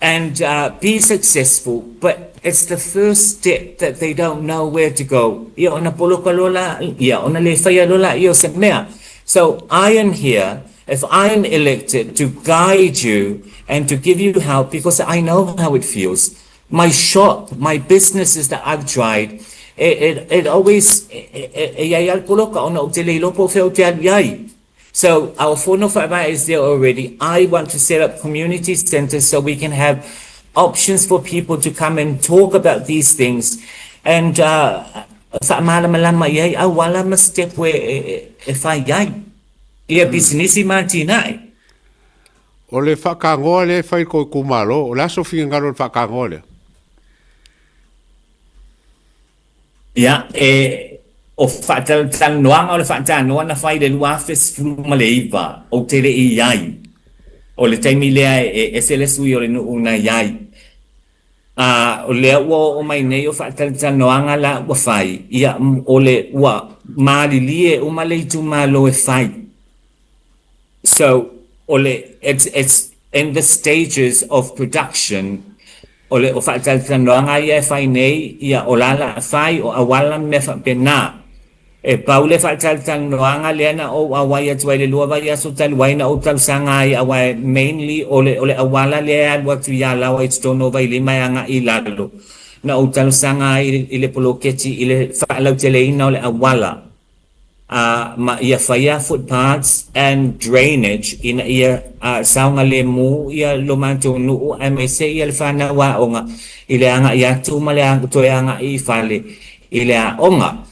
and uh, be successful, but it's the first step that they don't know where to go. Ia ona poloka loa la, ia ona le faia loa laia o se mea. So I am here, if I am elected, to guide you and to give you help because I know how it feels. My shop, my businesses that I've tried, it, it, it always, e, e, e iai lava le poloka ona ou te le iloa po o fea ou te alu i ai. So our Fono Faavae is there already. I want to set up community centers so we can have options for people to come and talk about these things and uh, faamalamalama i ai auala ma step e, e, e fai ai ia pisinisi ma atinae. O le faakagoa lea e fai i le kou itumalo, o le aso finagalo o le faakagoa lea? Ia, e, o faatalatalanoaga o le faatanoa na fai i le 2019, ou te le i i ai. O le taimi lea e ese le sui o le nuu na i ai. A, o lea ua oo mai nei o faatalatalanoaga la ua fai, ia, o le, ua malilie uma le itumalo e fai. So, o le, it's, it's in the stages of production, o le, o faatalatalanoaga ia e fai nei, ia, o la la fai, o auala ma mea faapena. E pau le faatalatalanoaga lea na ou auai atu ai le lua vaiaso talu ai na ou talosaga ai aua e mainly o le, o le auala lea e alu atu i Alaoa i totonu o Vailima e agai i lalo. Na ou talosaga ai i le poloketi i le faalauteleina o le auala. a ma ia faia footpaths and drainage ina ia saogalemu ia lo matou nuu aemaise ia le fanau aoga i le agai atu ma le toe agai i fale i le aoga.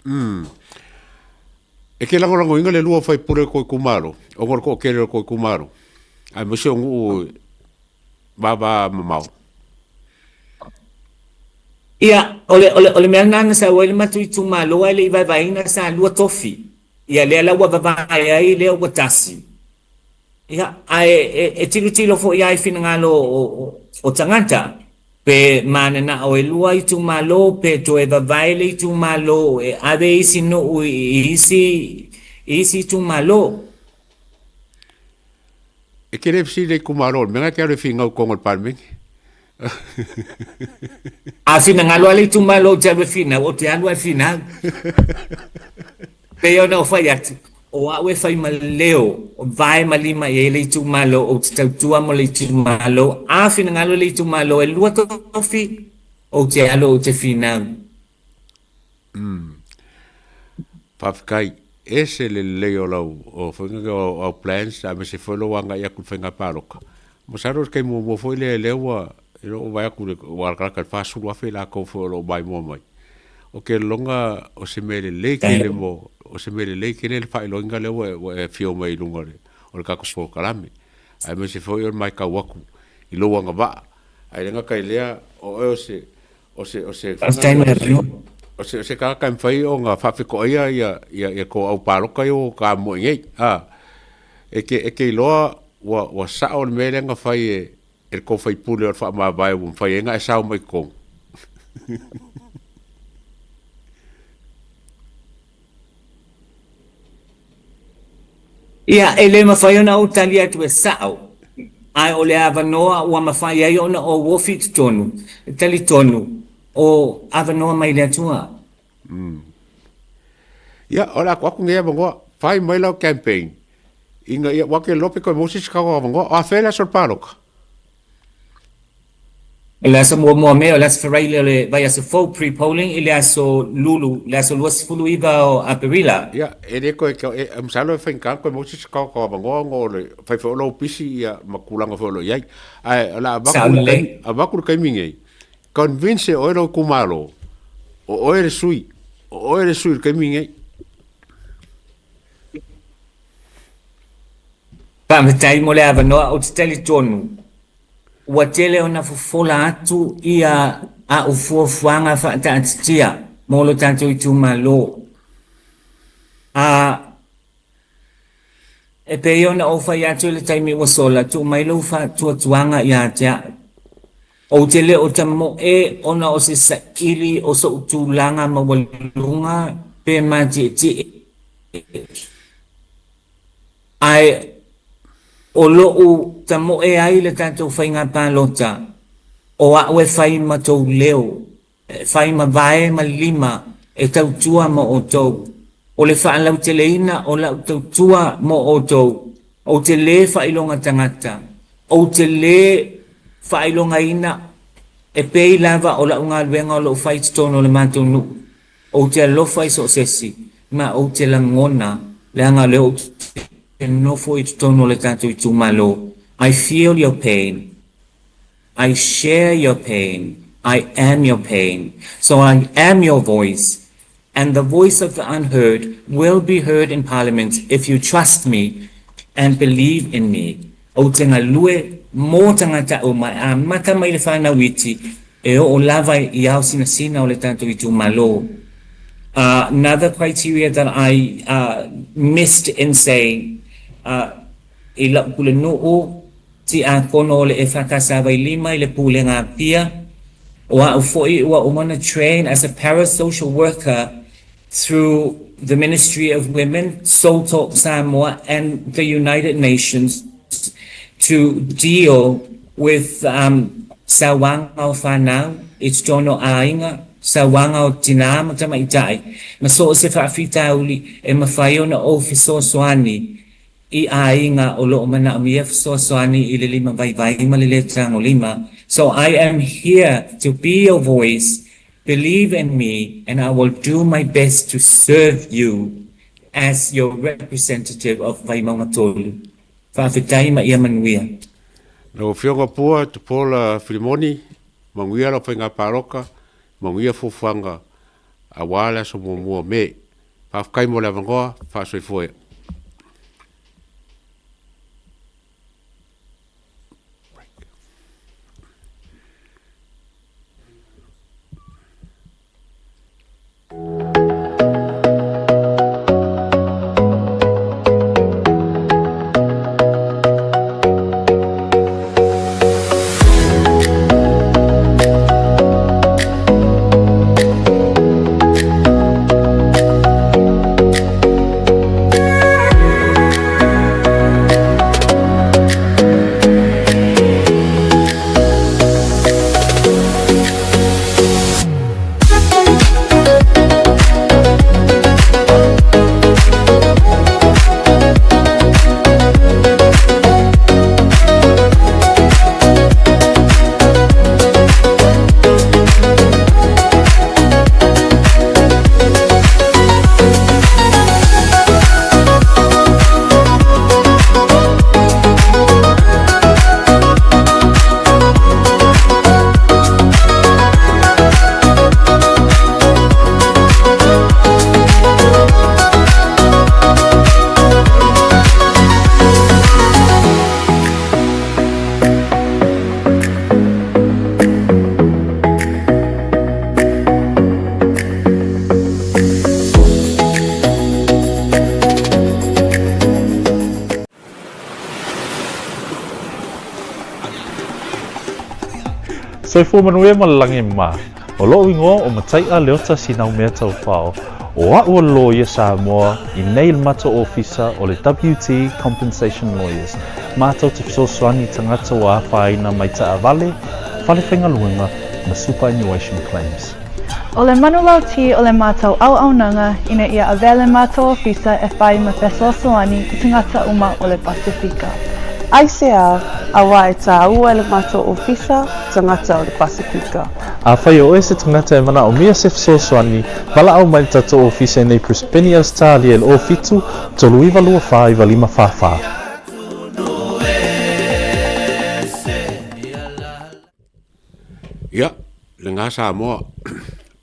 Mm. E ke lagolagoina le lua faipule o kou itumalo, ona o le toatele o kou itumalo, aemaise o nuu vavamamao. Ia, o le, o le, o le mea lena na sau ai le matou itumalo ae le i vaevaeina sa lua tofi. Ia, lea la ua vavae ai lea ua tasi. Ia, ae e, e tilotilo foi lava i finagalo o, o, o tagata, pe mananao e lua itumalo, pe toe vavae le itumalo e ave isi nuu i, i isi, i isi itumalo. E te le fesili le itumalo o le mea lena e te alu e finau i totonu o le Palemene. A finagalo lava le itumalo ou te alu e finau, ou te alu lava e finau. Pei ona ou fai atu, o au e fai ma leo, vae ma lima i ai le itumalo, ou te tautua mo le itumalo. A finagalo le itumalo e lua tofi, ou te alu ou te finau. Mm. Faafetai. Ese le lelei o lau o foi o au plans aemaise foi lou agai atu i le faiga palota. Masalo o le taimi muamua foi lea lea ua e le o vaai atu le ua latalata i le 40,000 i latou foi o lo o maimoa mai. Ou te lagona o se mea lelei tele mo o se mea lelei tele le faailoaina lea ua ua e afio mai i luga o le o le tatou polokalame. Aemaise foi o le matau atu i lou agavaa. Ae le gata i lea o oe o se O se, o se, Faafetai mo le avanoa. O se, o se tagata e mafai ona faafetoaia ia, ia, ia tou au palota ia ua tamoe nei. A, e te, e te iloa ua, ua sao le mea lea na fai e, e le tou faipule o le faamavae ua mafai ai ona e sao mai i totonu. Ia, e le mafai ona ou tali atu e sao, ae o le avanoa ua mafai ai ona ou ofi i totonu, e talitonu, o avanoa mai le Atua. Mm. Ia, o le a tuu atu lenei avanoa, fai mai lau campaign, ina ia, ua te iloa pe toe maua se isi tau avanoa, o afea le aso o le palota? O le aso muamua o Me, o le aso Faraile o le vaiaso fou, pre-polling, i le aso Lulu, le aso 29 o Aperila. Ia, e le toe, e, masalo e faigata ona toe maua se isi tau avanoa ona o le fai foi o lou pisi ia ma tulaga foi o lo o i ai. Ae o le a avatu le taimi, avatu le taimi nei, convince oe lou itumalo, o oe le sui. O oe le sui i le taimi lenei. Faafetai mo le avanoa, ou te talitonu ua tele ona fofola atu ia a'u fuafuaga faataatitia mo lo tatou itumalo. A e pei ona ou fai atu i le taimi ua sola, tuu mai lou faatuatuaga ia te a'u. Ou te le o tamoe ona o se saili o so'u tulaga maualuga pe matietie. Ae o lo'u tamoe ai le tatou faiga palota, o a'u e fai ma tou leo, e fai ma vae ma lima e tautua mo outou. O le faalauteleina o la'u tautua mo outou, ou te lē faailoga tagata, ou te lē faailogaina e pei lava o la'u galuega o lo'u fai i totonu o le matou nuu. Ou te alofa i so o se isi, ma ou te lagona, leaga o lea ou te nofo i totonu o le tatou itumalo, I feel your pain, I share your pain, I am your pain, so I am your voice, and the voice of the unheard will be heard in Parliament if you trust me and believe in me. Ou te galue mō tagata uma e amata mai le whānau iti e oo lava i ao sinasina o le tatou itumalo. Another criteria that I missed in saying, i la'u pulenuu, tiakono o le EFKS Vailima i le Pulega Apia, o a'u fo'i ua uma ona train as a parasocial worker through the Ministry of Women, Soul Talk Samoa and the United Nations to deal with um, sauaga o fanau i totonu o aiga, sauaga o tinā ma tamaitai, ma so o se faafitauli e mafai ona ou fesoasoani i aiga o lo o manaomia fesoasoani i le lima vaivai ma le lē tagolima. So I am here to be your voice. Believe in me and I will do my best to serve you as your representative of Vaimauga 3. Faafetai ma ia manuia. Lau Afioga Pua Tupuola Filimoni, manuia lau faiga palota, manuia fuafuaga aua le aso muamua o Me. Faafetai mo le avanoa, faasoifua ia. Soifua manuia ma le lagi ma. O lo'u igoa o Matai'a Leota Sinaumea Taufao, o a'u o le loia Samoa i nei le matou ofisa o le WT Compensation Lawyers, matou te fesoasoani i tagata ua afaina mai taavale, fale faigaluega ma superannuation claims. O le manulauti o le matou auaunaga ina ia avea le matou ofisa e fai ma fesoasoani i tagata uma o le Pasefika. Aisea, auā e tāua e le matou ofisa tagata o le Pasefika. Afai o oe se tagata e manaomia se fesoasoani, valaau mai le tatou ofisa i nei Brisbane, Ausetalia i le 07 39 24 95 44. Ia, lena Samoa.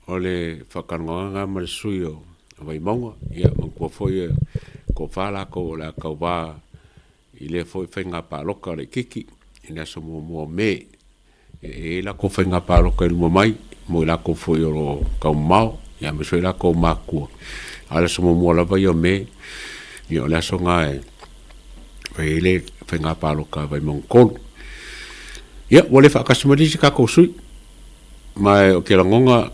O le faatalanoaga lena ma le sui o Vaimauga, ia manatua foi e toafa latou o le a tauva i lea foi faiga palota laitiiti i le aso muamua o Me. E i ai latou faiga palota i luma mai mo i latou foi o lo o taumamao, ia aemaise foi i latou matutua. A o le aso muamua lava ia o Me, ia o le aso lena e fai ai le faiga palota a Vaimauga 3. Ia, ua le faatasi mai le isi tatou sui. Ma ou te lagona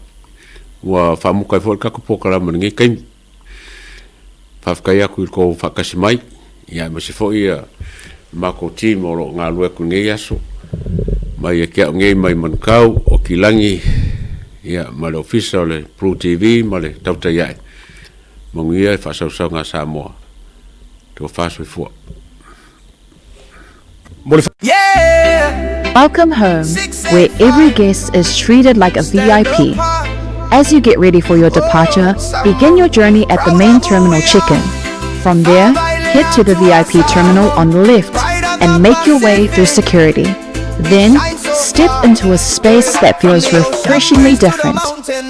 ua faamuta ai foi le tatou polokalame i lenei taimi. Faafetai atu i le tou faatasi mai, ia aemaise foi ia le matou team o lo o galulue atu i lenei aso, mai ia te au nei mai Manukau, o Kilagi, ia ma le Ofisa o le Plu TV ma le Tautai Ae. Manuia le faasausauga a Samoa. Tofa soifua. Welcome home, where every guest is treated like a VIP. As you get ready for your departure, begin your journey at the main terminal check-in. From there, head to the VIP terminal on the left and make your way through security. Then, step into a space that feels refreshingly different,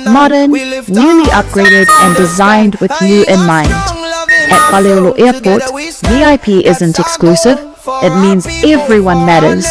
modern, newly upgraded and designed with you in mind. At Faleolo Airport, VIP isn't exclusive, it means everyone matters.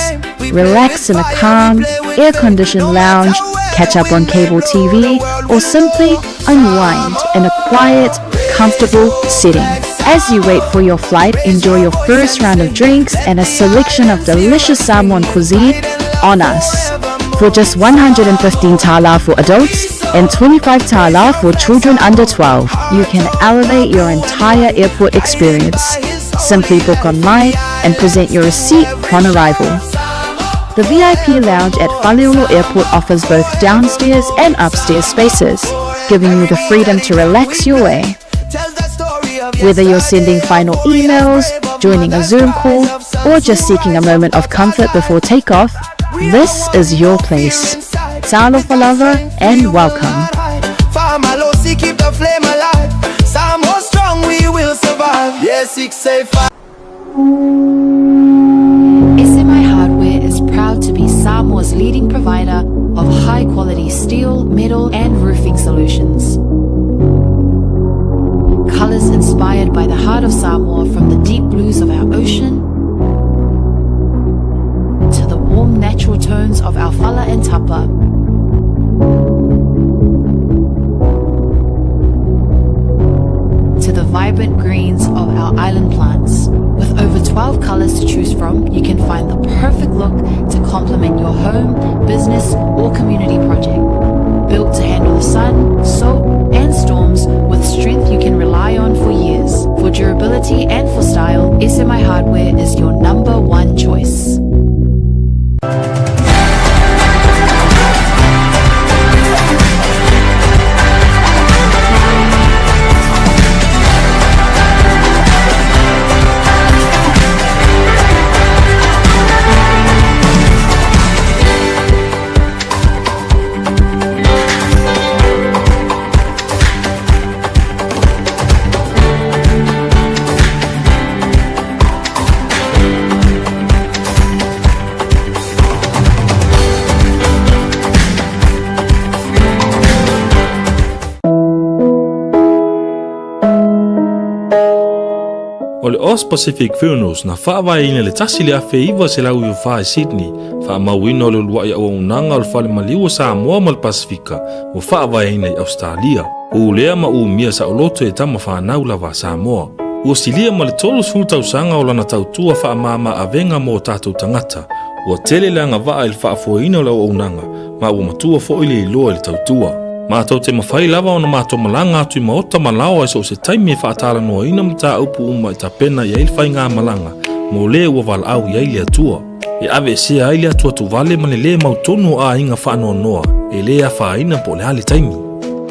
Relax in a calm, air-conditioned lounge, catch up on cable TV, or simply unwind in a quiet, comfortable setting. As you wait for your flight, enjoy your first round of drinks and a selection of delicious Samoan cuisine on us. For just 115 tala for adults and 25 tala for children under 12, you can elevate your entire airport experience. Simply book online and present your receipt upon arrival. The VIP lounge at Faleolo Airport offers both downstairs and upstairs spaces, giving you the freedom to relax your way. Whether you're sending final emails, joining a Zoom call, or just seeking a moment of comfort before takeoff, this is your place. Talofa lava and welcome. Keep the flame alive. Samoa strong, we will survive. Yeah, 685. SMI Hardware is proud to be Samoa's leading provider of high-quality steel, metal and roofing solutions. Colors inspired by the heart of Samoa from the deep blues of our ocean to the warm natural tones of our fala and tapa. To the vibrant greens of our island plants. With over 12 colors to choose from, you can find the perfect look to complement your home, business, or community project. Built to handle the sun, salt, and storms with strength you can rely on for years. For durability and for style, SMI Hardware is your number one choice. O le Aus Pacific Funerals na faavaeina i le 1994 i Sydney, faamauina o le uluai auaunaga o le Fale Maliu o Samoa ma le Pasefika ua faavaeina i Ausetalia. Ulea ma umia saoloto e tama fanau lava a Samoa. Ua silia ma le 30 tausaga o lana tautua faamama avega mo o tatou tagata. Ua tele le agavaa i le faafoeina o le auaunaga, ma ua matua foi le iloa i le tautua. Matou te mafai lava ona matou malaga atu i maota ma laoa i so o se taimi e faatalanoaina mataupu uma e tapena i ai le faigamalaga mo le ua valaau i ai le Atua. E aveesea ai le atuatuvale ma le lē mautonu o aiga faanoanoa e lē afaina po o le a le taimi.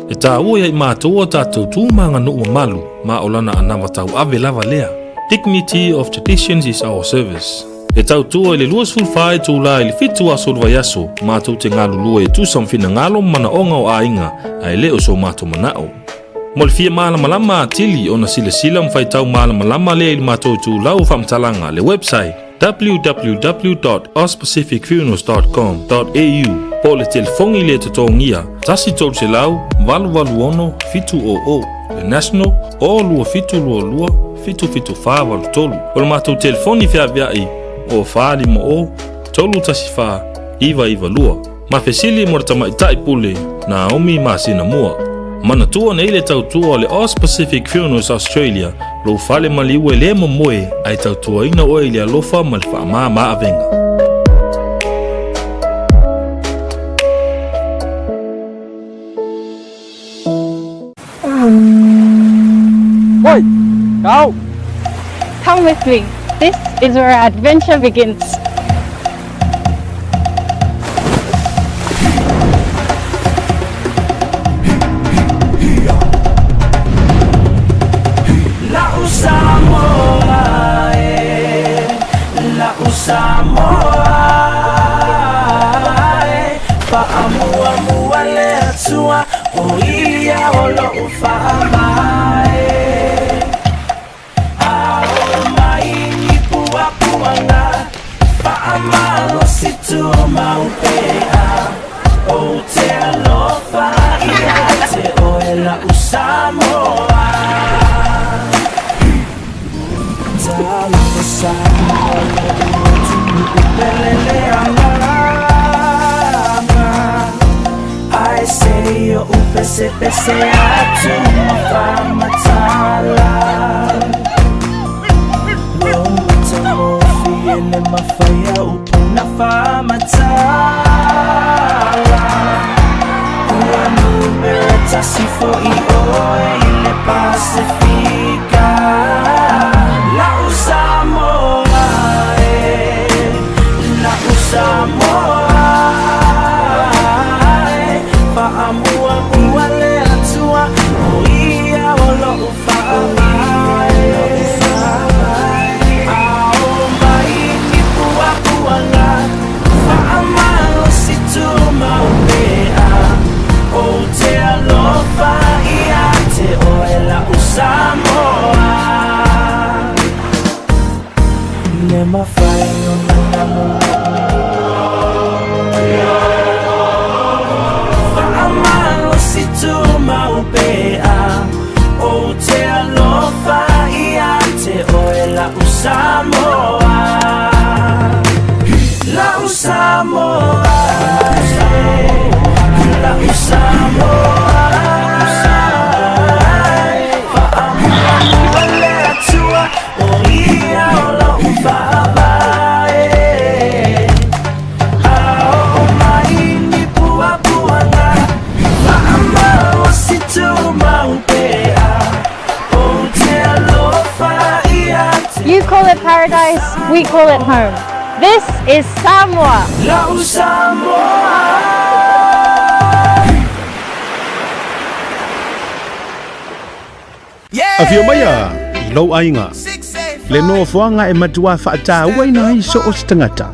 E taua ia i matou o tatou tu ma aganuu mamalu ma o lana anava tauave lava lea. Dignity of traditions is our service. E tautua i le 24 itula i le 7 aso o le vaiaso, matou te galulue e tusa ma finagalo ma manaoga o aiga, ae le o so matou manao. Mo le fia malamalama atili ona silasila ma faitau malamalama lea i le matou itulau o faamatalaga, le website. www.auspacificfunerals.com.au po o le telefoni le totogia 1 300 886 700, le National o 2722 77483. O le matou telefoni feaveai o 450 314 992. Ma fesili mo le tamaitai pule Naomi masina mua. Manatua nei le tautua o le Aus Pacific Funerals Australia, lou fale maliu e le momoe ae tautuaina oe i le alofa ma le faamama avega. Oi, go! Come with me. This is where our adventure begins. La'u Samoa e, la'u Samoa e, fa'amuamua le Atua, o ia o lo'u fa'avae. Ao mai ni puapuaga, fa'amalosi tumau pea, ou te alofa ia te oe la'u Samoa. Talofa Samoa, lo'u atunuu pele le agaga. Ae se i oʻu pesepese atu ma faamatala. Lou matagofie le mafai a upu na faamatala. Ua numera tasi fo'i oe i le Pasifika. La'u Samoa e, la'u Samoa e, fa'amuamua le Atua, o ia o lo'u fa'avae. Ao mai ni puapuaga, fa'amalosi tumau pea, ou te alofa ia te oe la'u Samoa. Le mafai ona namu fa'amalosi tumau pea, ou te alofa ia te oe la'u Samoa. La'u Samoa, la'u Samoa, fa'amuamua le Atua, o ia o lo'u fa'avae. Ao mai ni puapuaga, fa'amalosi tumau pea, ou te alofa ia te You call it paradise, we call it home. This is Samoa. La'u Samoa. Afio maia i lou aiga, le nofoaga e matuā faatauaina ai so o se tagata.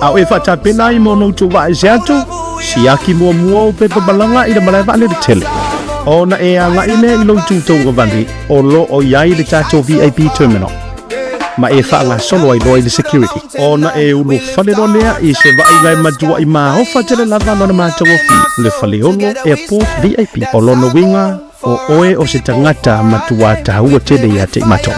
A o e faatapena ai mo ona utou vaa ese atu, siaki muamua ou pepa malaga i le malae vaalele tele. Ona e agaʻi lea i lou itu tauagavale o lo o i ai le tatou VIP terminal ma e faagasolo ai loa i le security. Ona e ulufale loa lea i se vaaiga e matuaʻi maofa tele lava lona matagofie, le Faleolo Airport VIP. O lona uiga o oe o se tagata matuā taua tele ia te i matou.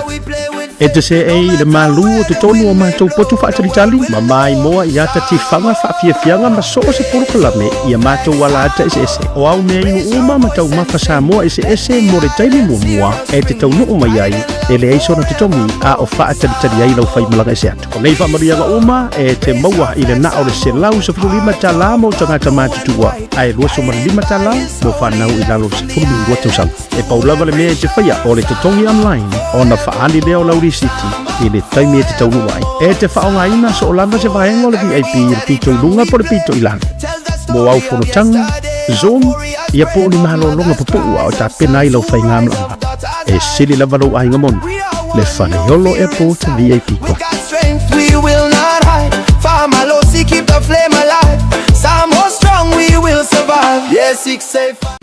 E te seei i le malū o totonu o matou potu faatalitali ma maimoa i ata tifaga faafiafiaga ma so o se polokalame i a matou ala ata eseese. O au mea inu uma ma taumafa Samoa eseese mo le taimi muamua e te taunuu mai ai, e leai sona totogi a o faatalitali ai lau faimalaga ese atu. O nei faamanuiaga uma e te maua i le na o le $115 mo tagata matutua ae $25 mo fanau i lalo o le 12 tausaga. E pau lava le mea e te faia o le totogi online ona faaali lea o lau lisiti i le taimi e te taunuu ai. E te faaaogaina so o lava se vaega o le VIP i le pito i luga po o le pito i lalo. Mo au fonotaga, Zoom, ia po o ni malologa pupuu a o tapena ai lau faigamalaga. E sili lava lou aiga moni, le Faleolo Airport VIP We Club. got strength, we will not hide. Fa'amalosi, keep the flame alive. Samoa strong, we will survive. Yeah, 6 8 5.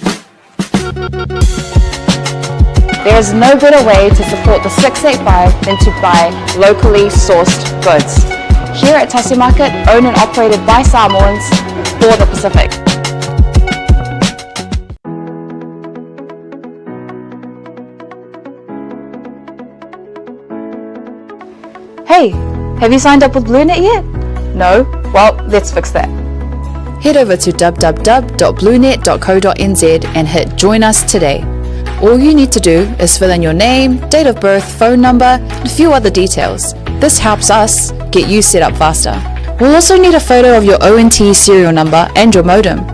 There is no better way to support the 685 than to buy locally sourced goods. Here at Tasi Market, owned and operated by Samoans for the Pacific. Hey, have you signed up with BlueNet yet? No? Well, let's fix that. Head over to www.bluenet.co.nz and hit Join Us Today. All you need to do is fill in your name, date of birth, phone number, and a few other details. This helps us get you set up faster. We'll also need a photo of your ONT serial number and your modem.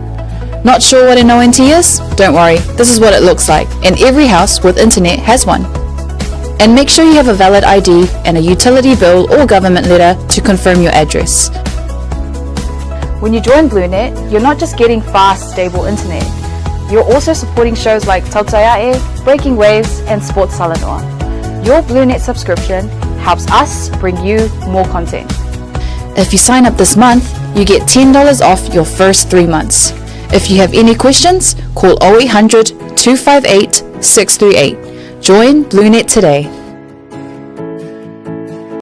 Not sure what an ONT is? Don't worry, this is what it looks like, and every house with internet has one. And make sure you have a valid ID and a utility bill or government letter to confirm your address. When you join BlueNet, you're not just getting fast, stable internet. You're also supporting shows like Tautaiae, Breaking Waves, and Sports Salanoa. Your BlueNet subscription helps us bring you more content. If you sign up this month, you get $10 off your first three months. If you have any questions, call 0800 258 638. Join BlueNet today.